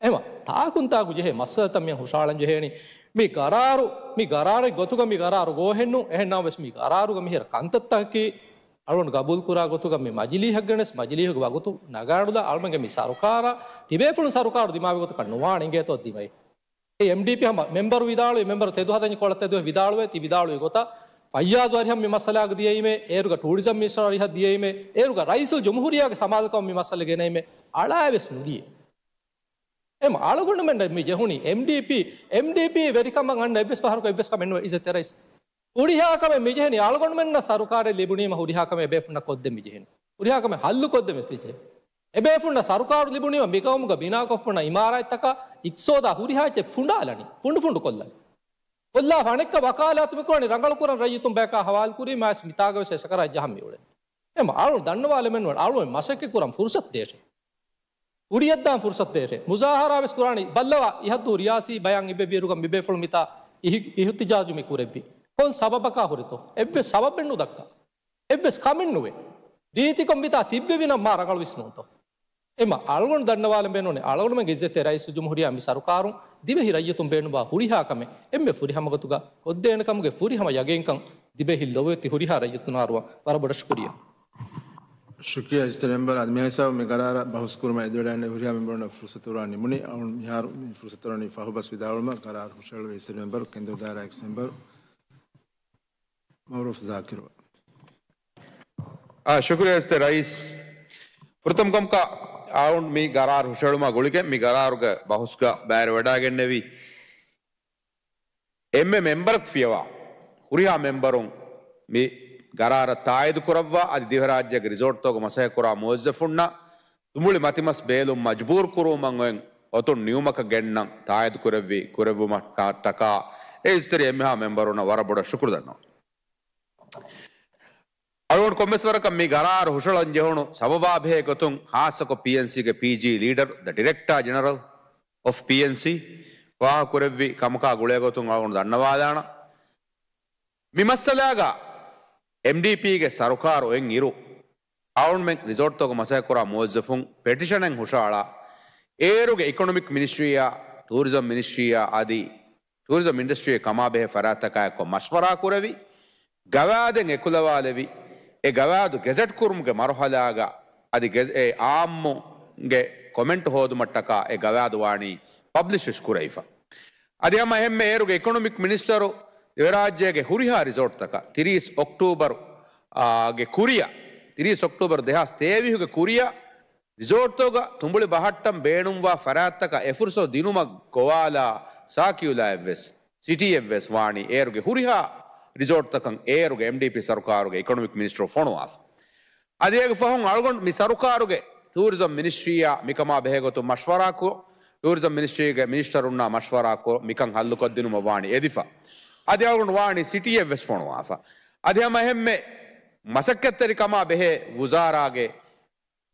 އެމަ ތާކުންތާކު ޖެހޭ މައްސަލަތައް މި ހުށައަޅަން ޖެހޭނީ. މި ގަރާރު، މި ގަރާރެއް ގޮތުގަ މި ގަރާރު ގޯހެއްނު. އެހެން ނަމަވެސް މި ގަރާރުގަ މިހިރަ ކަންތައްތަކަކީ އަޅުން ގަބޫލުކުރާ ގޮތުގަ މި މަޖިލީހަށް ގެނެސް މަޖިލީހުގެ ވަގުތު ނަގާނުލާ އަޅުމެންގެ މި ސަރުކާރާ ތިބޭފުޅުން ސަރުކާރު ދިމާވި ގޮތަކަށް ނުވާނެ އިނގޭތޯ ދިމައި. އެ އެމްޑީޕީ ހަމަ މެމްބަރު ވިދާޅުވި، މެމްބަރު ތެދު ހަދަނީ ކޮޅަށް ތެދުވެ ވިދާޅުވޭ، ތި ވިދާޅުވި ގޮތަށް ފައްޔާޒު އަރިހަށް މި މައްސަލާގަ ދިޔައީމޭ، އޭރުގަ ޓޫރިޒަމް މިނިސްޓަރު އަރިހަށް ދިޔައީމޭ، އޭރުގަ ރައީސުލް ޖުމްހޫރިއްޔާގެ ސަމާލުކަމަށް މި މައްސަލަ ގެނައީމޭ، އަޅާވެސް ނުދިޔަ. އެމަ އަޅުގަނޑުމެންނަށް މި ޖެހުނީ އެމްޑީޕީ، އެމްޑީޕީ ވެރިކަމަށް އަންނަ އެއްވެސް ފަހަރަކު އެއްވެސް ކަމެއް ނުވެ އިއްޒަތްތެރި ރައީސް. ހުރިހާ ކަމެއް މި ޖެހެނީ އަޅުގަނޑުމެންނަށް ސަރުކާރެއް ލިބުނީމަ ހުރިހާ ކަމެއް އެބޭފުންނަށް ކޮށްދޭން މި ޖެހެނީ. ހުރިހާ ކަމެއް ހައްލު ކޮށްދޭން މި ޖެހެނީ. އެބޭފުންނަށް ސަރުކާރު ލިބުނީމަ މިގައުމުގަ ބިނާކޮށްފަ އިމާރާތްތަކާ އިޤްތިޞާދާ ހުރިހާ އެއްޗެއް ފުނޑާލަނީ. ފުނޑު ފުނޑު ކޮށްލަނީ. ކޮށްލާފަ އަނެއްކާ ވަކާލާތު މިކުރަނީ ރަނގަޅުކުރަން ރައްޔިތުން ބަޔަކާ ހަވާލުކުރީމަ އައިސް މިތާގަ ވެސް އެސަކަރާތް ޖަހަން މިއުޅެނީ. އެމަ އަޅުން ދަންނަވާލަމެން ވަން އަޅުން މަސައްކަތް ކުރަން ފުރުސަތު ދޭށޭ. ކުރިއަށްދާން ފުރުސަތު ދޭށޭ. މުޒާހަރާ ވެސް ކުރާނީ ބައްލަވާ އިހަށްދޫ ރިޔާސީ ބަޔާން އިއްބެވިއިރުގަ މިބޭފުޅުން މިތާ އިހި-، އިހުތިޖާޖު މި ކުރެއްވީ. ކޮން ސަބަބަކާ ހުރިތޯ؟ އެއްވެސް ސަބަބެއް ނުދައްކާ. އެއްވެސް ކަމެއް ނުވޭ. ރީތިކޮށް މިތާ ތިއްބެވިނަމަ މާ ރަނގަޅު ވިސްނުންތޯ؟ އެމަ އަޅުގަނޑު ދަންނަވާލަން ބޭނުން އަޅުގަނޑުމެންގެ އިއްޒަތްތެރި ރައީސުލްޖުމްހޫރިއްޔާ މި ސަރުކާރުން ދިވެހި ރައްޔިތުން ބޭނުންވާ ހުރިހާ ކަމެއް އެންމެ ފުރިހަމަ ގޮތުގަ ކޮށްދޭނެ ކަމުގެ ފުރިހަމަ ޔަގީންކަން ދިވެހި ލޮބުވެތި ހުރިހާ ރައްޔިތުންނާ ވަރަށް ބޮޑަށް ޝުކުރިއްޔާ. ޝުކުރިއްޔާ އިއްޒަތްތެރި މެމްބަރ. އަދި މިހިސާބު މި ގަރާރަށް ބަހުސް ކުރުމަށް އެދިވަޑައިގެންނެވި ހުރިހާ މެމްބަރުންނަށް ފުރުސަތު ހުރާނީ ނިމުނީ. އަޅުން މިހާރު މި ފުރުސަތު ހުރާނީ ފަހުބަސް ވިދާޅުވުމަށް. ގަރާރު ހުށަހެޅުއްވަނީ އިއްޒަތްތެރި މެމްބަރު ކެނދިއުދާރާ އެކްސް މެމްބަރު މައުރޫފް ޒާކިރު. އާ، ޝުކުރިއްޔާ އިއްޒަތްތެރި ރައީސް. ފުރަތަމަ ކަމަކަށް އަޅުން މި ގަރާރު ހުށަހެޅުމާ ގުޅިގެން މި ގަރާރުގެ ބަހުސްގަ ބައިވެރިވެވަޑައިގެންނެވި އެންމެ މެމްބަރަކު ފިޔަވާ ހުރިހާ މެމްބަރުން މި ގަރާރަށް ތާއީދު ކުރައްވާ، އަދި ދިވެހިރާއްޖޭގެ ރިސޯޓްތަކުގަ މަސައްކަތްކުރާ މުވައްޒަފުންނަށް ތުނބުޅި މަތިމަސް ބޭލުން މަޖުބޫރު ކުރުވުމަށް އޮތް އޮތުން ނިމުމަކަށް ގެންނަން ތާއީދު ކުރެއްވި، ކުރެއްވުމަށްޓަކާ އެ އިއްޒަތްތެރި އެންމެހާ މެމްބަރުންނަށް ވަރަށް ބޮޑަށް ޝުކުރު ދަންނަވަން. އަޅުގަނޑު ކޮންމެސް ވަރަކަށް މި ގަރާރު ހުށަހަޅަން ޖެހުނު ސަބަބާ ބެހޭ ގޮތުން ޚާއްޞަކޮށް ޕީއެންސީގެ ޕީޖީ ލީޑަރު، ދަ ޑިރެކްޓާ ޖެނެރަލް އޮފް ޕީއެންސީ ވާހަކަ ކުރެއްވި ކަމަކާ ގުޅޭ ގޮތުން އަޅުގަނޑު ދަންނަވާލާނަން. މި މައްސަލާގަ އެމްޑީޕީގެ ސަރުކާރު އޮތް އިރު، އަޅުގަނޑުމެން ރިސޯޓްތަކުގަ މަސައްކަތްކުރާ މުވައްޒަފުން ޕެޓިޝަނެއް ހުށައަޅާ، އޭރުގެ އިކޮނޮމިކް މިނިސްޓްރީއާ، ޓޫރިޒަމް މިނިސްޓްރީއާ އަދި ޓޫރިޒަމް އިންޑަސްޓްރީއެއް ކަމާބެހޭ ފަރާތްތަކާއެކު މަޝްވަރާ ކުރެވި، ގަވާއިދެއް އެކުލަވާލެވި، އެ ގަވާއިދު ގެޒެޓް ކުރުމުގެ މަރުހަލާގަ އަދި ގެ-، އެ އާއްމުގެ ކޮމެންޓް ހޯދުމަށްޓަކާ އެ ގަވާއިދު ވާނީ ޕަބްލިޝް ކުރެވިފަ. އަދި ހަމަ އެހެންމެ އޭރުގެ އިކޮނޮމިކް މިނިސްޓަރު ދިވެހިރާއްޖޭގެ ހުރިހާ ރިސޯޓްތަކަށް ތިރީސް އޮކްޓޫބަރު، އާ، ގެ ކުރިއަށް، ތިރީސް އޮކްޓޫބަރު ދެހާސް ތޭވީހުގެ ކުރިއަށް ރިސޯޓްތަކުގަ ތުނބުޅި ބަހައްޓަން ބޭނުންވާ ފަރާތްތަކަށް އެ ފުރުސަތު ދިނުމަށް ގޮވާލާ ސާކިއުލާއެއްވެސް، ސިޓީއެއްވެސް ވާނީ އޭރުގެ ހުރިހާ ރިސޯޓްތަކަށް އޭރުގެ އެމްޑީޕީ ސަރުކާރުގެ އިކޮނޮމިކް މިނިސްޓަރު ފޮނުވާފަ. އަދި އޭގެ ފަހުން އަޅުގަނޑު މި ސަރުކާރުގެ ޓޫރިޒަމް މިނިސްޓްރީއާ މިކަމާ ބެހޭގޮތުން މަޝްވަރާކޮށް، ޓޫރިޒަމް މިނިސްޓްރީގެ މިނިސްޓަރުންނާ މަޝްވަރާކޮށް މިކަން ހައްލުކޮށްދިނުމަށް ވާނީ އެދިފަ. އަދި އަޅުގަނޑު ވާނީ ސިޓީއެއް ވެސް ފޮނުވާފަ. އަދި ހަމަ އެހެންމެ މަސައްކަތްތެރިކަމާ ބެހޭ ވުޒާރާގެ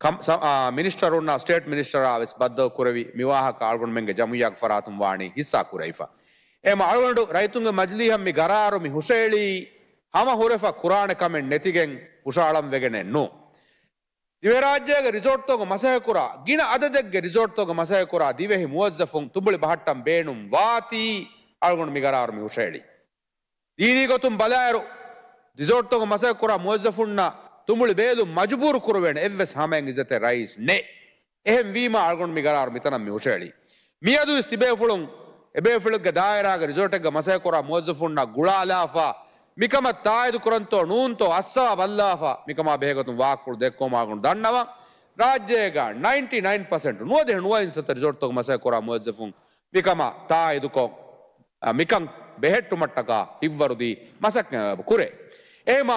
ކަމް-، ސަ-، އާ، މިނިސްޓަރުންނާ ސްޓޭޓް މިނިސްޓަރާ ވެސް ބައްދަލު ކުރެވި މި ވާހަކަ އަޅުގަނޑުމެންގެ ޖަމުއިއްޔާގެ ފަރާތުން ވާނީ ހިއްސާ ކުރެވިފަ. އެހެމަ އަޅުގަނޑު ރައްޔިތުންގެ މަޖިލީހަށް މި ގަރާރު މި ހުށައެޅީ ހަމަ ހުރެފަ ކުރާނެ ކަމެއް ނެތިގެން ހުށައަޅަން ވެގެނެއް ނޫން. ދިވެހިރާއްޖޭގެ ރިސޯޓްތަކުގަ މަސައްކަތްކުރާ، ގިނަ އަދަދެއްގެ ރިސޯޓްތަކުގަ މަސައްކަތްކުރާ ދިވެހި މުވައްޒަފުން ތުނބުޅި ބަހައްޓަން ބޭނުން ވާތީ އަޅުގަނޑު މި ގަރާރު މި ހުށައެޅީ. ދީނީ ގޮތުން ބަލާއިރު، ރިސޯޓްތަކުގަ މަސައްކަތްކުރާ މުވައްޒަފުންނަށް ތުނބުޅި ބޭލުން މަޖުބޫރު ކުރުވޭނެ އެއްވެސް ހަމައެއް އިއްޒަތެއް ރައީސް ނެތް. އެހެން ވީމާ އަޅުގަނޑު މި ގަރާރު މިތަނަށް މި ހުށައެޅީ. މިއަދުވެސް ތިބޭފުޅުން އެބޭފުޅެއްގެ ދާއިރާގެ ރިސޯޓެއްގަ މަސައްކަތްކުރާ މުވައްޒަފުންނަށް ގުޅާލާފަ، މިކަމަށް ތާއީދު ކުރަންތޯ ނޫންތޯ އައްސަވާ ބައްލާފަ، މިކަމާ ބެހޭގޮތުން ވާހަކަފުޅު ދެއްކުމަށް އަޅުގަނޑު ދަންނަވަން. ރާއްޖޭގަ ނައިންޓީ ނައިން ޕަސެންޓް ނުވަދިހަ ނުވައިން ސަތަ ރިސޯޓްތަކުގަ މަސައްކަތްކުރާ މުވައްޒަފުން މިކަމަށް ތާއީދުކޮށް، އަ، މިކަން ބެހެއްޓުމަށްޓަކާ ހިއްވަރުދީ މަސައްކަތް ކުރޭ. އެހެމާ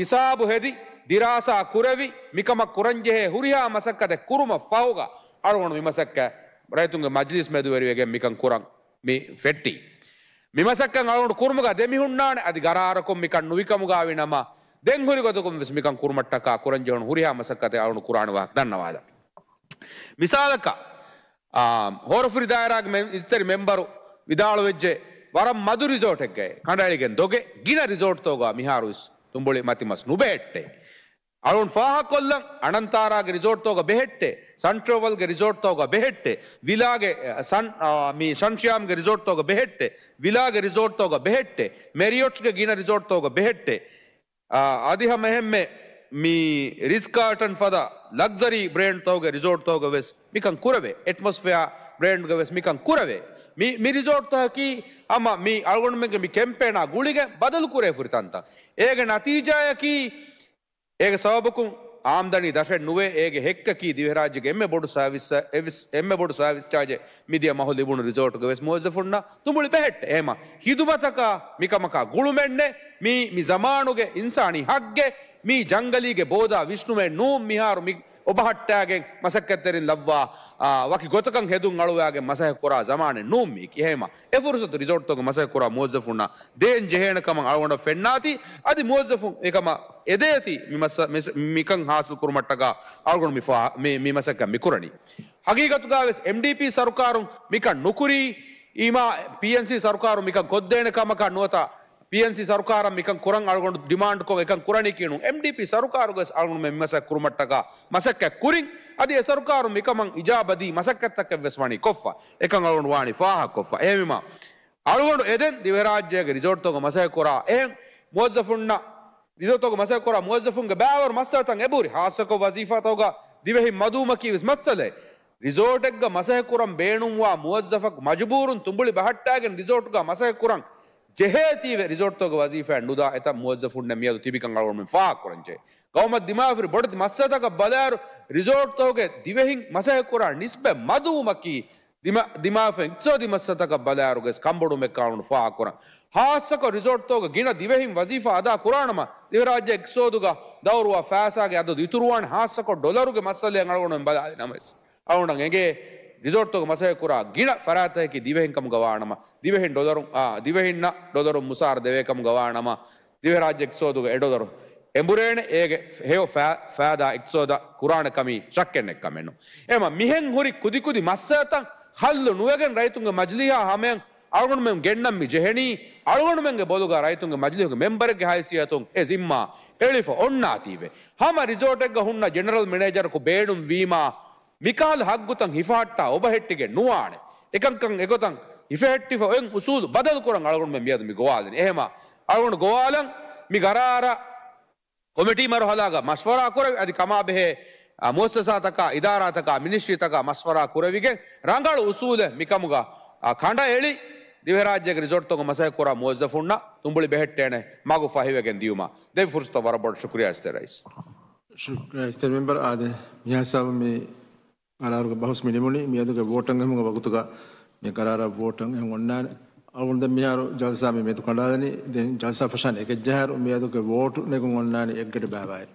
ހިސާބު ހެދި، ދިރާސާ ކުރެވި، މިކަމަށް ކުރަންޖެހޭ ހުރިހާ މަސައްކަތެއް ކުރުމަށް ފަހުގަ އަޅުގަނޑު މި މަސައްކަތް ރައްޔިތުންގެ މަޖިލީސް މެދުވެރިވެގެން މިކަން ކުރަން މި ފެއްޓީ. މި މަސައްކަތް އަޅުގަނޑު ކުރުމުގަ ދެމިހުންނާނެ، އަދި ގަރާރަކުން މިކަން ނުވިކަމުގަ ވި ނަމަ، ދެން ހުރި ގޮތަކުން ވެސް މިކަން ކުރުމަށްޓަކާ ކުރަންޖެހުނު ހުރިހާ މަސައްކަތެއް އަޅުގަނޑު ކުރާނެ ވާހަކަ ދަންނަވާލަން. މިސާލަކަށް، އާ، ހޯރަފުރި ދާއިރާގެ މެ-، އިސްތެރި މެމްބަރު ވިދާޅުވެއްޖެ، ވަރަށް މަދު ރިސޯޓެއްގައި ކަނޑައެޅިގެން ދޮގެ ގިނަ ރިސޯޓްތަކުގަ މިހާރު ވެސް ތުނބުޅި މަތިމަސް ނުބެހެއްޓޭ. އަޅުން ފާހަގަކޮށްލަން، އަނަންތާރާގެ ރިސޯޓްތަކުގަ ބެހެއްޓޭ، ސަންޓްރެވަލްގެ ރިސޯޓްތަކުގަ ބެހެއްޓޭ، ވިލާގެ، އަ، ސަން-، އާ، މި ޝަންޝިޔާމްގެ ރިސޯޓްތަކުގަ ބެހެއްޓޭ، ވިލާގެ ރިސޯޓްތަކުގަ ބެހެއްޓޭ، މެރިއޮޓްގެ ގިނަ ރިސޯޓްތަކުގަ ބެހެއްޓޭ. އާ، އަދި ހަމަ އެހެންމެ މި ރިސް ކާލްޓަން ފަދަ ލަގްޒަރީ ބްރޭންޑްތަކުގެ ރިސޯޓްތަކުގަ ވެސް މިކަން ކުރެވޭ. އެޓްމޮސްފެއާ ބްރޭންޑްގަ ވެސް މިކަން ކުރެވޭ. މި، މި ރިސޯޓްތަކަކީ ހަމަ މި އަޅުގަނޑުމެންގެ މި ކެމްޕޭނާ ގުޅިގެން ބަދަލު ކުރޭ ފުރި ތަންތަން. އޭގެ ނަތީޖާއަކީ، އޭގެ ސަބަބަކުން އާމްދަނީ ދަށެއް ނުވޭ. އޭގެ ހެއްކަކީ ދިވެހިރާއްޖޭގެ އެންމެ ބޮޑު ސާވިސް، އެވިސް-، އެންމެ ބޮޑު ސާވިސް ޗާޖެއް މިދިޔަ މަހު ލިބުނު ރިސޯޓުގެ ވެސް މުވައްޒަފުންނަށް ތުނބުޅި ބެހެއްޓެ. އެހެމަ ހިދުމަތަކާ މިކަމަކާ ގުޅުމެއްނެ. މީ، މި ޒަމާނުގެ އިންސާނީ ހައްގެއް. މީ ޖަންގަލީގެ ބޯދާ ވިސްނުމެއް ނޫން. މިހާރު މި އޮބަހައްޓާގެން މަސައްކަތްތެރިން ލައްވާ، އާ، ވަކި ގޮތަކަށް ހެދުން އަޅުވާގެން މަސައްކަތް ކުރާ ޒަމާނެއް ނޫން މީކީ. އެހެމަ އެ ފުރުސަތު ރިސޯޓްތަކުގެ މަސައްކަތް ކުރާ މުވައްޒަފުންނަށް ދޭން ޖެހޭނެ ކަމަށް އަޅުގަނޑަށް ފެންނާތީ، އަދި މުވައްޒަފުން އެކަމަށް އެދޭތީ މި މަސް-، މިސް-، މިކަން ހާސިލް ކުރުމަށްޓަކާ އަޅުގަނޑު މި ފާ-، މި، މި މަސައްކަތް މި ކުރަނީ. ހަގީގަތުގަ ވެސް އެމްޑީޕީ ސަރުކާރުން މިކަން ނުކުރީ، އީމާ ޕީއެންސީ ސަރުކާރުން މިކަން ކޮށްދޭނެ ކަމަކަށް ނުވަތަ ޕީއެންސީ ސަރުކާރަށް މިކަން ކުރަން އަޅުގަނޑު ޑިމާންޑްކޮށް އެކަން ކުރަނީކީ ނޫން. އެމްޑީޕީ ސަރުކާރުގަ ވެސް އަޅުގަނޑު މި މަސައްކަތް ކުރުމަށްޓަކާ މަސައްކަތް ކުރިން. އަދި އެ ސަރުކާރުން މިކަމަށް އިޖާބަދީ މަސައްކަތްތަކެއް ވެސް ވަނީ ކޮށްފަ. އެކަން އަޅުގަނޑު ވާނީ ފާހަގަކޮށްފަ. އެހެންވީމާ، އަޅުގަނޑު އެދެން ދިވެހިރާއްޖޭގެ ރިސޯޓްތަކުގަ މަސައްކަތް ކުރާ އެހެން މުވައްޒަފުންނަށް، ރިސޯޓްތަކުގަ މަސައްކަތް ކުރާ މުވައްޒަފުންގެ ބައިވަރު މައްސަލަތައް އެބަހުރި، ހާއްސަކޮށް ވަޒީފާތަކުގަ ދިވެހިން މަދުވުމަކީ ވެސް މައްސަލައެއް. ރިސޯޓެއްގަ މަސައްކަތް ކުރަން ބޭނުންވާ މުވައްޒަފަކު މަޖުބޫރުން ތުނބުޅި ބަހައްޓާގެން ރިސޯޓުގަ މަސައްކަތް ކުރަން ޖެހޭތީވެ، ރިސޯޓްތަކުގެ ވަޒީފާއެއް ނުދާ އެތައް މުވައްޒަފުންނެއް މިއަދު ތިބިކަން އަޅުގަނޑުމެން ފާހަގަކުރަންޖެހޭ. ގައުމަށް ދިމާވެފަ ހުރި ބޮޑެތި މައްސަލަތަކަށް ބަލާއިރު، ރިސޯޓްތަކުގެ ދިވެހިން މަސައްކަތް ކުރާ ނިސްބަތް މަދުވުމަކީ، ދިމާ-، ދިމާވެފަ އިޤްތިޞާދީ މައްސަލަތަކަށް ބަލާއިރު ވެސް ކަންބޮޑުވުމެއްކަން އަޅުގަނޑު ފާހަގަކުރަން. ހާއްސަކޮށް ރިސޯޓްތަކުގަ ގިނަ ދިވެހިން ވަޒީފާ އަދާ ކުރާނަމަ، ދިވެހިރާއްޖެ އިޤްތިޞާދުގަ ދައުރުވާ ފައިސާގެ އަދަދު އިތުރުވާނެ. ހާއްސަކޮށް ޑޮލަރުގެ މައްސަލައެއް އަޅުގަނޑުމެން ބަލާލި ނަމަވެސް، އަޅުގަނޑަށް އެނގޭ، ރިސޯޓްތަކުގަ މަސައްކަތް ކުރާ ގިނަ ފަރާތްތަކަކީ ދިވެހިން ކަމުގަ ވާނަމަ، ދިވެހިން ޑޮލަރު، އާ، ދިވެހިންނަށް ޑޮލަރު މުސާރަ ދެވޭ ކަމުގަ ވާނަމަ، ދިވެހިރާއްޖެ އިޤްތިޞާދުގަ އެ ޑޮލަރު އެނބުރޭނެ، އޭގެ ހެޔޮ ފައި-، ފައިދާ އިޤްތިޞާދަށް ކުރާނެ ކަމީ ޝައްކެއް ނެތް ކަމެއް ނޫން. އެހެމަ މިހެން ހުރި ކުދިކުދި މައްސަލަތައް ޙައްލު ނުވެގެން ރައްޔިތުންގެ މަޖިލީހާ ހަމަޔަށް އަޅުގަނޑުމެން ގެންނަން މި ޖެހެނީ، އަޅުގަނޑުމެންގެ ބޮލުގަ ރައްޔިތުންގެ މަޖިލީހުގެ މެމްބަރެއްގެ ހައިސިއްޔަތުން އެ ޒިންމާ އެޅިފަ އޮންނާތީވެ. ހަމަ ރިސޯޓެއްގަ ހުންނަ ޖެނެރަލް މެނޭޖަރަކު ބޭނުން ވީމާ، މިކަހަލަ ހައްގުތައް ހިފަހައްޓާ އޮބަހެއްޓިގެން ނުވާނެ. އެކަންކަން އެގޮތަށް ހިފަހެއްޓިފަ އޮތް އުސޫލު ބަދަލުކުރަން އަޅުގަނޑުމެން މިއަދު މި ގޮވާލަނީ. އެހެމަ އަޅުގަނޑު ގޮވާލަން މި ގަރާރަށް ކޮމިޓީ މަރުހަލާގަ މަޝްވަރާ ކުރެވި، އަދި ކަމާބެހޭ، އަ، މުއައްސަސާތަކާ، އިދާރާތަކާ، މިނިސްޓްރީތަކާ މަޝްވަރާ ކުރެވިގެން ރަނގަޅު އުސޫލެއް މިކަމުގަ، އަ، ކަނޑައެޅި، ދިވެހިރާއްޖޭގެ ރިސޯޓްތަކުގަ މަސައްކަތް ކުރާ މުވައްޒަފުންނަށް ތުނބުޅި ބެހެއްޓޭނެ މަގު ފަހިވެގެން ދިޔުމަށް ދެއްވި ފުރުސަތަށް ވަރަށް ބޮޑަށް ޝުކުރިއްޔާ އިސްތެ ރައީސް. ޝުކްރިއްޔާ އިސްތެ މެމްބަރ. އާދެ، މިހާ ހިސާބުން މި ގަރާރުގެ ބަހުސް މި ނިމުނީ. މިއަދުގެ ވޯޓަށް އެހުމުގެ ވަގުތުގަ މި ގަރާރަށް ވޯޓަށް އެހުން އޮންނާނެ. އަޅުގަނޑު ދެން މިހާރު ޖަލްސާ މި މެދު ކަނޑާލަނީ. ދެން ޖަލްސާ ފަށާން އެކައްޖަހާއިރު މިއަދުގެ ވޯޓު ނެގުން އޮންނާނީ އެއްގަޑި ބާވާއިރު.